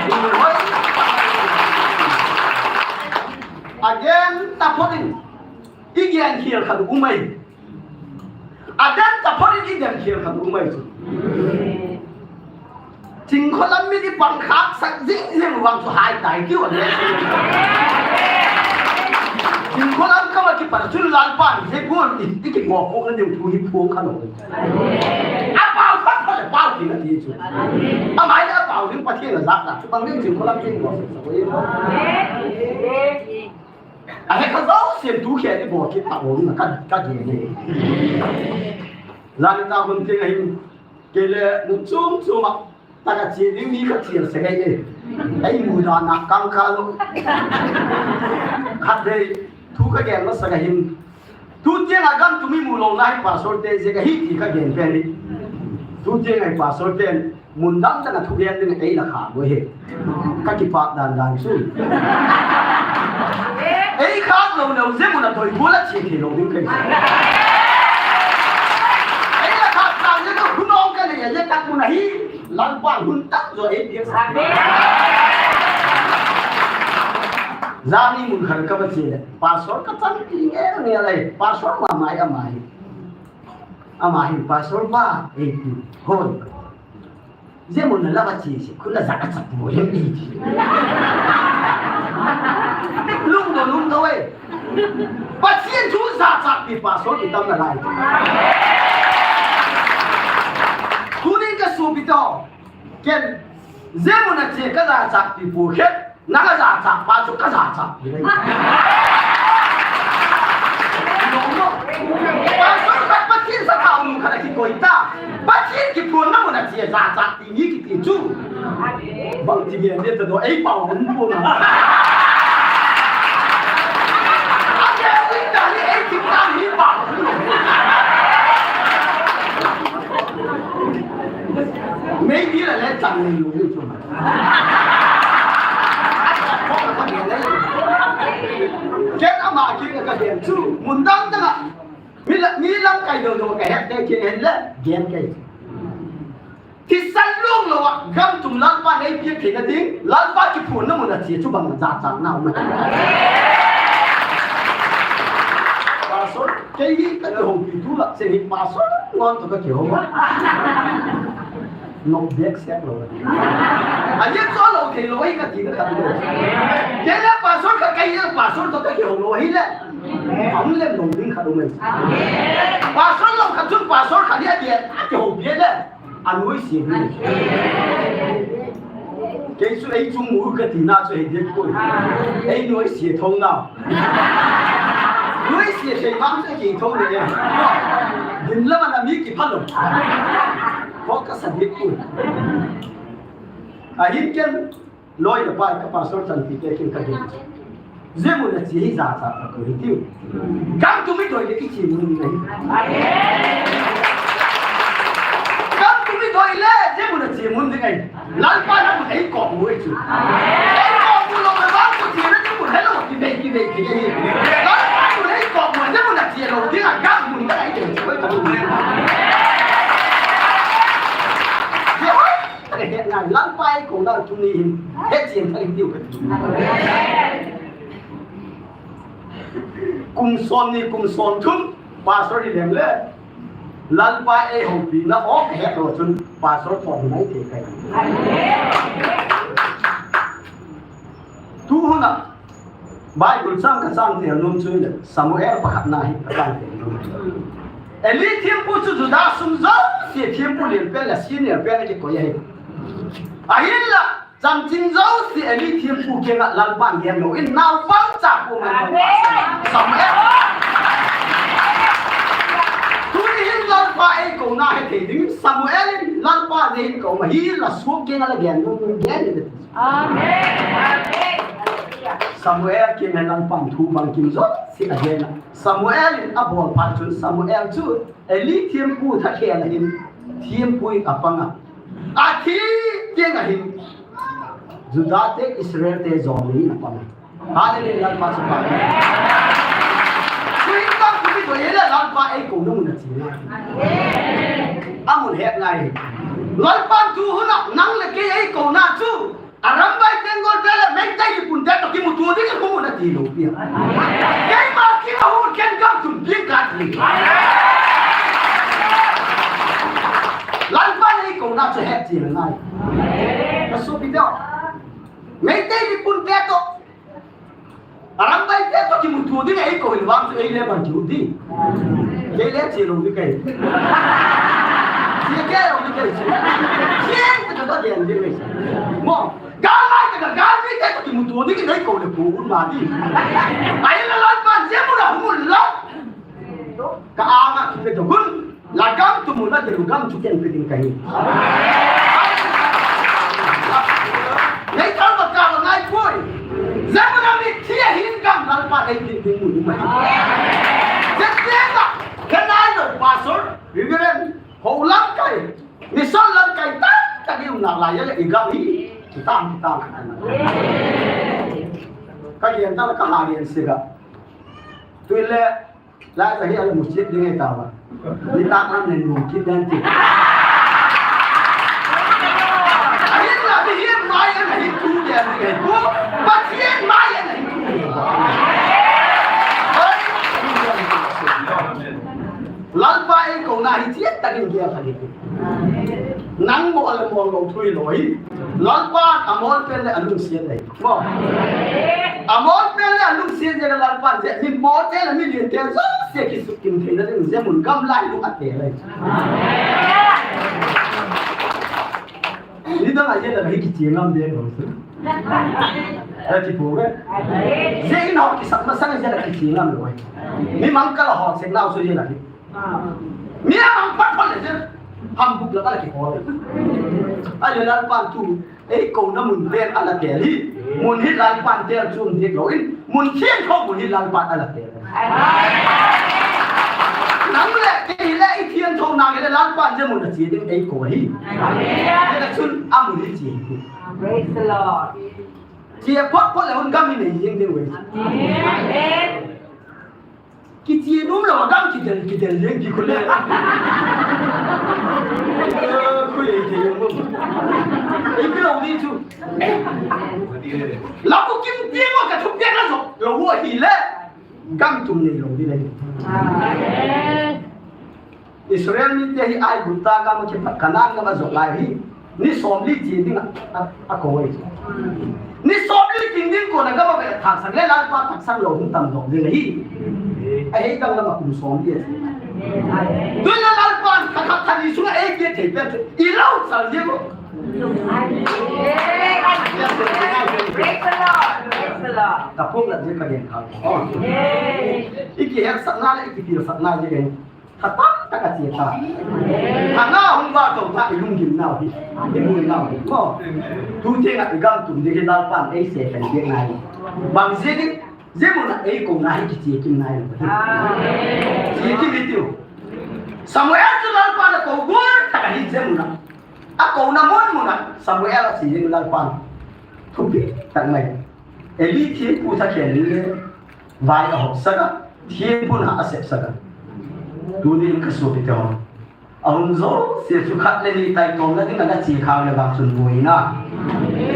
Tuni hoi. Again, ta photin. I gen khel khat um e. A dan ta photin i gen khel khat um e chu. Chingkholam mi di pang khak sak jing jing vang chu hai tai kiu le. Chingkholam ka ma ki par chu Lalpa ni je gon i, i ki mo ko na ding thu hi phu kha lo. A pau pha pha le pau ki na ti chu. A mai na pau ding Pathen la zak ta chu bang ding Chingkholam ki mo sa ko i. A he kha jouse tu khe ni bo kit ta o na ka, ka ge ni. Lani ta hun te hin kei le mun chom chom a ta ka che ding ni ka che se ngai e. Ai mu da na kang ka lo. Khat dei thu ka gen lo sa ka hin. Tu tiang a gam tu mi mu lo na hi pastor te je ka hi ti ka gen pe ni. Tu tiang a pastor te Mun dang dang a thugen ding ei la kha boi he. Ka kipak dan dan chu. Ei kha lo lo je mun a toi bula chi thi lo ding kai. Ei la kha dang je to hun ong ka le ye tak mun a hi. Lalpa hun tak jo ei piak sa. Jani mun khan ka ba che le. Pastor ka chan ti nge nge lai. Pastor ma mai a mai. A mai pastor ba ei ti. Hoi. Je mun la ba chi si, khula za ka chak mo yem ni. Lung do, lung do e. Pathen thu za chak pi pastor ki tam na lai. Tunin ka supi to. Ken, je mun a che ka za chak pi pu khet. Nang a jachat pa chu ka jachat. Pastor khat Pathen sathau nu khat a kikoi ta. Pathen kiphonna mun a che jachat ti ni kiti chu. Bang ti ngen le ta do ei pau hun pu na. A ke win da ni ei ti ta ni pau. Maybe la le chang ni lu ni chu. Ken ama kiang a ka gen chu, mun dang dang a. Mi la, mi lamkai dang dang ka het te kiang hen le, gen kei. Thisan lung lou a, gam tum Lalpa nei piak theina ding, Lalpa kiphonna mun a che chu bang jachat na um. Kei hi ka kihoupi tu lah, se hi pastor ngon toh ka kihou. Nok bek sek lou. A lian chu lou thei lou hi ka ti na khat lou. Kei le pastor khat, kei le pastor toh ka kihou lou hi le. Ahung lem lou ding khat um e. Pastor lou khat chun pastor khat hi a dia, a kihoupi le. A nuisat hi. Kei chu ei chung mu ka ti na chu hei dek poi. Ei nuisat thou na. Nuisat thei vang chu kei thou le. Din lam a na mi kipha lou. Ko ka sa dek poi. Ahin ken Loi le pai ka pastor chanpi te kin ka ding. Jeh mun a che hi jachat ka tu hi tiu. Gam tum i doi le i che mun ding ahi. Gam tum i doi le jeh mun a che mun ding ahi. Lalpa na mun ei kop mu ahi chu. Ei kop mu lou le vang chu che na jeh mun helou kivei kivei kivei ahi. Lalpa mun ei kop mu jeh mun a che lou ding a gam mun ka ahi ding chu ka tu. Ka he ngai, Lalpa ei kou na tuni hin, he chen thei diu ka ti. Kum som ni kum som thum, pastor hi lem le. Lalpa ei houpi na o ka he lou chun, pastor thon nai thei kai. Tu hun a, Bible chang ka chang tel nom chu le, Samuel pakhat na hi ka chang tel nom. Eli thempu chu Judah sung jouse thempu lian pen le senior pen a kikoi ahi. Ahinla, chanchin jouse Eli thempu kiang a Lalpan gen lou in naopa cha pu man. Amen. Samuel. Tuni hin Lalpa ei kou na he thei ding, Samuel in Lalpa nei kou ma hi la suak kiang a la gen lou, gen ni. Amen. Samuel kiang a Lalpan thu bangkim jouse a gen a. Samuel in a bol phat chun Samuel chu Eli thempu thakhel a hin thempu in a pang a. A thi teng a hin Judah te Israel te jong in a pang a. Hallelujah, Lalpa chu pa. Chu in bang chu mi doi le Lalpa ei kou na mun a che na. A mun het ngai. Lalpan tu hun a nang le kei ei kou na chu Arambai Tenggol te le Meitei Leepun te toh kimuto ding a kou na ti lou pia. Keima kihou ken gam tum ding ka ti. Lalpan ei kou na chu het chin ngai. Ka sopi te. Meitei Leepun te toh Arambai te toh kimuto ding ei kou hin vang chu ei le bang kiu ding. Kei le che lou ding kei. Che kei lou ding kei che. Che te ka ta den ding kei. Mo, galmai te ka galmi te toh kimuto ding ei kou le kou un ma ding. Ahinla Lalpan jeh mun a hung un lou. Ka anga kipe doh un. La gam tum u la delu gam chu ken pe ding ka hi. Nei thal ba ka ba ngai poi. Jeh mun a mi thi a hin gam Lalpa ei pe ding mun ma hi. Jeh te ba, ka nai lo pastor, Reverend, ho lam kai, mission lam kai, ta, ta ki um nak lai ya le i gam hi. Ki tam, ki tam. Ka lian ta la ka ha lian se ga. Tu le, Lai ka hi a la mu chet ding e ta ba. Ni ta an nen mu kit dan ti. Ahin la mi hi mai an hi tu de ni e ko. Pathen mai an hi tu de. Lalpa ei kou na hi chet ta ding ge a ka ni. Nang mo le mo lo thui lo hi. Lalpa a mol pen le a lungsiat le. Mo. A mol pen le a lungsiat le Lalpa je. Mi mo te le mi lien te jouse kisukkim theina ding je mun gam lai lung a te le. Ni dang a je le hi kiche ngam de lo. Ra ki pu ve. Je in ho kisak masang je le kiche ngam lo. Mi mang ka la ho se nau so je la hi. Mi a mang pat pat le chen. Ham buk la ka la kihol. A le Lalpan tu, ei kou na mun pen a la tel hi. Mun hi Lalpan tel chun dik lo in. Mun thian tho mun hi Lalpan a la tel. Nang le, kei le, i thian tho nang le Lalpan je mun a che ding ei kou hi. Amen. Chun a mun hi che hi. Praise the Lord. Che pat pat le hun gam hi nei jing ding ve. Amen. Kiche nom lou a gam kidel, kidel leng ki khule. Khule kei nom. Ei kilou ding chu. Lam u kim tiang u ka thupiak la jo. Lou u hi le. Gam tum nei lou ding ahi. Amen. Israel mite hi Aigupta gam a kipat Canaan gam a jot lai hi. Ni somli che ding a, a, akou ahi. Ni somli ting ding kona gam a vet thang sang le Lalpa taksang lou hung tam doh ding ahi. Ahei dang lam a kum somli ahi. Tun la Lalpa kha kha kha ni sunga ei ke thei pen i lau sal ding. Praise the Lord. Praise the Lord. Ka pum la ding ka ding kha. I kihetsahna le i kipilsahna ding ahi. Tha tamtah a che ta. Tha nga hung vah tou ta i lunggim nau hi. I mu nau hi. Mo. Tu teng a i gam tum ding hi Lalpan ei sei pen ding ngai. Bang jeh ding, jeh mun a ei kouna hi kiche kim ngai. Che kim hi tiu. Samuel chu Lalpan akou gol tah ahi jeh mun a. Akouna mun mun a Samuel a che ding Lalpan. Thupi tah mai. Eli thempu tha khen ni le. Vai ahop sah a, thempu na asep sah a. Tunin ka sopite ho. Ahung jouse chu khat le ni taitomna ding a na che khang le vang chun buai na.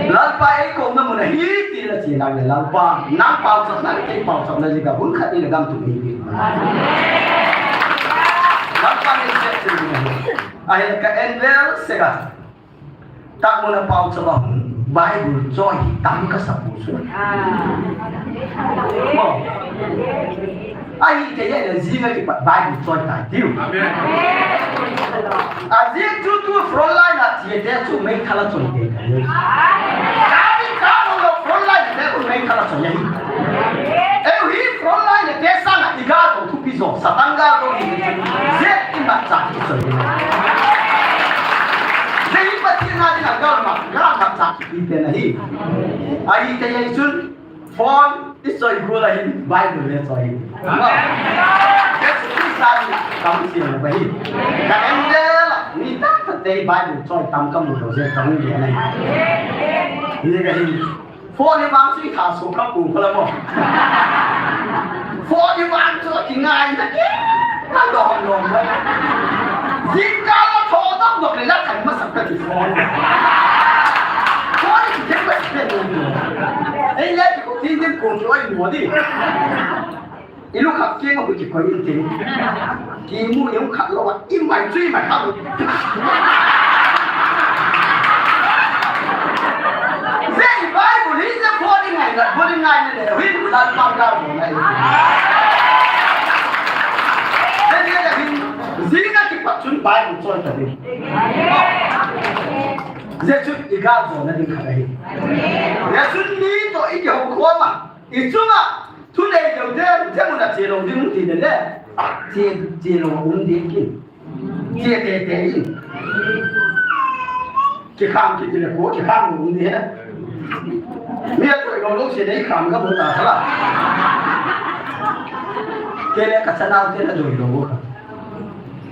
Lalpa ei kouna mun ahi ti na che lang le Lalpa. Nang pauchapna le kei pauchapna jeh a hun khat ni le gam tum hi. Lalpa nei sep chu ding ahi. Ahile ka en vel sek a. Tah mun a pauchap a hung Bible choi hi tam ka sa pu chu. Mo. Ahithei le jing a kipat Bible choi tai tiu. Amen. Ajing chu tu front line a che te chu meithal a choi te. Ka bi ka lo front line te chu meithal a choi ahi. Ei hi front line te sang a i ga to thupi jo, Satan ga lo ni. Jeh in ba cha ki choi. Jeh in Pathen a ding a galmat, galmat cha ki te na hi. Ahithei chun phone i choi gu la hin Bible le choi. Jesu Christa ni kam si na ba hi. Ka en de la, ni ta ta te Bible choi tam kam lo je kam ni na. Ni ka hi. Phone hi vang chu i tha suh ka pu ka la mo. Phone hi vang chu kingai na ke. Ka lom lom na. Jingkah la tho dok dok le la thai masat ka ti phone. Phone hi ke ba ke ni. Ei le ki ko tin din ko chu ai mo di. I lu khat keng a hu kikoi in tin. Kimu i hung khat lou a, i mai chu i mai khat lou. Jeh i Bible hi jeh phone i ngai na, phone i ngai na le, hin Lalpa ga bo nai. Jeh jeh hin, jing a kipat chun Bible choi ta ding. Jeh chun i ga jo na ding khat ahi. Jeh chun ni to i kihou khom a, i chunga Thunei deu deu, deu mun a che lou ding ti le le. Che, che lou um ding kin. Che te te in. Kikhang kiti le ko, kikhang lou um ding he. Mi a doi lou lou che dei khang ka bu ta sala. Kei le ka chanau te na doi lou ka.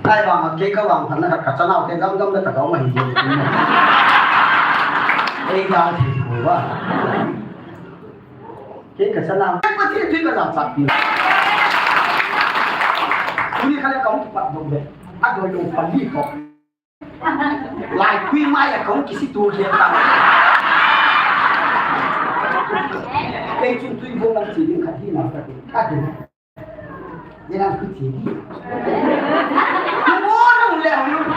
Ai vang a kei ka vang phat na ka, ka chanau te gam gam na ta ka um ahi ding. Ei da thi ko ba. Kei ka sana. Pathen thu ka jachat pi. Tuni kha le ka hung kipat bou le. A doi lou pali ko. Lai tui mai a ka hung kisi tu le ta. Kei chun tui bou lang chi ding khat hi na ka ti. Ka ti. Ye lang ku ti. Ku bo nung le nung.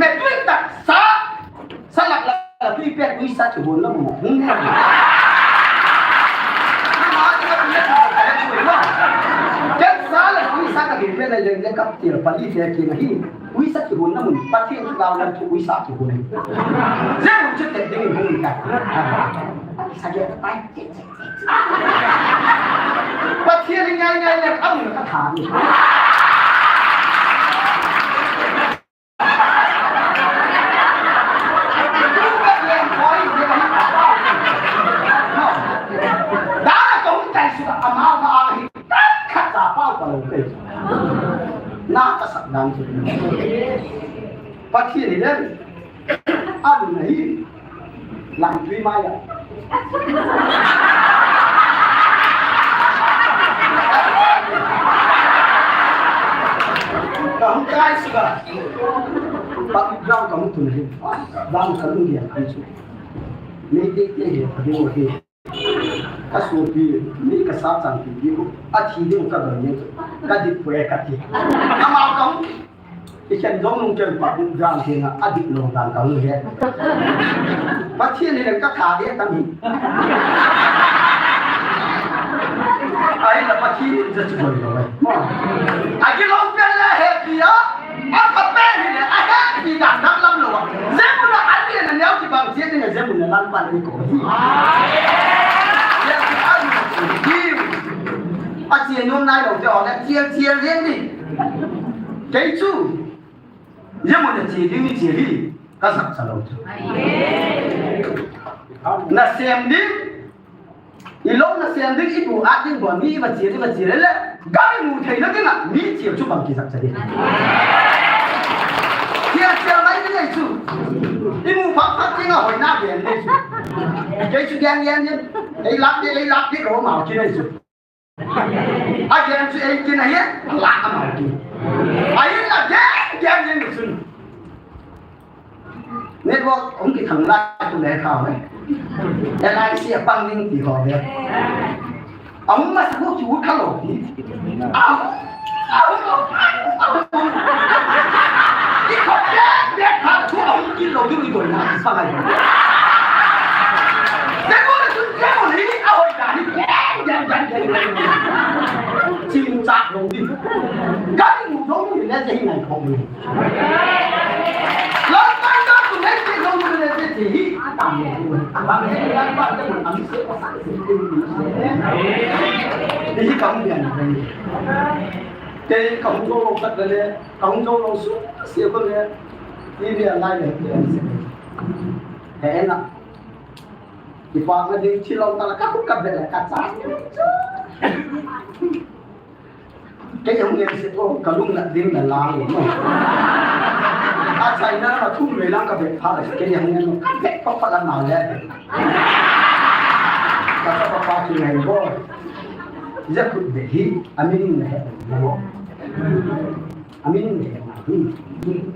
Me tui tak sa. Sa lak lak tui pet tui sa chu bon na mo. Hmm. Ken sa le tui sa ka bin pet le le kap ti pali le ki na hi. Tui sa chu bon na mo. Pathen chu ga na chu tui sa chu bon. Je mo chu te ding mo ka. Sa ke ta. Pathen hi ngai ngai le, a mun ka tha ni. Dan a ka hung tai suh a, amau ma a hi, khat cha pau ka lo pe. Na ka sak dan chu. Pathen hi le. Adu na hi. Lang tui mai a. Ka hung kai suh a. Background ka hung tun hi. Dam ka lung dia kai chu. Nei te te hi ka ding hi. Ka sopi, mi ka sa chang pi pi ko, a thi ding ka doi ni, ka dik poi ka ti. Ama ka hung, i khen dong nung ken pa buk dan thei na, a dik lo dan ka hung he. Pathian ni ka tha de ta mi. Ai la Pathian ni ja chu doi lo. A ki lo pe la he pi a. A pa pe ni le, a he pi dan dang lam lo. Ze mun a an ni na neo ki bang che ni na ze mun na lan pan ni ko. Ya ki an ni. A chia nom nai lo te o le, chia, chia lien ni. Kei chu. Ye mo ne chia ding ni chia hi. Ka sak sa lo chu. Na sem ding. I lo na sem ding, i bu at ding, bu mi i va chia, i va chia le. Gam i mu thei lo ding a, mi chia chu bang ki sak sa ding. Chia, chia mai ni nei chu. I mu phak phak ding a hoi na gen nei chu. Kei chu gen gen ni. Ei lak de, ei lak de lo ma ki nei chu. A gen chu ei kin a hi, a la a ma kin. A in la gen, gen, gen sun. Network hung ki thang lai tu le kha le. L I C a pang ding ti ho le. A hung ma sa ko chu kha lo ti. A, a hung lo. I ko le, le kha tu a hung ki lo tu i ko na sa lai. Le ko le tu le ko ni a hoi da ni. Chim chak lo ding. Ka ding mu dong ni le je hi ngai khom ni. Lalpan ka tu le je dong ni le je je hi. Tam ni. Bang he Lalpan ka mun am se ko sa se. Ni hi kam bian ni. Te ka hung lo lo khat le, ka hung lo lo su se ko le. Ni le lai le. He na. Kipana ding thilou tala ka hung ka bel ka cha. Kei hung ngen se ko ka lung na ding na la lo no. A China ma thum le lang ka bel pha le kei hung ngen ka bel pa pa la na le. Ka pa pa ki ngai bo. Ja khut be hi a min na he bo. A min na he na hi.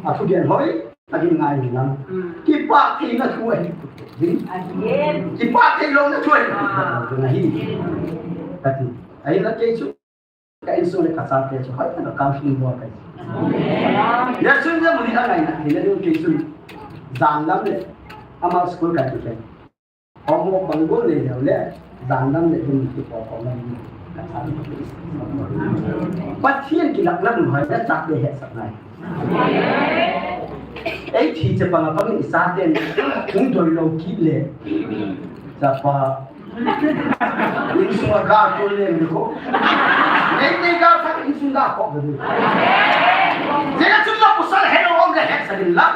A thu gen hoi. A ding ngai ni lam. Kipa thei na thu ahi. Kipa thei lo na thu ahi. Na hi. Kati. Ai na kei chu. Ka insung le ka sa te chu. Hai na ka hing bo kai. Ya sun ya muni angai na. Ni na kei chu. Jan lam le. Ama school kai tu ke. Homework bang bol nei leu le, jan lam le dum ti ko ko na ni. Pathian kilaklam hoi na chak le hetsah nai. Ei thi che pang a pang i sa ten, hung doi lo kit le. Chapa. Insung a ga ko le ni ko. Nei nei ga sa insung ga ko ga ni. Jena chun la kusal hello om le hetsah din la.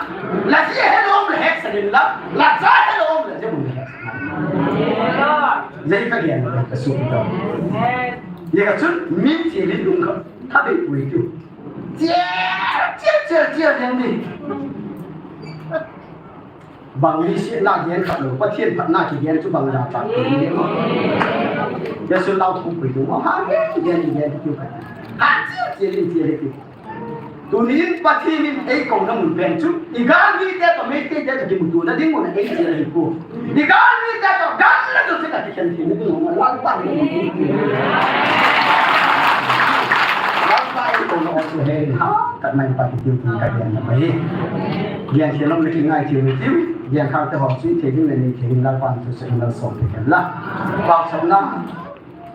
La ji hello om le hetsah din la. La ja hello om le je mun le. Jai ka gen ka su ka. Ye ka chun min chi li lung ka. Tha be pui tu. Chia, chia, chia, chia, yang ni. Bang ni si na gen ka lo, Pathian phat na ki gen chu bang da pa. Ya su lau thu pui tu. Ha gen, gen, gen tu ka. Ha chia, chia, chia, chia. Tunin Pathian in ei kouna mun pen chu, i galmite toh Meiteite toh kimutona ding mun a ei chil ahi poi. I galmite toh gamla toh chil a kikhen theina ding mun a Lalpa in mun a. Lalpa in kouna a chu he ha, kat mai pa kitiu tin ka gen na mai. Gen khelom le kingai tiu ni tiu, gen khang te ho chu thei ding le nei thei ding Lalpa in chu se in Lal som te khen la. Pau chom na,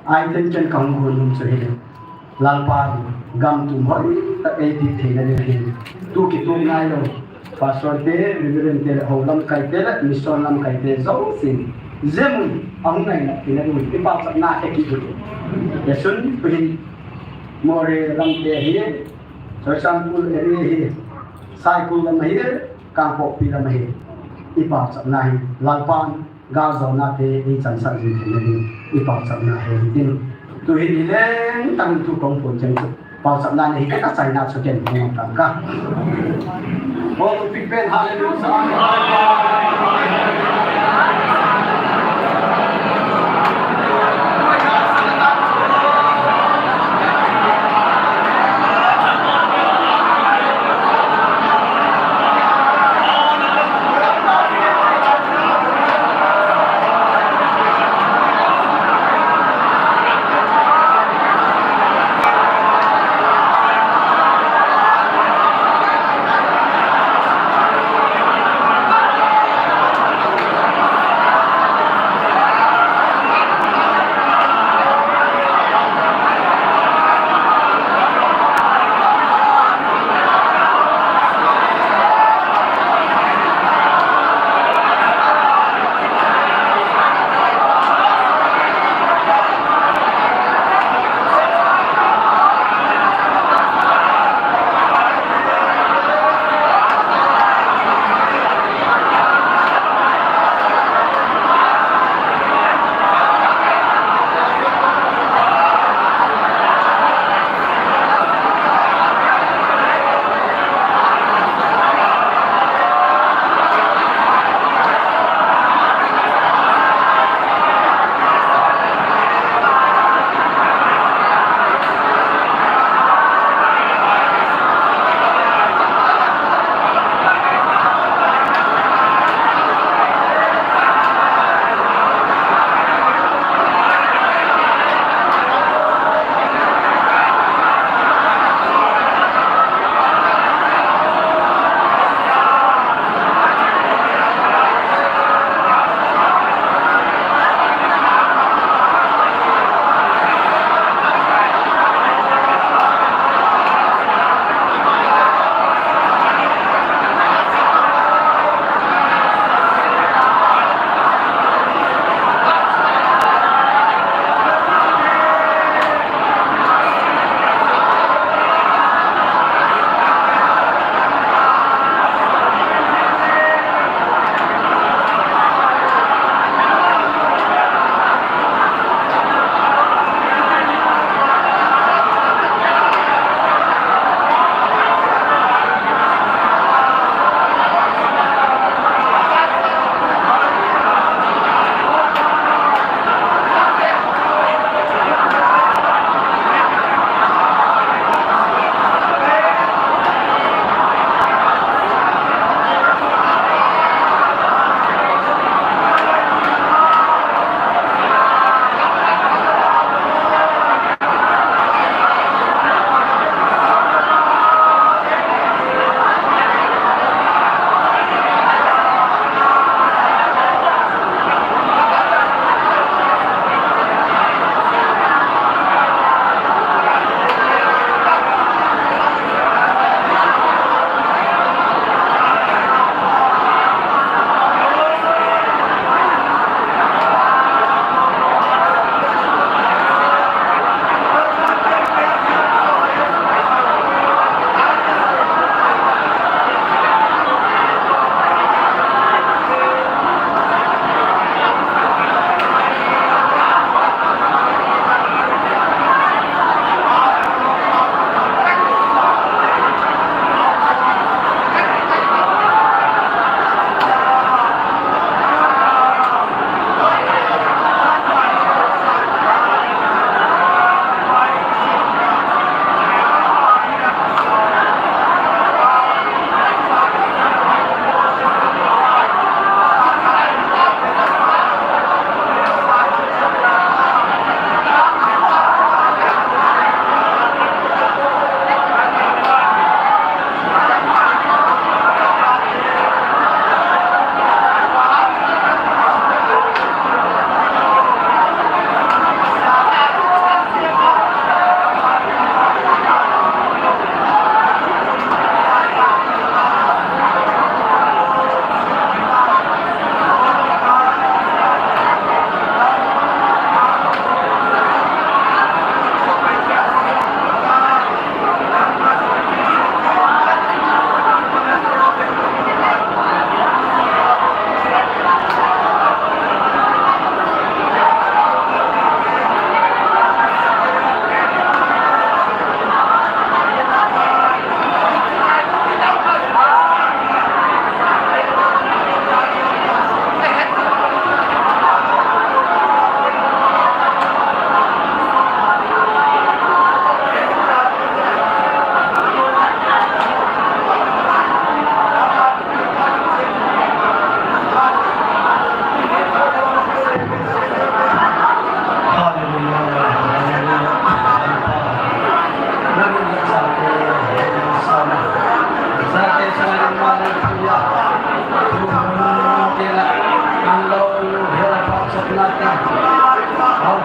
ai ten ken kang gun mun chu he. Lalpa, gam tum hoi tak ei pi theina ding hin. Tu kitu ngai lo. Pastor te, Reverend te, ho lamkai te, mission lamkai te, zo sin. Jem, ahung nai na, tina ding, i pau chap na, e ki tu. Ya sun, tu hin, Moreh lam te hi, Churachandpur area hi, Saikul lam hi, Kangpokpi lam hi. I pau chap na hi, Lalpa, Gal jona te i chansah jing theina ding i pauchapna hi hitin. Tu hi i leng tangin thu kong phon cheng chu pauchapna nei hi ka chaina chu ken hung tang ka. Hallelujah, hallelujah.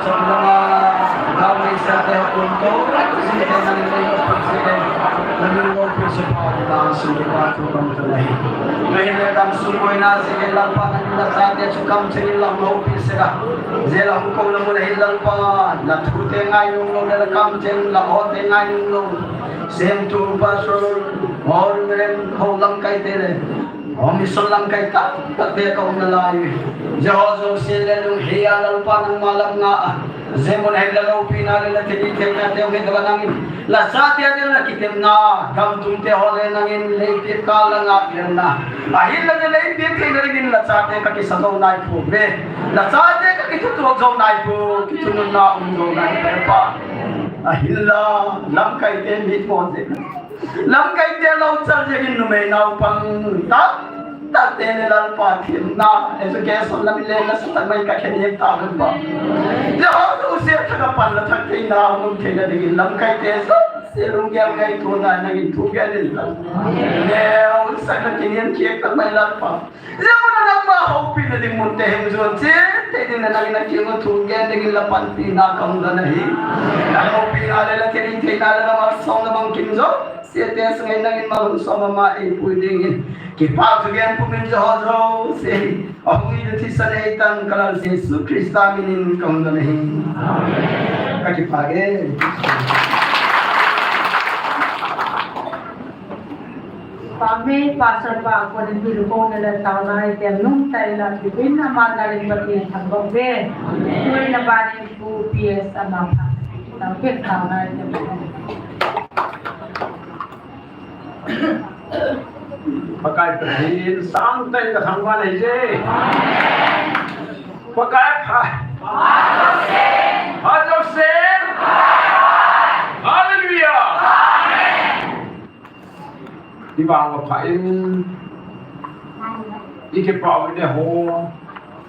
Sangama, Lalpa Isate Kunto, Sinte Nang Lei Sinte, Nang Lei Sinte, Nang Sinte Patu Kunto Nahi. Nahi le dam sumoi na sike Lalpa nang la sate sukam sike Lalpa Isate. Jela hukum la mula hi Lalpa, la thute ngai nung nung la kam chen la hote ngai nung nung. Sem tu pastor, hol meren, hol lamkai tele. Hol mission lamkai tak, tak te kau na lai. Jehovah sile lung hi a Lalpa nang malam nga. Jemon hai la loupina le la thei theina te hung hi dava nangin. La sate a la kitemna, gam tum te ho le nangin leipi ka la nga pianna. Ahin la leipi theina ringin la sate ka kisa zo nai phu ve. La sate ka kithutuak zo nai phu, kithununna um zo nai phu pa. Ahin la, lamkai te mi mo ze. Lamkai te lo chal jeh in numei naupang tak tak te le Lalpa themna, education lam le la sa tak mai ka khen yek ta Lalpa. Jehovah Isate ka pan la thak theina, mun theina dingin lamkai te sa, se lunggel ngaito na nangin thugel in Lalpa. Ne, un sa ka khen yek tak mai Lalpa. Jemon nangma houpina ding mun te hung jon cheh, te ding nangin na kimu thugel dingin la panpina ka hung don ahi. La houpina le la thei theina le la malsomna bang kim jo. Sete sungai nangin malhun soma ma eipui dingin. Kipa thugen pumin Jehovah Isate. Ahung i thisan eitan ka Lal Jesu Christa minin ka hung don ahi. Amen. Ka kipa e. Pame pastor pa ko ni bil ko ne la tauna ai te nung tai la ki bin na ma na rin ba ti thang ba ve. Amen. Ko na ba ni ku P S ama pa. Ta ke tauna ai te. Pakai Pathen sangtah in kathangvah nahi e. Pakai pha. Pha jouse. Hallelujah. Ivang pha in. Ikipah uvin ho.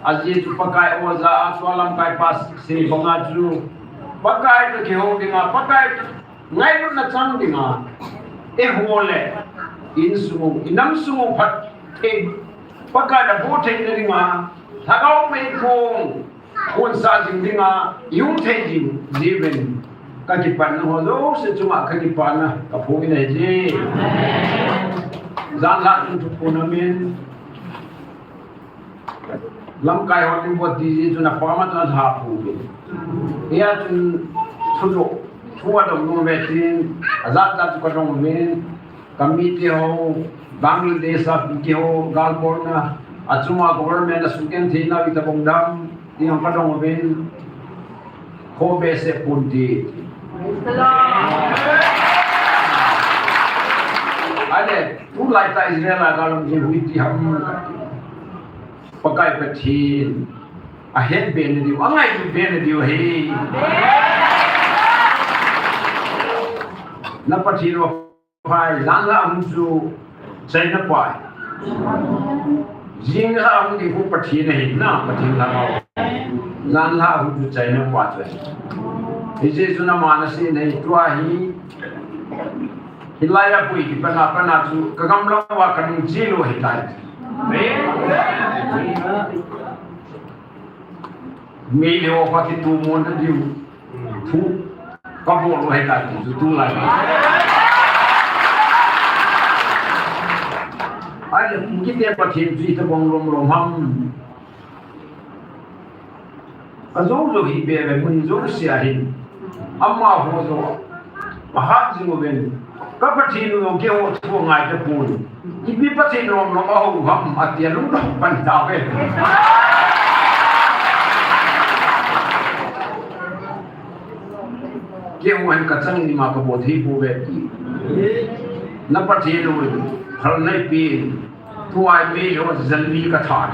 Ajeh chu Pakai oja, tua lamkai pa se banga chu. Pakai toh kihou dinga, Pakai toh Ngailutna chang dinga, eiho le, insung, inam sung phatthei, Pakai na boh theina dinga, Lhagao meiphung, khonsa jing dinga, ihung thei jing, jiuvin, ka kipanna ho jouse chunga ka kipana, ka phong in ahi. Janlhah chun thuphon amin. Lamkai hon in vot ding jeh chun apa ma chun alha pum in. Hia chun thudoh, thu adong nom ve tin, ajat jat chu kadong uvin, ka mite ho, Bangladesh a mite ho, galbolna, achunga government a suhgentheina itobang dam, ti jong kadong uvin. Kho behseh pon ti. Praise the Lord. Ahile, tulai tah Israel a gal um jing u iti ham. Pakai Pathen. Ahet be nadiu, angailut be nadiu ahi. Na Pathen u Pai, janlhah hung chu China pai. Jinglhah hung ding khu Pathen ahi na, Pathen lhagao. Janlhah hung chu China pai chu. Hijeh chun ama nasei nei tua hi. Hilai a pui kipat a pat a chu ka gamlou a kanung chil u ahitai. Meitei ho kha kitumo nadiu. Thu kabol u ahitai ti chu tulai. Ahile, kite Pathen chu itobang lom lom ham. Kajou jou hi bebe mun jouse a hin. Amaho jou. Ahat jing uvin. Ka Pathen u jong keiho thu angai tapon. Ipi Pathen lom lom ahou ham atia lungdong pan tauve. Keiho hin kachang ni ma kabol thei pouve ti. Na Pathen u phalna eipeh in. Tua hi mi ho jalmi kathat.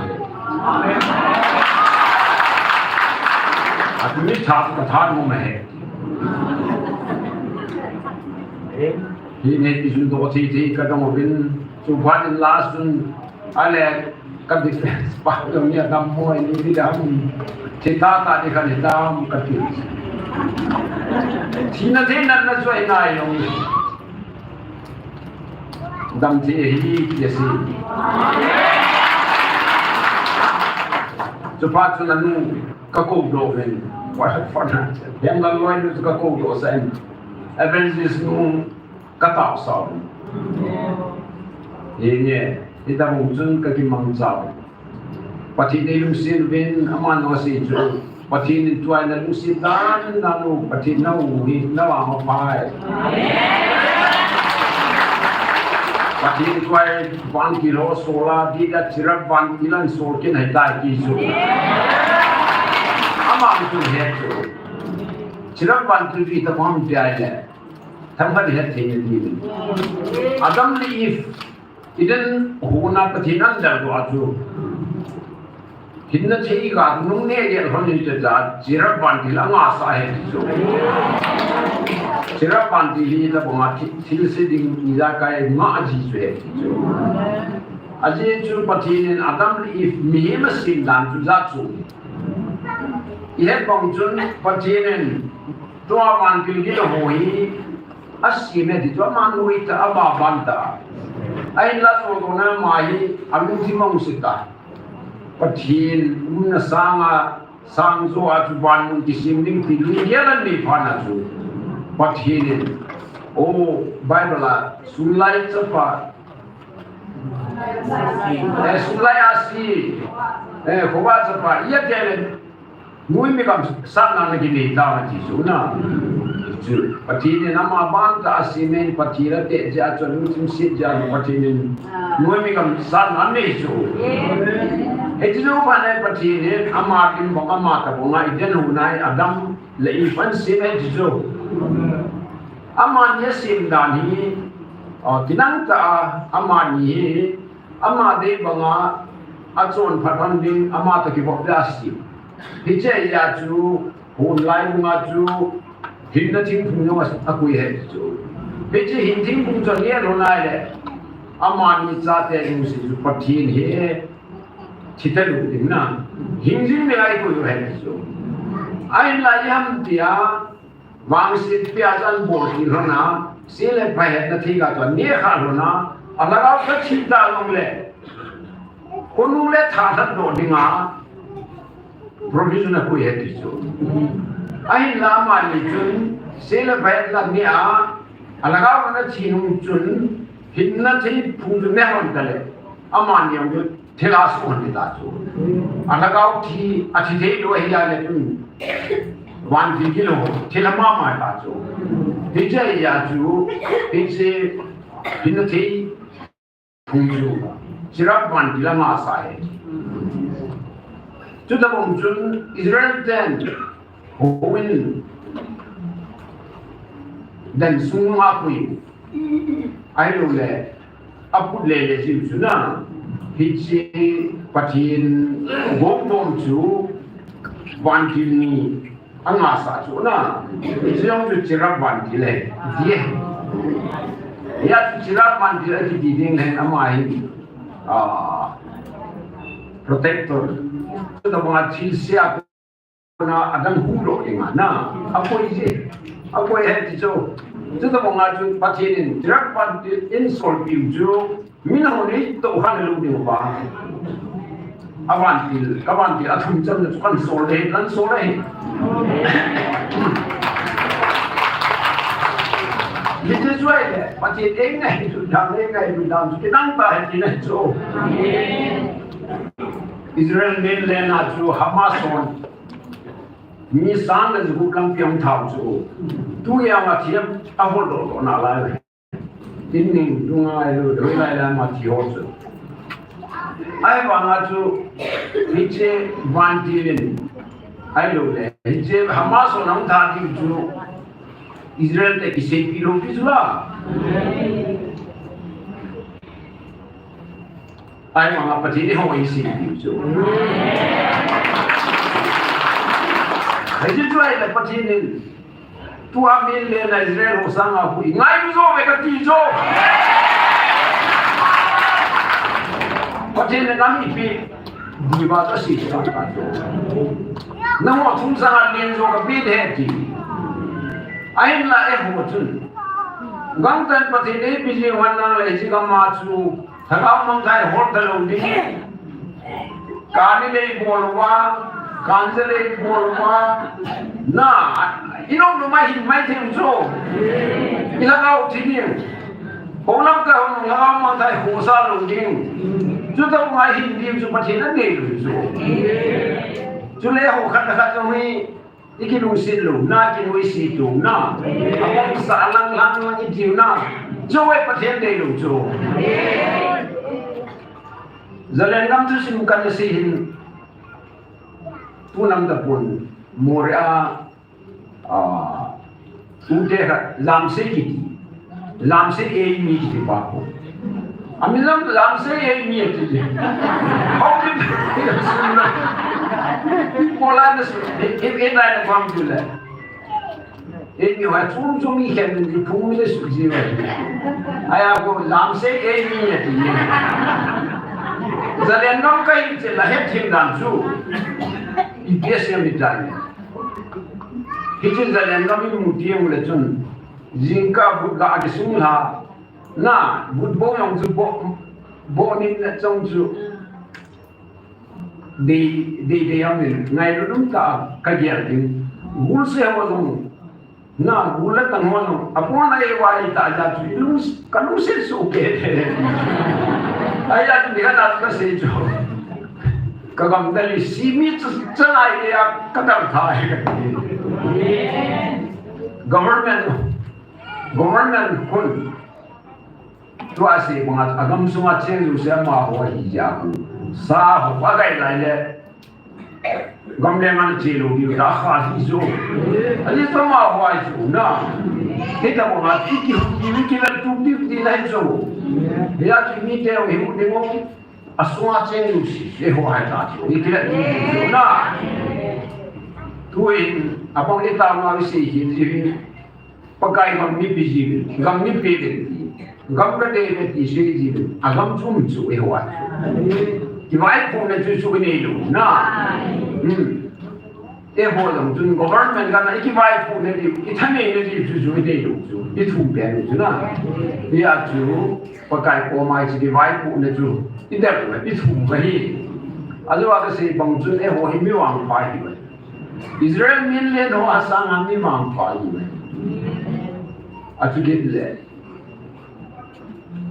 Atu mi that kathat mo ma he. Hi nei ti chun doh thei thei kadong uvin. Chuphat in last chun ahile ka defense pa jong hi adam mo ni ti dam. Thi tah tah ni khat hi dam kati. Thina thei natna chu ahi nai jong. Dam thei ahi, ti asei. Chuphat chun anu kakou doh uvin. Hemlalnuoi nu chu kakou doh sah in, evangelist nu katao sah in. Henge, hitabang chun kakimangcha. Pathen in eilungset uvin, aman asei chu, Pathen in tua nalungset dan dan u, Pathen nau hi navang aphai. Pathen in tua vantil ho sol a, dia chirap vantil a sol kit ahitai ti chu. Aman chu het chu. Chirap vantil ti tabang ham ti ahile, themkhat ihet thei ding. Adam le Eve Eden hon a Pathen in adeldoh a chu, hinna thei ga nungneh lhon inte tia, chirap vantil angah sah ahi ti chu. Chirap vantil hi tabang a thi-, thilse ding ijakai ngah ji chu ahi ti chu. Ajeh chu Pathen in Adam le Eve mihem asem dan chu jat chu. Ihet bang chun Pathen in tua vantil gilou ho hi asem e ti chu, ama nuitah, ama bantah. Ahinla chutobang a ama hi alungthim ahung se tai. Pathen umna sanga, sangjo a chu van mun kisem ding ti lunggel anei phat a chu, Pathen in, o, Bible a, sunlai chapa, eh, sunlai ahsi, eh, khovah chapa, iti le, noimikam satna ana kinei tai ti chu na. Chu, Pathen in ama bantah asem in, Pathen ateh jeh a chu, alungthim set jeh a Pathen in noimikam satna anei chu. Hiti chu phat in Pathen in ama kin bang, ama tabang a Eden hon a Adam le Eve asem e ti chu. Amani asem dan hi, o, kinangtah a, amani hi, ama dei banga achonphat lhon ding, ama toh kivop dia asem. Hiche a chu, hon lai banga chu, hinna thingphung jong a, akoi ahi chu. Hiche hin thingphung chu aneh lhon a ahile, amani chate jong chu Pathen hi, thi talou ding na. Hing jing ding a eikoi u ahi chu. Ahinla ijeh ham tia, vangsetpi a chu abol kit lhon a, se le pha hetna theiga chu aneh kha lhon a, alhagao chu athi ta jongle, khonung le tha lhatdoh dinga provision akoi ahi ti chu. Ahinla amani chun, se le pha hetna neh a, alhagao ana thi nung chun, hinna thingphung chu ne lhon tale, amani jong chu thilha suh lhon ta chu. Alhagao thi, athi thei lou ahi a le chun, vantil gilou, thilha mama ta chu. Hiche a chu, hiche, hinna thingphung chu, chirap vantil angah sah ahi. Chutabang chun Israel ten, houin, dan sunga apui. Ahilou le, aput lele jiu chu na, hiche Pathen gomdom chu vantil ni angah sah chu na, hiche jong chu chirap vantil ahi, ti ahi. Hia chu chirap vantil akiti ding le ama hi, ah, protector. Chutabang a thilse a na adang huhdoh ding a na, akoi ji, akoi ahi ti chu. Chutabang a chu Pathen in chirap vantil eisolpiu chu, min hon eitoh kha lou ding uva, avantil, kavantil athum channa chu kahin sol le, kahin sol le. Hiti chu ahile, Pathen in eingailut dan, eingailut dan chu kinangtah ahi tina chu. Israel mainland a chu Hamas hon mi sang le jagup lampi ahung thau chu, tunia a thiam ahol doh doh nalai. Inning dunga ahilou le hoilai lai a thi ho chu. Ahivanga chu, hiche vantil in, ahilou le, hiche Hamas hon ahung that ding chu, Israel te kiseipi lou pi chu la. Ahivanga Pathen in eiho eiseipi chu. Hiche chu ahile Pathen in, tua mainland a Israel ho sanga khu ingailu jo uve kati chu. Pathen in nam ipi diuva kasei chu kati chu. Nangho thum sanga len jo kapeh ding ahi ti. Ahinla eiho chun, gangtah in Pathen in eipeh jing uva ahile hiche gam a chu, lhagao mangthah hol talou ding. Kani lei bol uva, Kanjale bolma na, inong no mai hin mai thim chu. Ilhagao thim. Holam ka hong lhagao mang thai ho sa lo ding. Chu to mai hin ding chu Pathen anei lo chu. Chule ho khat khat jong hi, ikilungset louna, kinuisat louna, abang sa lang lang lang itiuna, chu hi Pathen dei lo chu. Zalen gam thusim kana sei hin, tu nam ta pun, Moria, ah, Tute khat, Lamsei kiti. Lamsei Eimi kiti pa ko. Amin lam, Lamsei Eimi ati. How did he, he, he, he, he, he, he, Eimi ho chom chom i khen ni phung mi le su ji wa. Aya ko Lamsei Eimi ati. Zalen nom kai che la het him dan chu. I P S M i dan. Hichun Zalen gam imu teng le chun, jingkah vut ga kisung lha, na, vut bou jong chu bou, bou nin na chong chu, dei, dei, dei amin, ngailut um tah a kagel ding. Gul se ho jong, na, gul le tang ho jong, apon a e wa e ta ja chu, lung, kalungset suh kei. Aja chu, ni kana kasei chu. Ka gamdal i simi chu, chanai e a, kadal tha e kati. Government, government khun. Tua sei banga, agam sunga cheng jouse amaho ahi jeh a. Sa ho, agai lai le. Gam le ngan che lou diu, da kha hi jo. Ani to amaho ahi jo na. Hita banga, iki, iki, iki la tu diu, di lai jo. Ya chu mi te, hi mu ding o. Asunga cheng jouse, eiho hai ta chu, i kile ni chu na. Tuin, abang i taona i sei hin ji hin. Pakai gam mipi ji hin, gam mipi hin. Gam kadei le ti sei ji hin. Agam chom chu eiho hai chu. Kivaipohna chu chu inei lou na. Hmm. Eiho jong chun government gam a ikivaipohna diu, ithaneina diu chu chu inei lou chu, ithum pen lou chu na. Hia chu, Pakai koma chu kivaipohna chu, idel lou, ithum ahi. Ajeh a kasei bang chun eiho hi mi vangpha ihiuve. Israel min len ho asanga mi vangpha ihiuve. Achu kit le.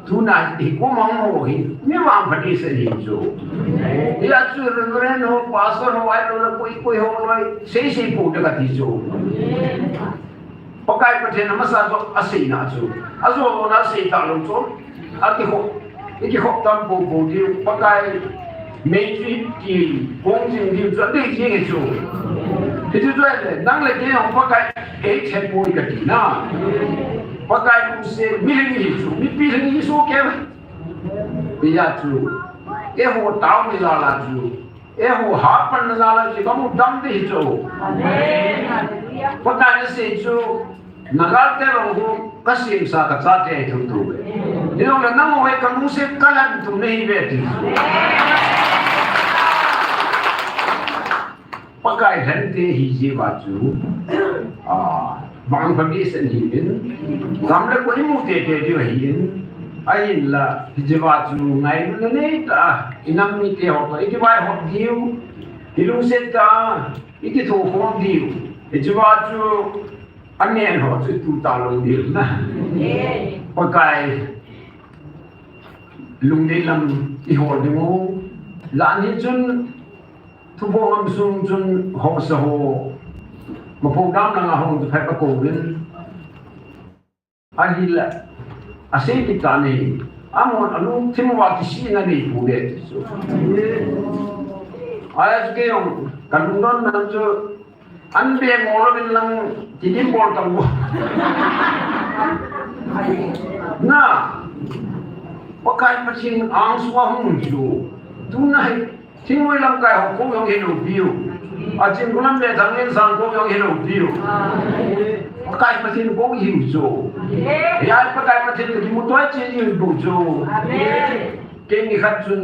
Tuna hi kum ang ho hi, mi vangpha ding sei hi chu. Hia chu Reverend ho, Pastor ho, ahilou le koi koi ho loi, sei sei pou te kati chu. Pakai Pathen amasa chu aseina chu. Ajo lona sei talou chu. Akikhop, ikikhop tam pou pou diu. Pakai Mei chu iti kong jing diu chu adei jing hi chu. Hichu chu le, nang le kei jong Pakai eithempoi kati na. Pakai lungset, mi lhing hi chu, mipi lhing hi chu kei. Hia chu, eiho taona jal a chu, eiho hapanna jal a chu, kamu dam ding hi chu. Amen. Pakai nasei chu, Naga te vang hu, kasemsa kachate thum tu ve. Nilou le nangho hi kalungset kalhan thum nahi ve ti. Pakai lhante hi jeh a chu, ah, vangpha behseh ahiuvin, gam le koi imu tete diu ahin, ahinla, hiche a chu ngailutna neitah a, inam mite ho toh, ikivaihop diu, ilungset tah a, ikithokhom diu, hiche a chu, Amen ho chu tu talou ding na. Amen. Pakai lungdei lam ihol ding u. Jan hi chun thupha ngam sung chun hausa ho. Mapo dam langa hung tu phai pa ko rin. Ahile. Asei kit ta ni. Amon alungthim uva kisihna nei pou de ti chu. Ahi chu kei jong kalungdon na chu An be ngol uvin lang kidim bol tang u. Na, Pakai Pathen angsunga hung chu. Tuna hi, thingnoi lamkai ho kou jong hilou piu. Achin kulam le thang len sang kou jong hilou piu. Pakai Pathen kou ihiu chu. Hia Pakai Pathen kimuto cheh ihiu chu. Amen. Kei nikhat chun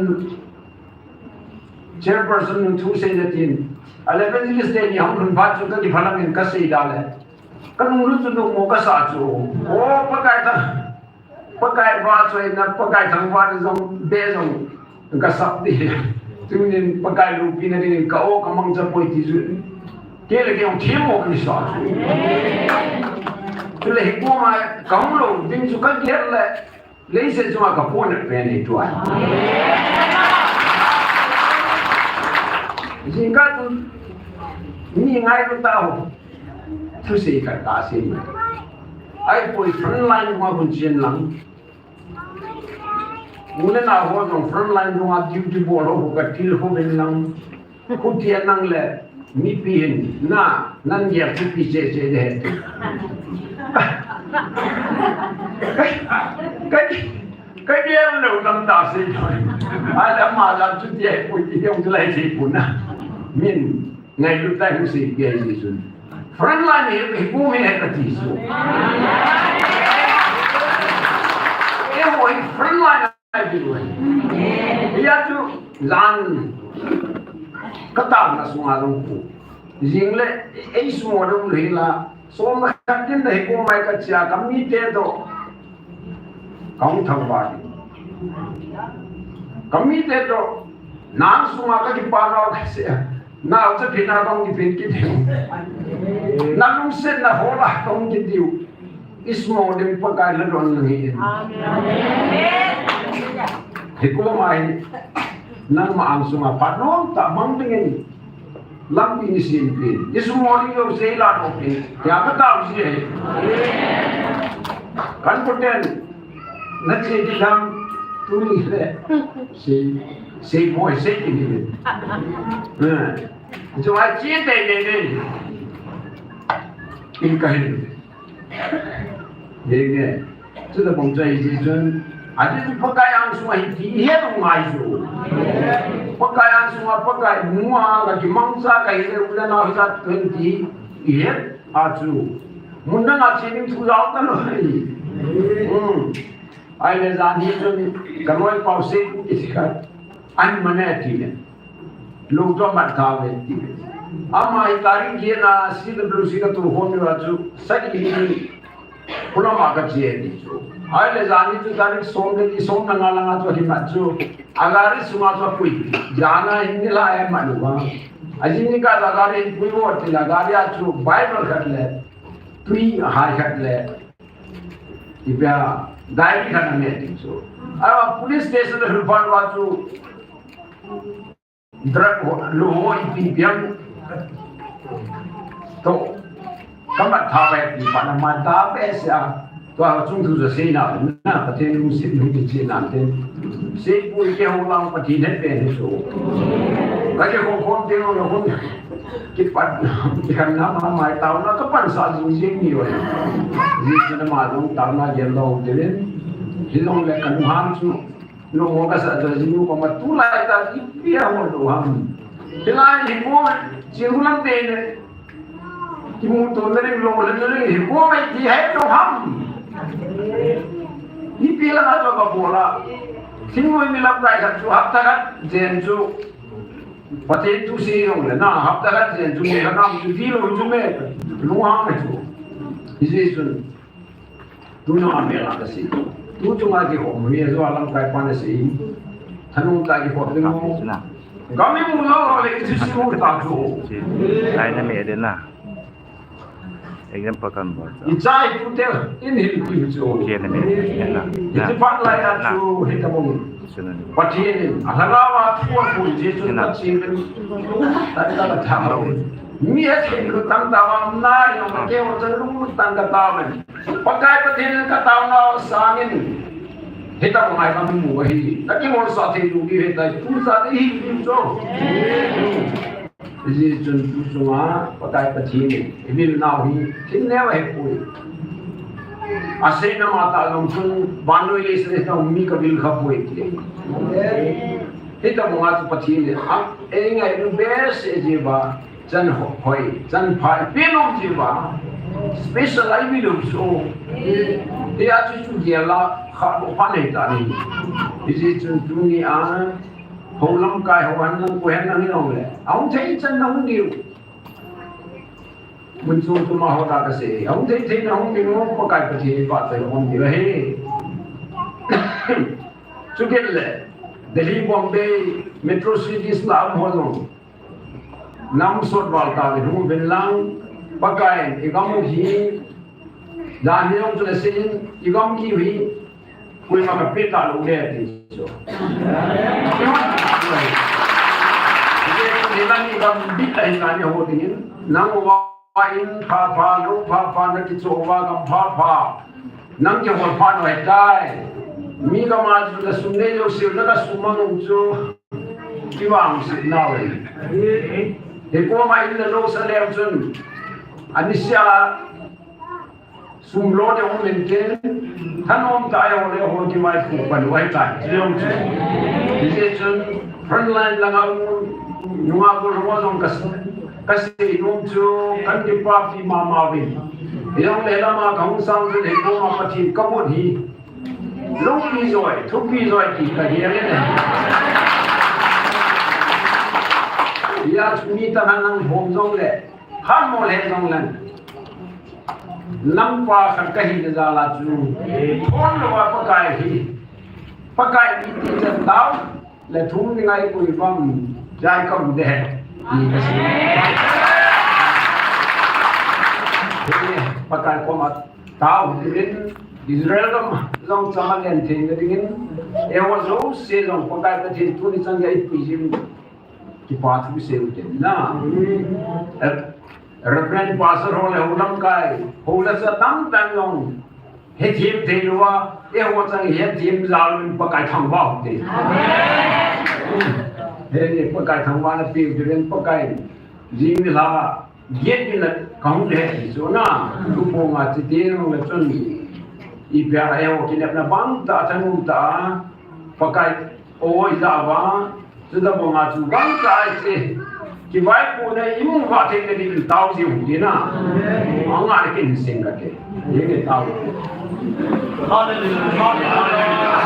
Chairperson nu thu seina tin. A le evangelist te ni hung lhun phat chu kani phalang in kasei da le. Kalunglut chu nungmo kasa chu. O Pakai thang. Pakai vahchoina, Pakai thangvahna jong, be jong. Kasap di. Tunin Pakai loupina dingin ka o ka mangcha poi ti chu. Kei le kei hung themmo ka kisa chu. Chule hikoma ka hung lou ding chu ka gel le, leiset chunga ka pona pen hi tua. Jingkah tu mi ngailu tau. Thusei khat kasei mai. Ahipoi, front line ma hun chen lang. U le nao ho jong front line dunga duty bol ho ka til ho ven lang. Khutia nang le mipi hin na, nang gel thupi che che de. Ka, ka gel lou lam ta sei noi. Ala ma la chutia pui ti jong lai sei puna. Min. Ngailut tai hung sei pia hi chun. Front line hi, hi kum hi he ka ti chu. Eiho hi front line a ti chu. Hia chu jan ka taona sunga jong pu. Jing le, ei sum mo dong le la. Som khat din da hi kum mai ka chia ka mite toh. Ka hung thangvah ding. Ka mite toh, nang sunga ka kipa nau ka sei a. Nau cha phin a ka hung kiphin kit ding. Na lungsetna hol a ka hung kit diu. I sum mo ding Pakai la don lang hi. Amen. Hi kum mai. Nangma ang sunga phat nom tah mang dingin. Lampi ni sim pin. I sum mo ding lou sei la no pin. Tia ka tao si he. Kan ko ten. Na che di dam tu ni le. Sei, sei mo sei ki ni le. Eh. Jo ai che te ne ne. In ka hin. Henge, chuti bang chu ahi jeh chun, ajeh chu Pakai angsunga hi ti ihet u ngai chu. Pakai angsunga, Pakai nunga ka kimangcha ka hi le u le nao hi jat twenty ihet a chu. Mun danga che ding thu jao ta lou ahi. Hmm. Ahile jan hi chun ka loipau Seipu kiti khat. An mane ti le. Lungto mat tha ve ti. Ama hi tarik giet a C W C ka tu hon va chu, sagi hi, pula ma ka che ti chu. Ahile jan hi chu tarik som le ni, som le nga langa chu hi mat chu. A gari sunga chu a pui. Jan a hin ni la e ma lu va. A jing ni ka a gari pui vo ti la, gari a chu Bible khat le, tui hai khat le, ipi a diary khat a me ti chu. A police station le hul phat va chu, drug ho, lu ho ipi piang. Toh. Ka mat tha ve ti pa na ma ta ve sia. Tua chung thu sa sei na, na Pathen lungset lungset sei na te. Seipu keiho lang Pathen he pen he so. Ka keiho khom te lo lo khom. Kipat, kikan na ma mai taona ka pansa jing jing ni lo. Ni na ma long taona gel lo te le. Hilong le kan ham chu. Lungmong kasa chu jinu koma tulai tah ipi a hol dou ham. Hilai hi mo, chin hulam te ne. Kimu to na ring lo le na ring hi mo mai ti hai dou ham. Ipi la ka to ka bola. Chin mo mi lam kai khat chu hapta khat jen chu. Pathen thu sei jong le na hapta khat jen chu mi khat nam chu ti lo chu me. Lung ham chu. Hi jeh chun. Tuna a mel a ka sei. Tu chunga kikhom hi, ajo a lamkai pa na sei. Thanung ta kikhom ding mo. Gam i mu lou le i thu sei mu ta chu. Lai na me de na. Example kan bol. I chai tu te in hin tu chu. Ke na me de na. I ti pat lai a chu hi ta bong. Pathen in a lhagao a thu a pui Jesu ta ching den. Ta ta ta ta. Mi a thei lu tang ta wa na yong ke wa chan lu tang ka ta wa. Pakai Pathen ka taona sangin, hita ko ngai ka mu ahi. Ka kingol sa thei lu hi hita tu sa hi hi cho. Hijeh chun tu chunga Pakai Pathen i vil nau hi thin neo ahi poi. Aseina ma ta jong chun vannoi leiset a mi ka vil kha poi ti. Hita ko ngai chu Pathen a ei ngailu behseh jeh uva. Chan ho-, hoi, chan pha, ipi nom ji va. Special ai mi nom so. Hia chu chu gel a, kha bo pha nei ta ni. Hijeh chun tuni a, ho lamkai ho han lang ko hen lang hi nong le. Ahung thei chan nong diu. Mun chung tuma ho ta ka sei. Ahung thei thei nong diu, Pakai Pathen pa te nong diu he. Chukit le, Delhi, Bombay, Metro cities la um ho jong. Nam sot val ta ve hung ven lang, Pakai, i gam u hi, dan hi jong chu le sin, i gam ki hi, koima ka pe ta lou le ti chu. Ni la ni gam bit la hin la ni ho ding in, nang uva in pha pha, lou pha pha, na kicho uva gam pha pha. Nang kihol pha noi tai. Mi gam a chu na sum nei lou siu, na ka sum mang chu. Kivangset nau ahi. Hikoma in le lou sa leu chun, anisia sum lo ding um inte, thanom tah a eiho le eiho kivaiphu pan u ahitai. Chujong chu. Hijeh chun frontline langa um, nunga bol ho jong ka, ka seinom chu, kan kipapi mama uvin. Hijongle lama kahung sang chun hikoma Pathen ka bol hi. Loupi joi, thupi joi ti ka hi a le. Hia chu mi tah a nang hom jong le, han mo le jong le. Nang pa khat ka hi le jal a chu. Thon lou a Pakai hi. Pakai mi ti chan tao. Le thum ni ngai kui bam. Jai ka bu de. Ni ka si. Pakai koma. Tao, dingin, Israel gam jong chama len thei na dingin, eiho jouse jong Pakai Pathen tuni chan gei pi jing, kipa thu sei u te na. Eh, Reverend Pastor ho le ho lamkai, ho le sa tam tam jong, hethem thei lou a, eiho chang hethem jal un Pakai thangvah u te. Amen. He ni Pakai thangvah na pi u te Pakai, jing ni la, Giet ni la kahung le hi chu na, lupong a chi ti nung le chun. Ipi a eiho kinepna bang tah, thanom tah, Pakai oi ja va, chu da bang a chu bang tah ai chi. Kivaipo na i mu va thei le ding tao ji hu ti na. Anga le kin sing ka ke. Ye ke tao. Hallelujah. Hallelujah.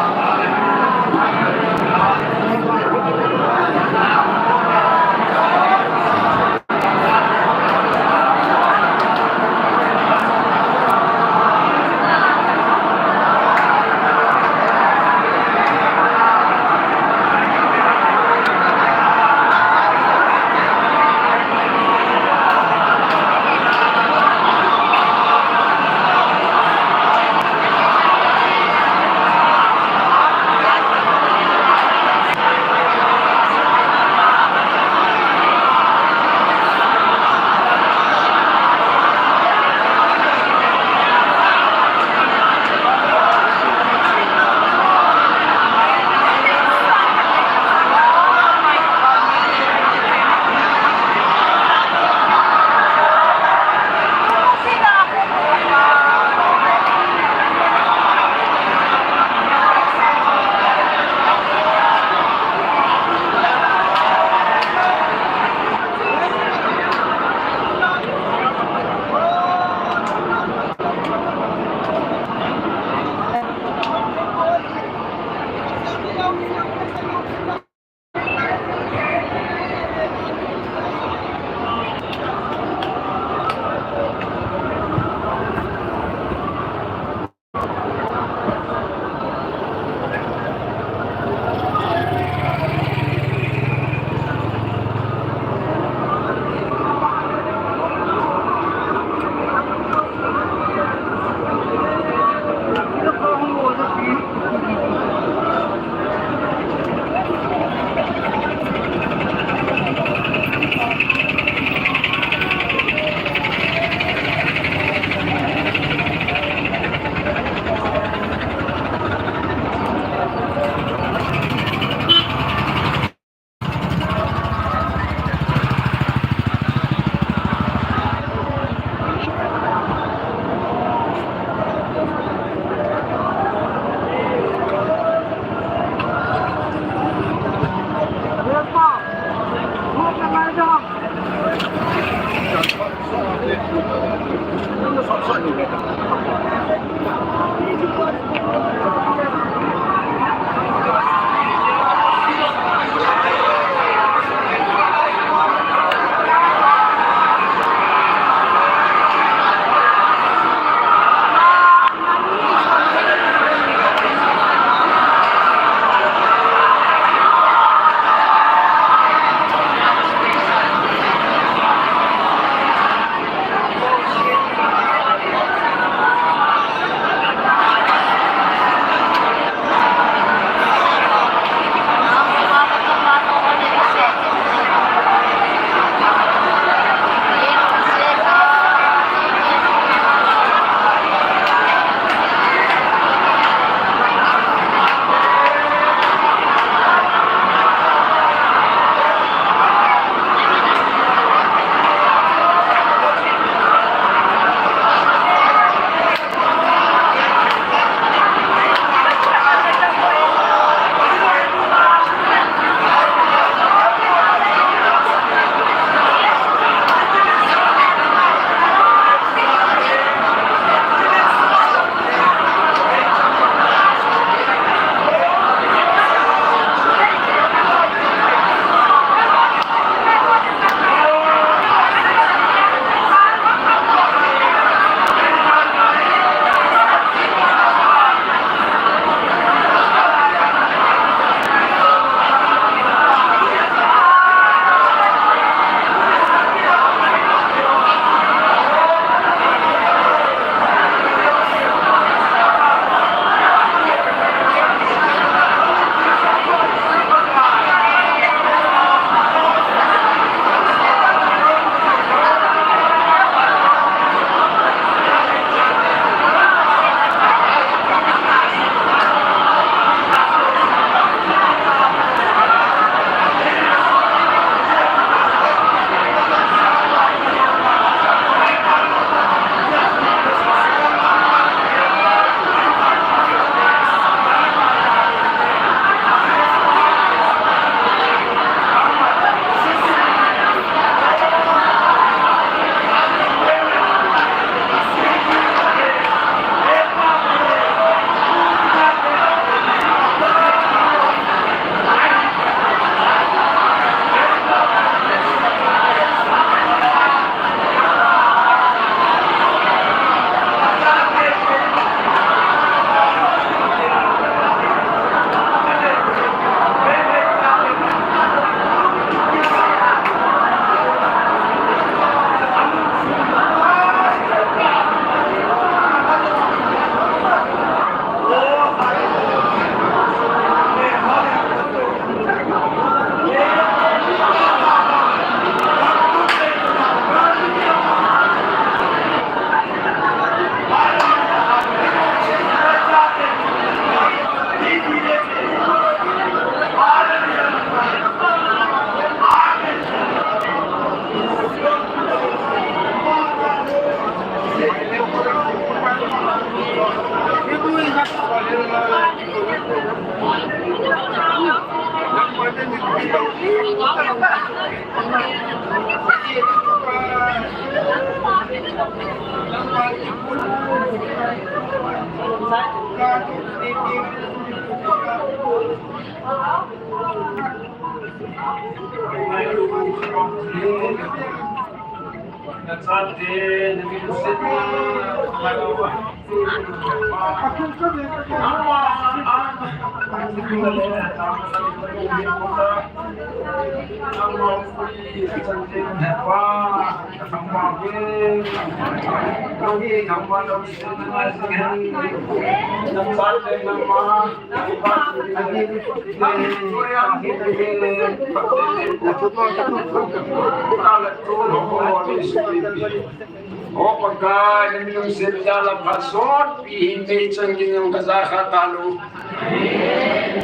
O Pakai, na min lungset jal a phat sotpi hin meichang gin jong ka ja kha talou.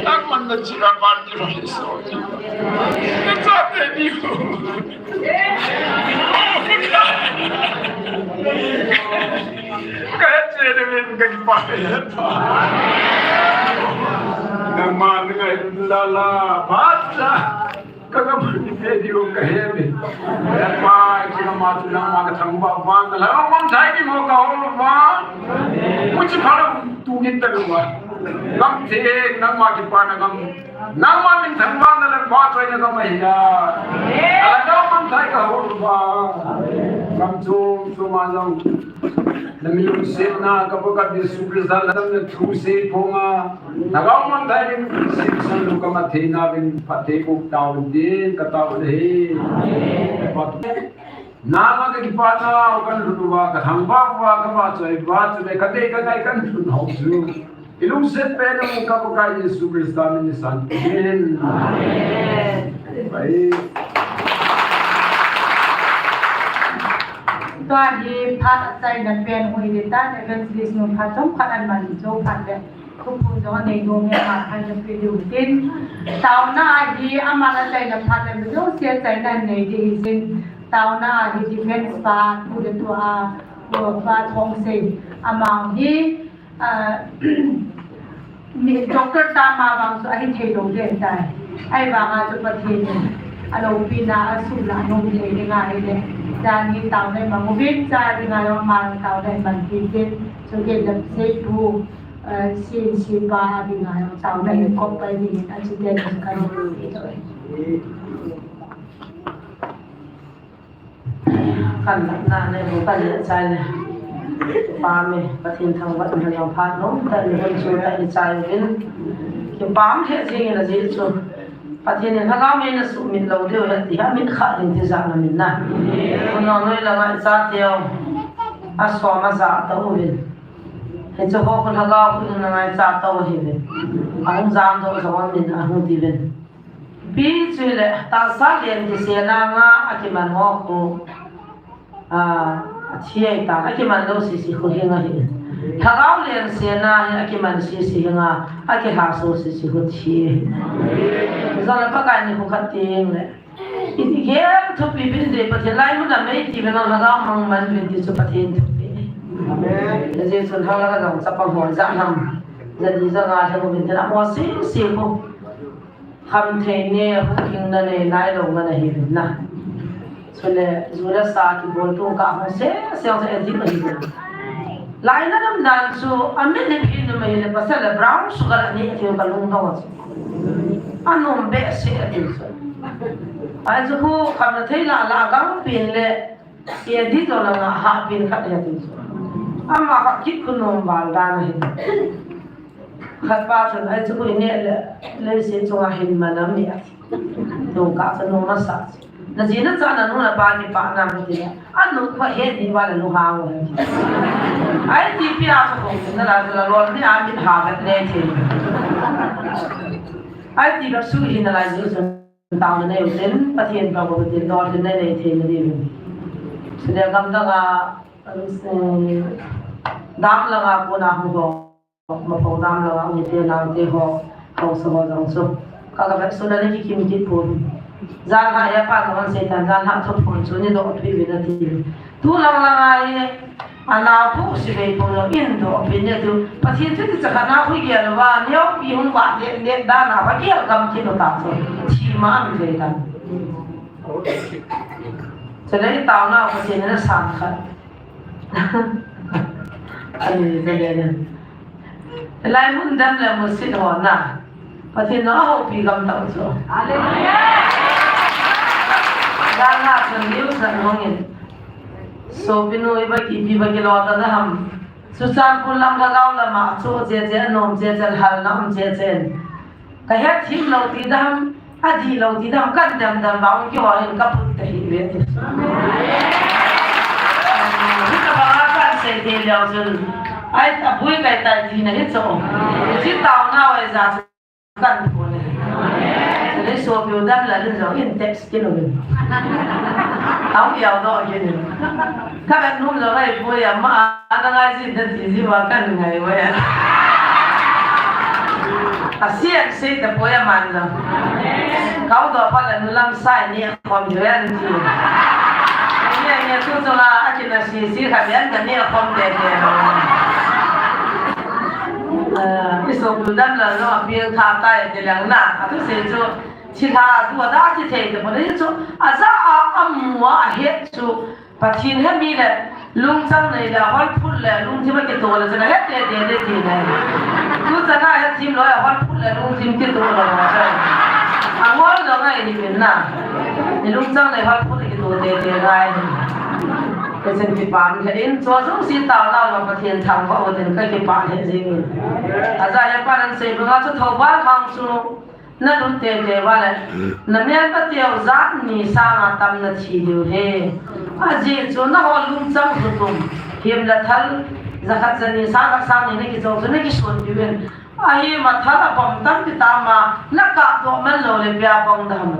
Nangman na chira ban di lo hi so. Na chate di lo. O Pakai. Ka het che na min ka kipah e. Nangman na ngailutna la, phat la. Ka gam ni pe di um ka he mi. He pa, ki gam a tu nangma ka thangvah vang, ka la gam thai ki mo ka hol vang. Mu chi pha la tu kin ta lu va. Gam thei nangma kipana gam. Nangma min thangvah na la pa choi na gam ahi na. Ka la gam thai ka hol vang. Gam chom chom a jong. Na min lungsetna ka Pakai Jesu Christa la dam na thu sei phong a. Lhagao Manthah in, sipsan lu ka mat theina uvin, phatthei boh tauvin tin, ka tao na hi. Nangma ka kipana u kan lhut uva, ka thangvah uva, ka vahchoi uva, chule ka dei ka ngai kan lhut hou chu. I lungset pen u ka Pakai Jesu Christa min in san tin. Amen. Bye. Tua hi phat achaina pen hoi le tan, evangelist nu phat chomkhat aman jou phat le. Khuphu jong anei nom e, ama hai na pe diu tin. Taona hi ama la chaina phat le mi jouse chaina nei ding ahi jin. Taona hi defense pa tu le tu a, pu pa Thongsei. Ama hi, ah, mi doctor tama vang chu ahi thei lou ding tai. Ahivanga chu Pathen in aloupina asuhlah nom thei ding ahi le. Jan hi taona imang uvin, cha dinga jong ama taona imang uvin tin. Chu kei lam sei pu. Eh, sin sipa a dinga jong taona hi kop pai dingin a chite jong ka ro. Kan na ne bu kan le chai le. Pa mi, Pathen thangvah na jong phat nom tah in hun chu tah in chai uvin. Kipah e jing in aji chu. Pathen in lhagao mei na sumit lou diu ahi ti ha min kha ding ti ja na min na. Hun nong noi la ngai cha teu. Asom aja tauvin. Hichu ho khu lhagao khu in angaichat tou ahiuve. Ahung jamdoh jong amin ahung diuvin. Ipi chu le tahsa len kisena nga akiman ho khu, a, athi ahitan, akiman lou sisi khu hing ahi. Lhagao len sena hi akiman sisi hinga, akilhaso sisi khu thi ahi. Jong le Pakai ni khu khat teng le. Iti gel thupi bin de Pathen lai mun a mei ti bin lhagao mang man bin ti chu Pathen thupi. Amen. Jesu lhagao jong chapang ho ja ham. Jadi ja nga lhagao bin tin amo si si ko. Kham thei ne hu king na ne nai lo nga na hi bin na. Chule ju le sa kibol tung ka hung se se se e di ka hi bin. Laina nam dan chu amin ni phin nu mai le pasal le brown sugar ani ti ka lungdong chu. Anom behseh atin chu. Ahi chu khu khamna thei lah lah a gangpin le, sia di to langa hahpin khat ahi atin chu. Ama khat kit khu nom val dan ahi. Khat pa chun ahi chu khu i neh le, leiset chunga hin man am ni ati. Tungkah chu nom masa chu. Na ji na cha na nu na pa kipah nam ti le. Anu kho he ni va la lu ha wo. Ai ti pi a kho na la la lo ni a mi ha vet ne ti. Ai ti ba su hi na la ji su ta na ne u tin Pathen ba ko tin do tin ne ne ti na di. Su le gam da ga, um, dam la ga ko na hu ho. Mapho dam langa u te nau te ho, haosa ho jong chu. Ka, ka vek suna le kikim kit pon. Jan ha ya pa ka van Satan, jan ha thop pon chu ni doh thui vin ati. Tu lang langa hi, anau pu si vei pon lo in doh vin ne tu. Pathen chu ti cha kha na hui gel va, neo pi hung va le, le da na va gel gam kit lo ta chu. Thi ma mi vei ta. Chule i taona Pathen in asan khat. Ani, chule na. Lai mun dam le mun sit ho na. Pathen in ahoupi gam tau chu. Hallelujah. Dana chun liu san hongin. Sopinu iba kipi ba kilou ta da ham. Churachandpur lam Lhagao lama chu che che, nom che che, halna um che che. Ka het thim lou ti dam, adih lou ti dam, kan dam dam ba ung kiho hin ka put ta hi ve ti. Hi ka ba kan sei te leu chun. Ai, abui kai tai ti na hi chu. Chi taona wai ja chu kan phu ne. Chule sopiu dam la lin jong in text kin u. Au yau do kin. Ka ben num jong ai pui a ma ana ngai jin da ti ji wa kan ngai wa ya. A sian sei ta pui a man jong. Kau do pa la nu lam sai ni khom jo yan ti. Ni ni tu jong a a kin a si si kha yan ka ni khom te te. Ah, i sopiu dam la jong a piang tha tai ti lang na. A tu sei chu. Thilha a tu a da thi thei te pon hi chu, aja a, amu a, ahet chu, Pathen he mi le, lungchang nei le, hol phut le, lungthim a kito le, chana het te te le ti le. Tu chana het thim lo, hol phut le, lungthim kito lo, chana. Angol lo ngai ni min na. Ni lungchang nei hol phut le kito te te ngai. Ka chen kipah he in, chu jong si taona lo Pathen thangvah u tin ka kipah he jing. Aja he pa nan sei banga chu Thoubal hang chu, Na lut tete uva le, na melma teu jat ni sanga tam na thi diu ahi. Ajeh chu nangho lungchang thutum, him le thal, jakhat jani sang khat sang ni na kichou chu na kisun diu ahin. Ahim a thal abom tampi tam a, na kapdoh man lou le pia pong dam.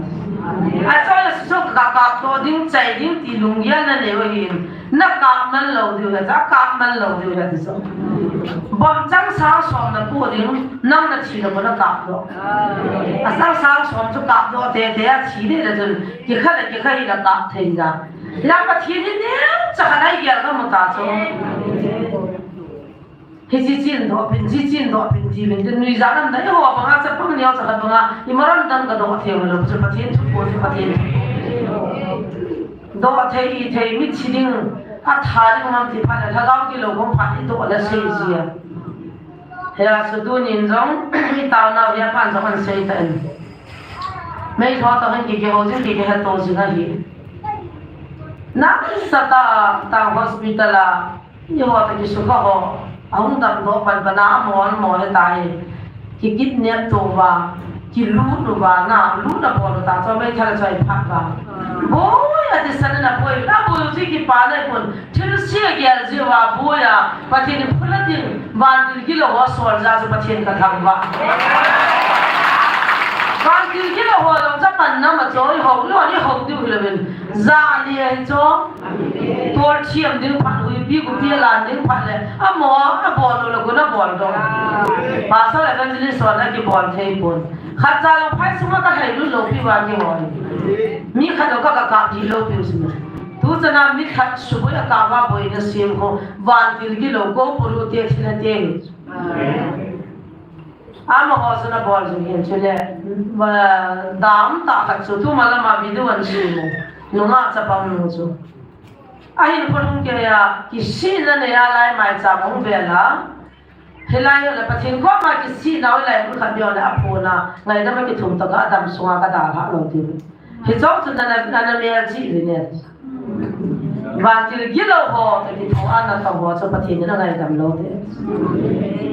Achu le chu ka kapdoh ding, chai ding ti lunggel na nei u ahin. Na kap man lou diu ahi, na kap man lou diu ahi ti chu. Bom chang sang som na pu ding, nang na thi na pu na kapdoh. A sang sang som chu kapdoh tete a thi le le chun, kikha le kikha hi na kap thei ja. Lam Pathen hi neocha khat a igel ka mu ta chu. Hiche chin doh pin, hiche chin doh pin ti vin, nuijat lam da, eiho banga chapang neocha khat banga, i maram dan ka doh thei lou, chu Pathen thu pu, chu Pathen thu. Doh thei, i thei, mithi ding, atha ding, mam ti phat le, lhagao kilou gom phat, i doh le sei ji a. Hia chu tunin jong, i taonau hia pan jong an sei ta in. Meilhou toh hin ki, kihou jing, ki, kihetto jing ahi. Nasatah a, tang hospital a, Eiho toh kisukha ho, ahung damdoh pan pan a, amo, amo hita hi. Ki kidnap to uva, ki lut uva, na lut abol u ta, chu meithal choi phat uva. Boi, ati san na boi, na boi u ji kipa na pun, thilse agel ji uva, boi a, Pathen in phula ding, vantil gilou ho sol ja chu Pathen ka thangvah. Vantil gilou ho jong chu pan na ma choi ho, lo ni ho diu hi lo vin. Ja ni ahi chu. Tol thiam ding phat, huipi gupi alan ding phat le, amo, abol lou le, gun abol dong. Pastor evangelist hon akibol thei pon. Khat cha jong phai sunga ka hei lut lou pi uva kihou. Mi khat jong ka, ka kap ji lou pi u sima. Tu chana mi khat suboi a kap uva boina sem ho, vantil gilou ko puru te thina te. Amaho chun abol jing hin chule, va, dam tah khat chu, tuma lama video an sem u. Nungah chapang nu chu. Ahin khonung kei a, kisihna nei a lai maicham ahung vel a. Hilai le Pathen koma kisihna u lai mun khat beh le aphona, ngaidam a kithum tah a adam sunga ka dalha lou ti. Hiche chu nana, nana mel chih le ne. Vantil gilou ho, toh kithoa natong ho chu Pathen in angaidam lou te.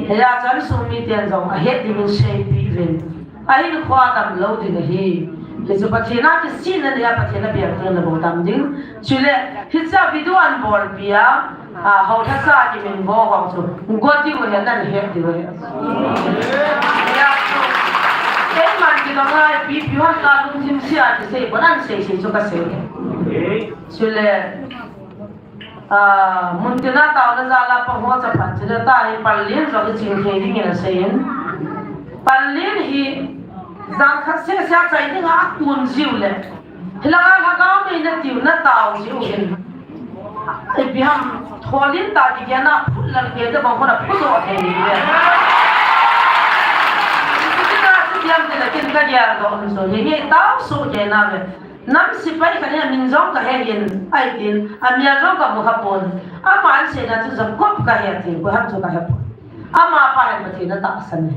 Hia chu insung miten jong ahet dingin seipeh uvin. Ahinkhoa damlou ding ahi. Hichu Pathen a kisihna nei a Pathen a biak ding nabol dam ding. Chule, hiche video an bolpi a, a, hou lhasa kimin bol ho chu. Go diu ahi, nan het diu ahi. Hia chu. Eiman kidong a ipi ipi hon ka lungthim sia kisei, ko nan sei sei chu kasei. Chule, Ah, muntina taona jal a pang ho chapang chule ta hi Pallel jong i ching thei dingin asei in. Pallel hi jan khat seh seh a chai dinga akun jiu le. Hilanga lhagao mei na tiu na tao jiu hin. Ipi ham tholin ta kigel na phut lal kei te bang khona phut doh thei ni le. Ipi ti na chu diam ti le kin ka gel doh un so. Hi nge tao so ke na ve. Nam sepai khat hi amin jong kahe in, ahi tin, amel jong kamu khapon. Aman aseina chu Jacob kahe tin, koiham chu kahepon. Amapa hin Pathen atahsan e.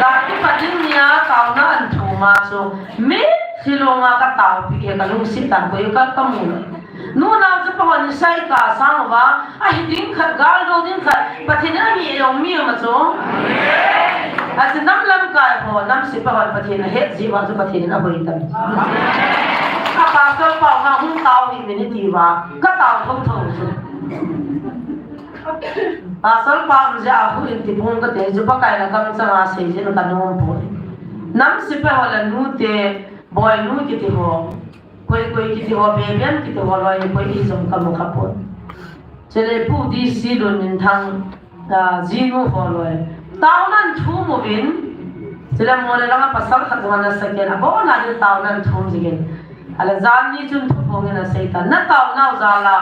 Gari panin nia taona ahin thum a chu, mitlhi longa kataopi e, kalungset tan, koi ka, kamu lou. Nunao chapa hon isai kasang uva, ahi ding khat, gal do ding khat, Pathen in ahi jong mi ama chu. Achu nam lamkai ho, nam sepai hon Pathen ahet jeh uva chu Pathen in ahoi tan. A pastor pa nga hung tao hi min iti uva, katao thotho chu. Pastor pa um jeh a hu in tipung kate chu Pakai lakam changa seijin kanom poi. Nam sepai ho le nute, Boinu kiti ho, Koi Koi kiti ho, Bebem kiti ho loi, koi ijong kamu khapon. Chule Pu D C Lunminthang, ah, jinu ho loi. Taona ahin thum uvin. Chule Moreh langa pasal khat jong ana seiyin, abona ding taona ahin thum jingin. Ahile jan ni chun thuphongin asei tan. Na taonau jal a,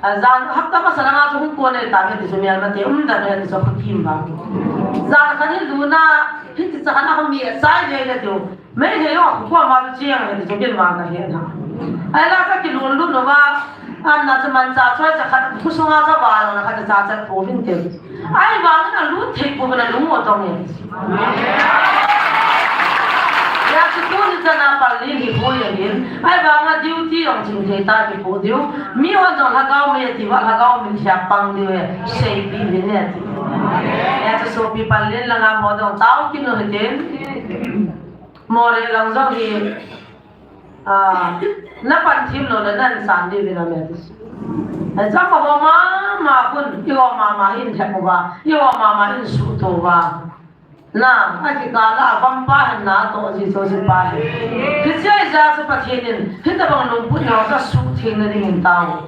ah, jan hapta masa langa chu hung kon e tave ti chu melmate umdan e ti chu khutim ba. Jan khat hi luna, hiti cha khat a hung mi sai le le tiu. Meitei ho, kua ma chu chiang he, ti chu kin ma kahe na. Ahile kakilun lut uva, ana chu mancha choi cha khat, khosunga chu valo na khat cha cha pouvin te. Ahivangin alut thei pouvin alung u atong e. Hijeh chun tuni chan a pal li hi hoi ahin. Ahivanga duty jong ching thei ta kipo diu. Mihon jong lhagao mei ati uva, lhagao mei lhia pang diu e. Seipeh uvin e ati. Hijeh chun sopi pal li langa mo jong tao kit u hitin. Moreh lang jong hi, ah, na pan thim lou le nan san diu vin a me ti. Ai, jong ho mama khun, i ho mama hin thep uva, i ho mama hin suhto uva. Na, akikah a vampa hin natoh ji chu ji pa hin. Hiche jeh a chu Pathen in, hitabang lungput neo kasuhtheng na dingin tao.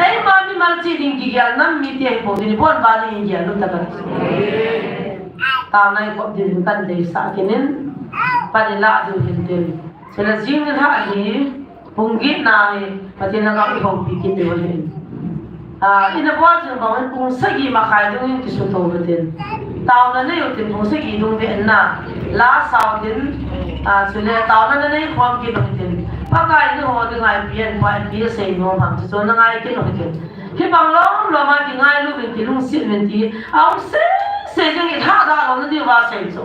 Eima mimal chih ding kigel nam mite hi po ding, ibon ba ding igel lut ta ka. Tao nai kop ding kan deisah kit in, pan ilah diu hin tin. Chule jing nilhah hi, pung get na hi, Pathen langa i houpi kit diu ahi. Ah, ina bol jing bang in pung sagi makhai dung in kisuto u tin. Taona nei u tin pung sagi dung ve na. La sao tin, ah, chule taona na nei khom kit u tin. Pakai in eiho dinga ipi ahin pai, ipi asei nom ham, chu chu na ngai kit u tin. Hibang lom lom a kingailu uvin, kilungset uvin ti, aum sese jing, i lhah da lou na diu va sei chu.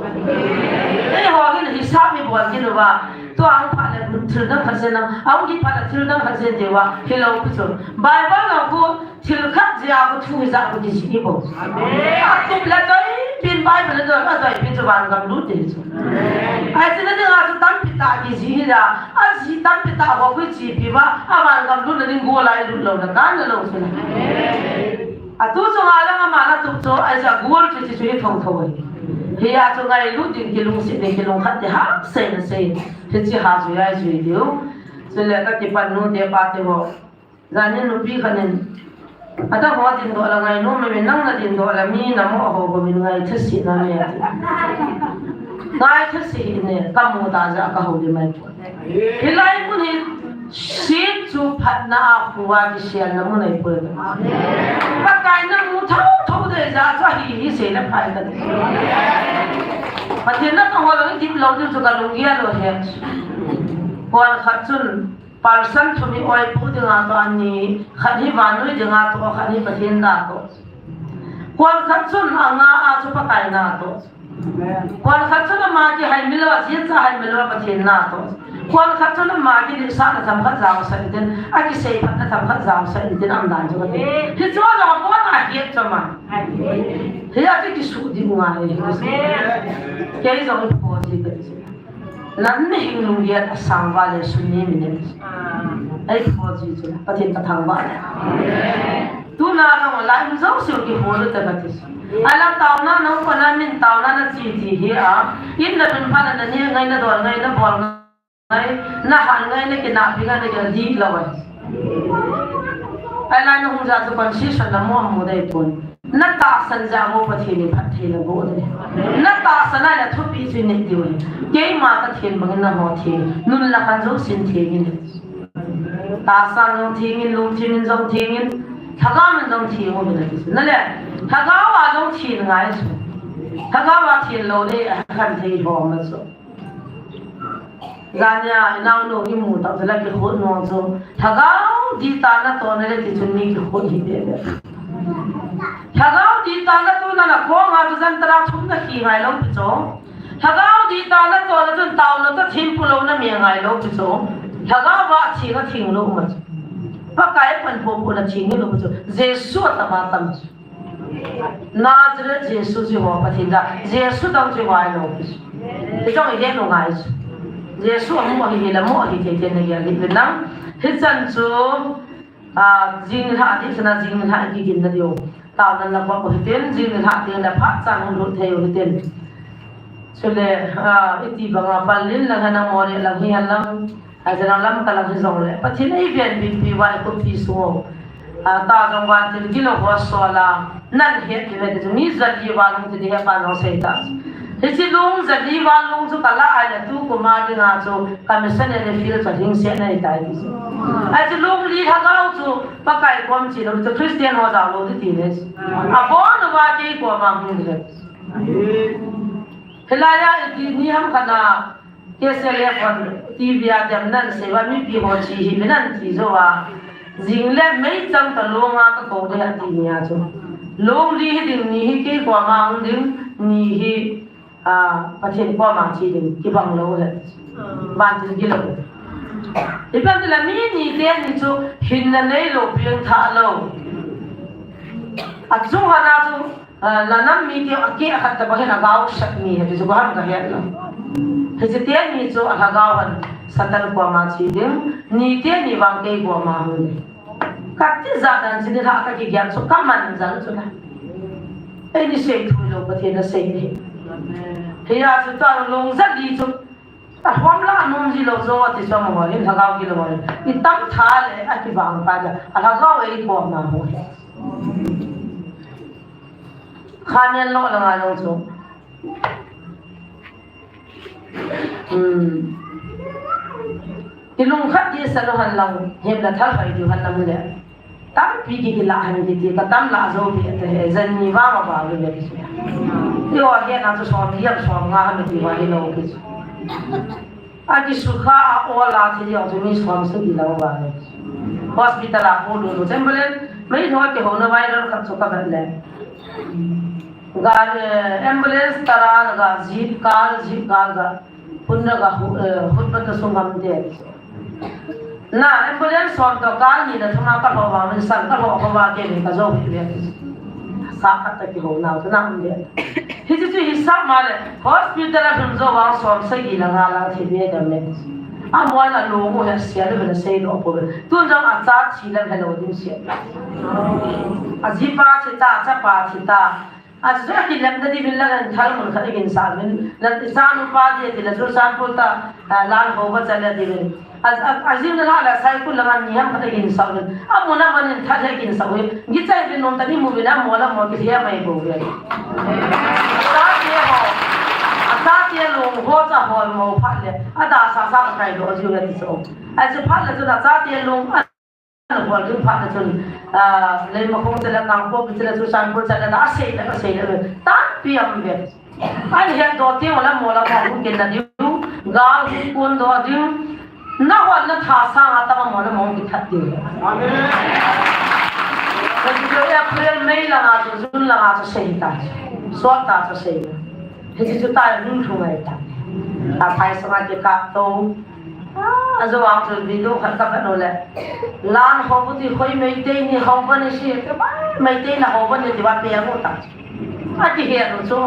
Eiho hin hisap ibol kit uva, tua ahung phat le thil dang khat sei na, ahung kit phat le thil dang khat sei diu va, hilou pi chu. Bible lang khu thil khat jeh a khu thu hijat khu kijih hi bou. Atup le doi pin Bible le doi, adoi pin chu van gam lut ding chu. Ahi chu na dinga chu tampi tah kijih hi a, ajih tampi tah ho khu ichepi uva, avan gam lut na ding gol a ilut lou na kan na lou chu na. Atu chunga lang ama na tup chu, ahi chu agol chu chu hi thotho ahi. Hijeh a chu ngailut ding, kilungset ding, kilungkhat ding, hah sei na sei. Hiche ha jui a jui diu. Chule kakipan nute pate ho. Jan hi nupi khat in, adang ho dingdoh la ngainom e, nang nadingdoh la mi namoh ho bou in ngaitha sih na me ati. Ngaitha sih hih in e, kamu ta jeh a kahoulim ahi. Hilai mun hi, sit chu phatna a khu a kiselna mun ahipoi. Pakai namu thotho ding jeh a chu ahi hi sei le phai kati. Pathen na kaho lou in dip lou ding chu kalunggel lou ahi. Kon khat chun Person thum hi oipu dinga toh ani, khat hi vannoi dinga toh, khat hi Pathen natoh. Kon khat chun anga a chu Pakai natoh. Kon khat chun ama kihaimil uva, jin cha haimil uva Pathen natoh. Kon khat chun ama kiletsahna themkhat jaosah intin, akiseiphatna themkhat jaosah intin, aumdan chu kati. Hichu jong abon a het chu ama. Hijeh a chu kisuh ding u ngai. Kei jong ipi kati. Nang mihing lunggel asang uva le suni minute. Ei pho ji chu Pathen ka thangvah e. Tuna jong la in jong siu kihol u ta kati. Ala taona nong kona min taona nache ti hi a. In na dun pha na neh ngai, nadol ngai, nabol ngai, nahan ngai, nakinahpi ngai, nakinah dihlou e. Ahilai nahung jeh chu concession namu amu dei pon. Natahsan jeh a Pathen in phatthei naboh ding. Natahsan ahile thupeh chu inei diu ahi. Keima katheng bangin nangho theng. Nun le khan jousen theng in. Tahsan jong theng in, lungthim in jong theng in. Lhagao in jong theng uvin ati chu. Nale, lhagao a jong theng ngai chu. Lhagao a theng lou le, akhan thei ho ma chu. Jania, inaunu imu tah chu la kikhut nung chu. Lhagao dihtah natoh nale tichun mi kikhut hi bebe. Lhagao dihtah natoh nale kong a chu jantara thum nahi ngai lou pi chu. Lhagao dihtah natoh nale chun taona toh thempu lou nami ngai lou pi chu. Lhagao va thi nathing lou ma chu. Pakai panpopo nathing lou pi chu. Jesu atama tam chu. Nazareth Jesu chu ho Pathen da. Jesu dang chu ngai lou pi chu. Hichun ihet u ngai chu. Jesu amu ahi hile mo ahi thei thei nagel hih un lang. Hichan chu, a, jing nilhah ding sana jing nilhah kigin nadiu. Taona la bol u hitin, jing nilhah ding le phat chan hung lut thei u hitin. Chule, a, iti banga Berlin lang hana Moreh lang hi hen lang. Ahi jeh a Lamka lang hijongle, Pathen eivenbitpi uva ikhupi sung u. A, ta jong vantil gilou ho sol a, nahet diu ve ti chu, mi jali val lung ti ding ahi pa nong sei ta. Hiche lung jali val lung chu kala ahile tukum a dinga chu, ka missionary field chu hingset nahi tai ti chu. Ahi chu lung li lhagao chu, Pakai kom che lou chu, Christian ho jao lou ding ti nei. Abon uva kei koma hung ding. Hilai a iti ni ham khat a, K S L F hon T V a dem nan sei uva mipi ho che hi minan ti jou a. Jing le meichang ta lung a kakou ding ati nia chu. Lung li hi ding ni hi kei koma hung ding ni hi, a, Pathen koma che ding kibang lou ahi. Vantil gilou. Ipi ham itile mi nite ni chu hinna neilou piengthah lou. Achung hana chu Ah, la nam mite akeh khat tobang hin agao sat mi ahi ti chu kahin kahet lou. Hiche teni chu alhagao hon Satan koma che ding, niteni vang kei koma hung ding. Katijat dan chini lha kakigel chu kaman jal chu la. Eini sei thu lou Pathen in asei ahi. Hia chu ta lung jali chu Ahom la nom ji lou jo ti chu amaho hin lhagao gilou ho hin. Itam tha le akivang pa le. Alhagao ei koma ho hin. Khanen lo la ngai lou chu. Hmm. Ilung khat di sa lou hen lang. Him la thal hoi diu hen lang le. Tampi kilah hen kiti, katam lah jou pi ate he, jan ni vang a vang le kiti. Ti ho he na chu som li ham som nga ham ti va hilou kiti. Akisukha a ol a thi jong chu mi som sagi lang vang le. Hospital a pu lu lu chen balen, mei lhoi kihouna viral khat chu kavet le. Ga, eh, ambulance tara ga jeep kal, jeep kal ga. Pun na ga hu-, eh, hut pat na sung ngam te. Na, ambulance som toh kal ni na thuma kalhoh vang min san kalhoh ho va ke min ka jo hi ve. Sa khat ta kihouna chu na um ve. Hichu chu hisap ma le, hospital a lhun jou vang som sagi le nga lang thi ve dem le. Amon alung u he sia le na sei lou pou ve. Tun jong acha thi le helou ding sia. Ajipa thi ta, achapa thi ta. Achu akilemna diuvin lang in thal mun khat agin sah uvin. La, ichanupa dia ti la chu Churachandpur ta, ah, lan ho ba chan la diuvin. A, a, ajing na la la Saikul lang a ni ham khat agin sah uvin. Amun amun in thal agin sah uvin. Gichai uvin nom tani mu uvin amo la mo kithia mai bou uvin. Achate ho. Achate lung ho cha hol mo phat le. Adasah sah kai lou jiu le ti chu. Achu phat le chu achate lung Ana bol ding phat na chun, ah, Leimakhong chule, Kangpokpi chule, Churachandpur chule, na asei le, asei le, tampi um ve. Ahin het doh teng ula mo la mo hung kin na diu, gal hung kun doh diu, na hon na tha sang a tama mo la mo hung kithat diu. Amen. Na diu April, May langa chu, June langa chu sei ta, sot ta chu sei. Hichu chu tai hung thu ngai ta. A phai sanga kikap to. Ah, ajo vang chu video khat ka vet u le. Lan ho bu ti khoi Meitei ni ho ba ni si, ke ba Meitei na ho ba ni ti va pe ngu ta. Akihet u chu.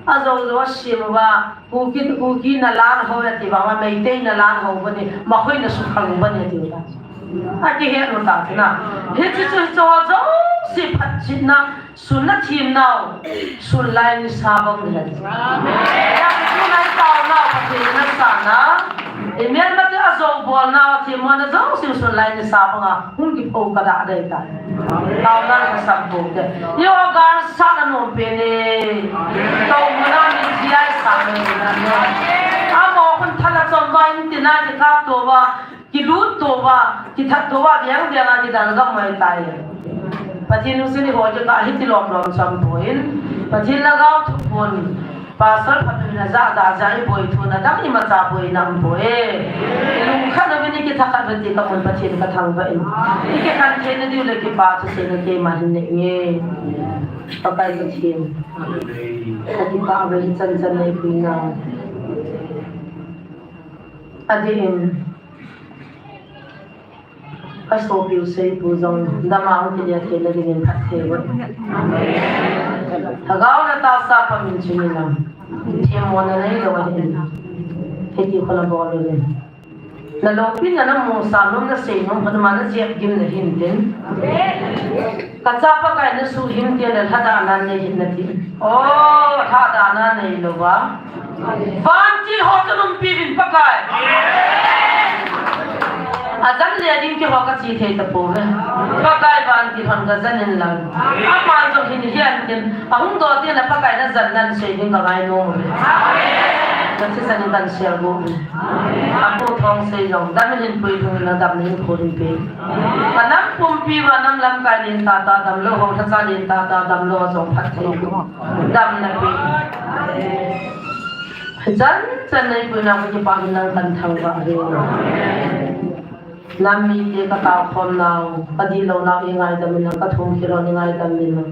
Ajo jo sim va, Kuki, Kuki na lan ho ya ti va, Meitei na lan ho ba ni, ma khoi na su khang ba ni ti va. Akihet u ta na. Hichu chu cho jo si phat chin na. Sun na thim nau, sun lai nisa bang ni hen. Amen. Ya, sun lai tao nau, Pathen na sa na. Amen, mati a jo bol nau, thim mo na jo, sun, sun lai nisa bang a, hung kipho ka da dei ta. Tao na ka sam po ke. Yo, gan sa na nom pe ne. Tao mo na mi ji ai sa ne. Amo kun thala chom ba in ti na ki kap to ba. Kilut to va, kithat to va, viang viang a kidal gam mai tai. Pathen lungset i hoi ka hiti lom lom sam poi. Pathen lhagao thupun. Pastor phatah in ajah da jeh a iboi thu nadang imacha boina umpoi. Ilungkhat uvin ikithakhat uvin ti kamun Pathen kathangvah in. Ikikhen theina diu le kipa thuseina keiman hin nei inge. Pakai Pathen. Kakipah uve hichan chan neipuina. Adeh in. Kasopiu Seipu jong dama hung kile theina dingin phatthei boh. Lhagao le tahsa pum in chun inlang. Themmona neilou ahin. Hiti kho la bol in. Naloupina namusah nom nasei nom kho nama najep gim nahin tin. Kachapa Pakai nasuhhing teng le lhadahna nei hih in nati. O, lhadahna neilou va. Vantil ho toh umpi uvin Pakai. Ajan le ading keiho kache thei tapouve. Pakai vantil hon kajan in lang. Aman jong hin hihen tin. Ahung doh teng le Pakai najan nan sei ding kangai nom uve. Nathisan in kansel bouve. Apu Thongsei jong. Damna hin puidung in damna hin kho hin pe. Kanam pumpi uva nam lamkai lentah tah damlou ho, lhacha lentah tah damlou ho jong phatthei. Damna pe. Chan chan neipuina kakipah in nang kathangvah uve. Nam mite kataokhom nau, kadihlou nau ingaidam in lang, kathum khel ho ingaidam in lang.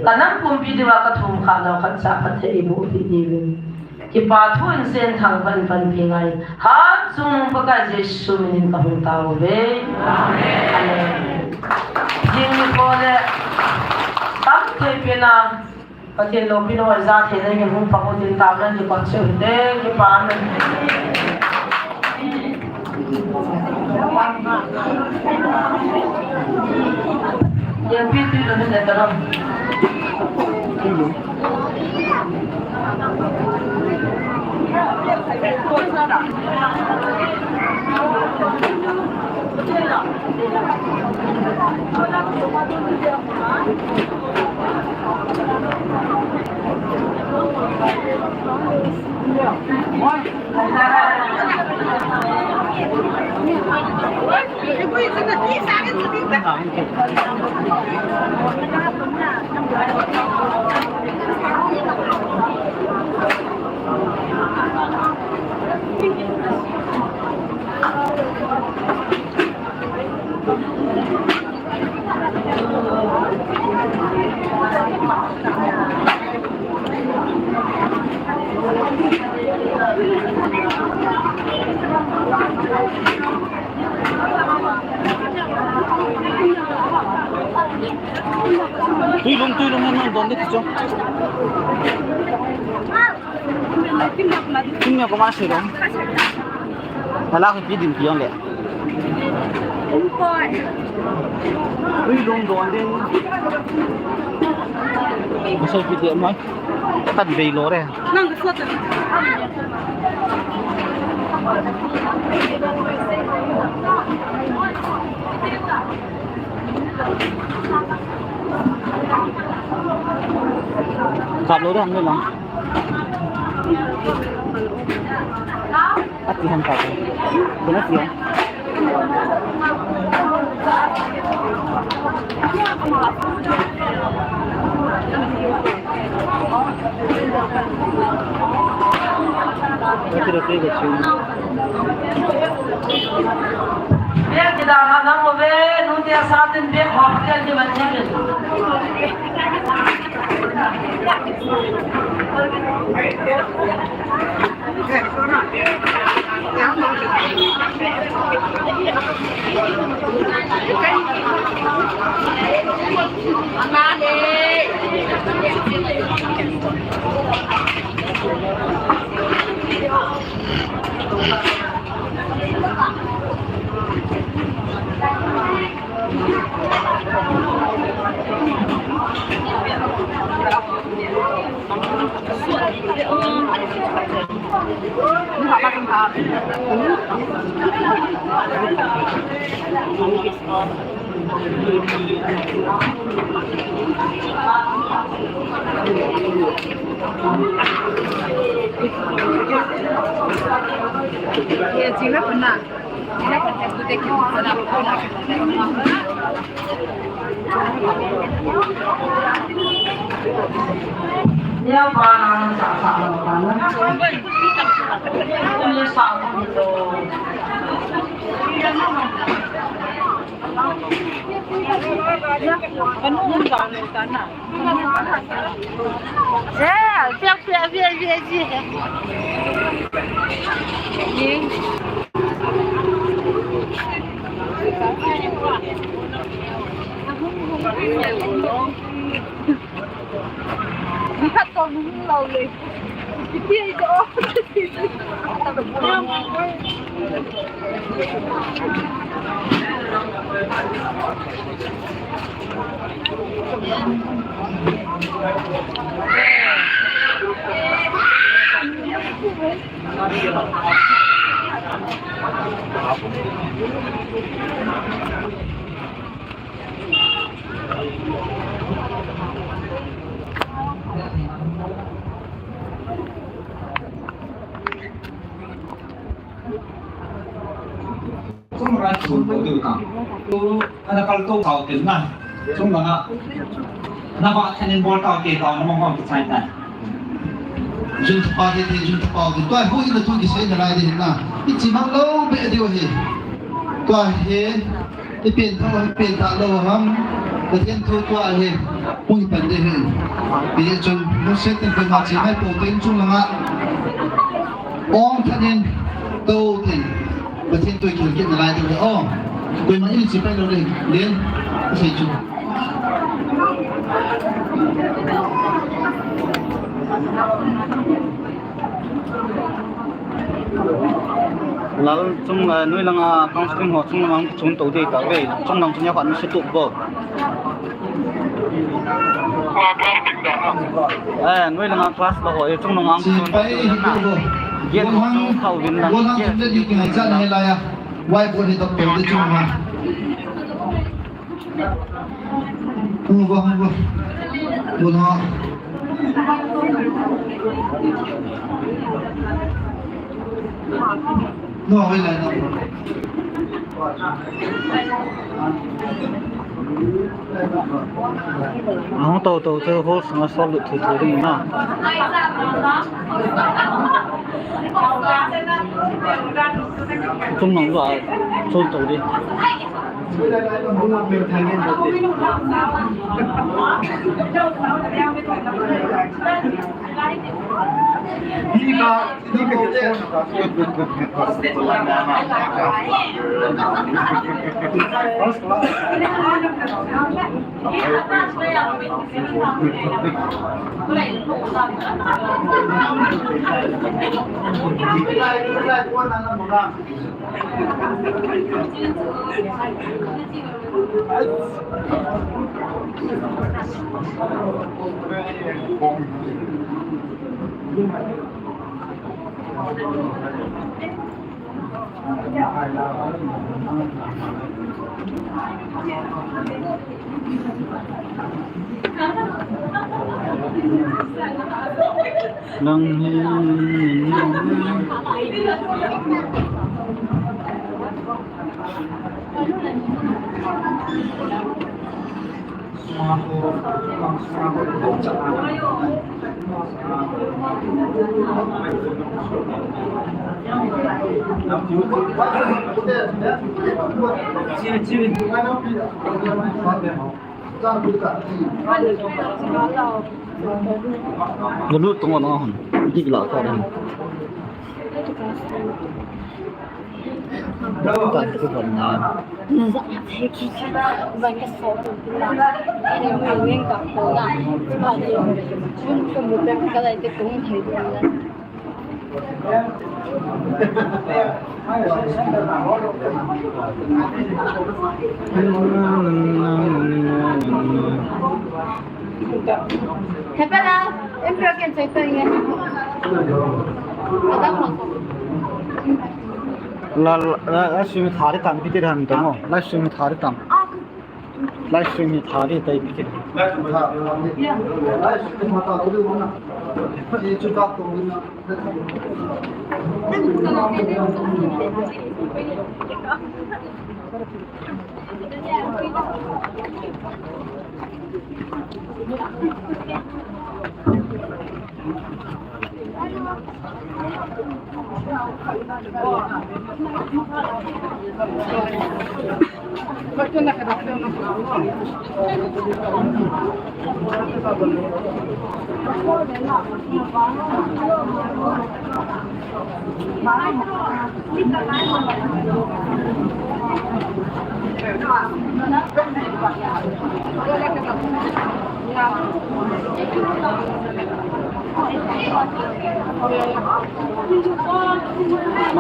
Kanam pumpi diuva kathum khah nau khatcha phatthei iboh peh diuvin. Kipa thu in Pathen thangvah in panpi ngai. Hatchungnung Pakai Jesu minin kahung tao uve. Amen. Jing nikho le tamthei pena Pathen loupina hoija theina dingin hung pang utin taona kikoi cheh u hite, kipa ume. Tui lum, tui lum, hen nang don de ti chu. Kin me ko ma se dong. Hala ko pi din pi yong le. Ui dong dong ding. Masai pi de mai. Tan bei lo re. Nang ko sot. Kap lo de han me lang. Ati han pa ko. Kena tia. Ati lo te ko chu. Bek kidana nang uve, nu te sa tin bek hop kel di ban kel. Ya pa na sa sa lo pa na. Ni sa ko ni to. Kanu sa lo ta na. Ya, siap, siap, siap, siap, siap. Ni. Ni khat ko hung lo le. Ipi ai ko. Chung rai chung ko diu ta. Tu ana kal to tao tin na. Chung langa. Na ba thanin bol tao te tao na mong mong ki chai ta. Jun pa te te jun pa te. Tua hu ina tu ki sei na lai de na. I chi mang lo be diu hi. Tua hi. I pen tho, i pen tha lo ham. Pathen thu tua hi. Pui pan de hi. Bi chun mu se ten pe ma chi mai po ten chung langa. Ong thanin to ten. Pathen tui khel kit nalai ding le. Oh, koima in chi pai lo le. Len, sei chu. Lal chung, eh, noi langa counseling ho chung langa chun to dei ta ve. Chung lang chung ya khan su tu bo. Eh, noi langa class lo ho, eh, chung langa ang chung to na. Gen ho chung khau vin na. Gen ho chung le di ki ngai chan he la ya. Wai bo ni to to de chung ma. Hung bo, hung bo. Bo na. No, wai lai na. Ahung to to chu hall sunga sol lut thu thu ding na. Chung nong lua, chung to ding. Nang hi. Galut tung on ahon. Dik la ka. Kan ku ban na. Na za a thei ki. Van ka so tu la. Ni mu ning ka ko la. Ba ni. Chun ko mu pe ka lai te kung thei tu la. Hepela, em pe ken chai pe nge. Adam ma. La, la, la, live stream thari tam, piti ran tam, oh. Live stream thari tam. Ah. Live stream hi thari tai piti. Live stream thari. Live stream thari.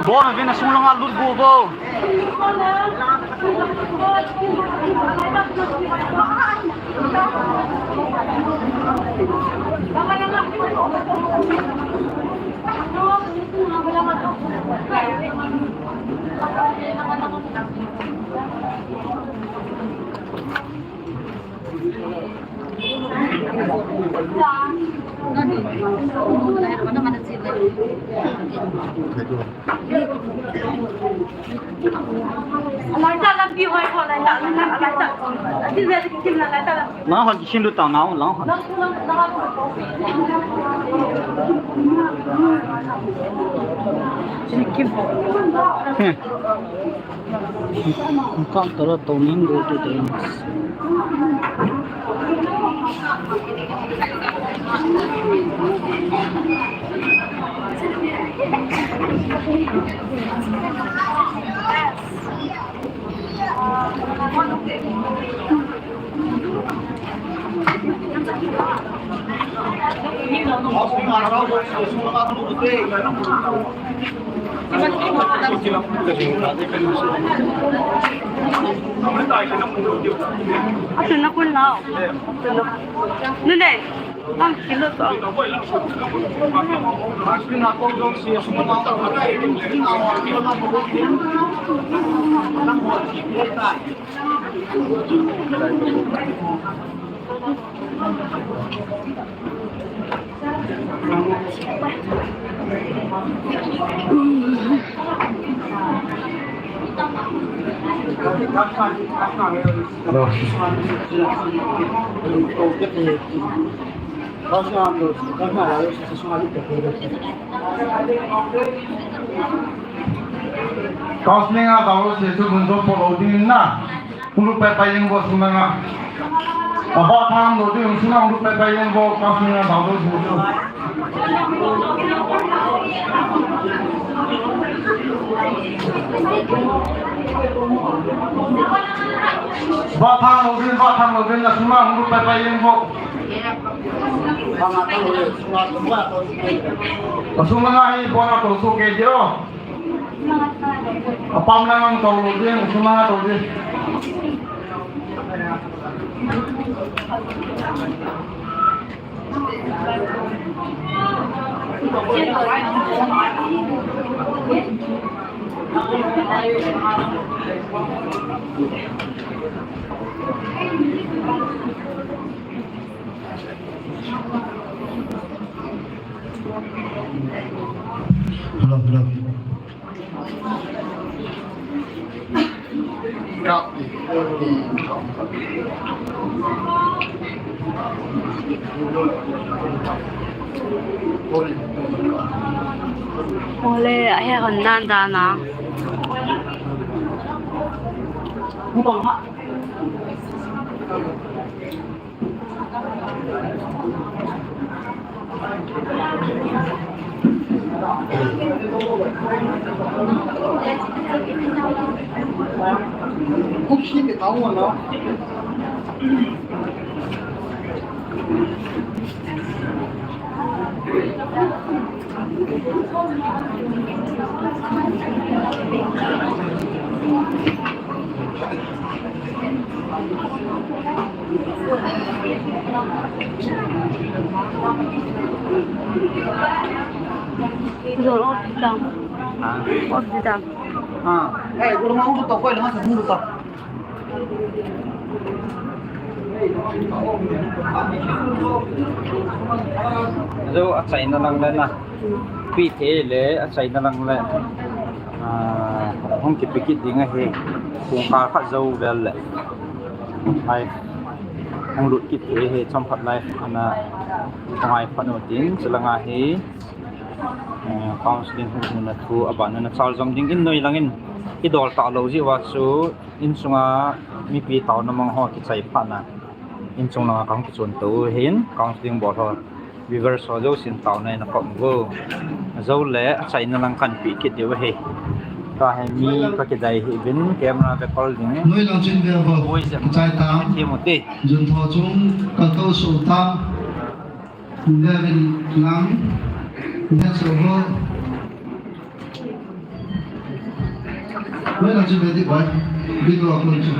Bon, vin a sung langa lut gu vo. Lang hon kisin lut tang nau, lang hon. Hmm. Ang kang tara tawnin go to the. Atu na kun lao. Nune. Ang kilo to. Hello. Counseling a dau se chu mun jo po lo ding na. Hung lut pai pai jeng vo sung langa. Ava tham lo ding sung langa hung lut pai pai jeng vo counseling a dau lo ding. Va tham lo ding, va tham lo ding, sung langa hung lut pai pai jeng vo. Sung langa hi bona to su ke jo. Apam lang ang tolo din, sumanga tolo din. Hello, hello. Ole, ahe hon dan dan a. Zor off dam. Ha? Off dam. Ha. Eh, guru mau tu tokoi lama sebelum tu. Zo achaina lang le na. Pi the le achaina lang le. Ah, hung kipe kit ding ahi. Kung kal khat zo vel le. Hai. Hang lut kit thei hi, chomkhat lai ana ngai phat u tin, chulanga hi, eh, counseling hung hung na thu, aban na chal jom ding in noi langin, i dol ta lo ji wa chu, in chunga mipi taona mang ho kichai phat na, in chung langa kang kichun to hin, counseling bol ho. Viewers ho jousen taona in akom uvo. Ajou le achaina lang kan pe kit diu ahi. Tua hi mi ka kidai hi bin camera ve kol ding. Noi lang chun ve vo. Oi, jep. Chai ta. Ti mo ti. Jun tho chung ka to su ta. Ve vin lang. Ve su vo. Noi lang chun ve di boy. Video upload chu.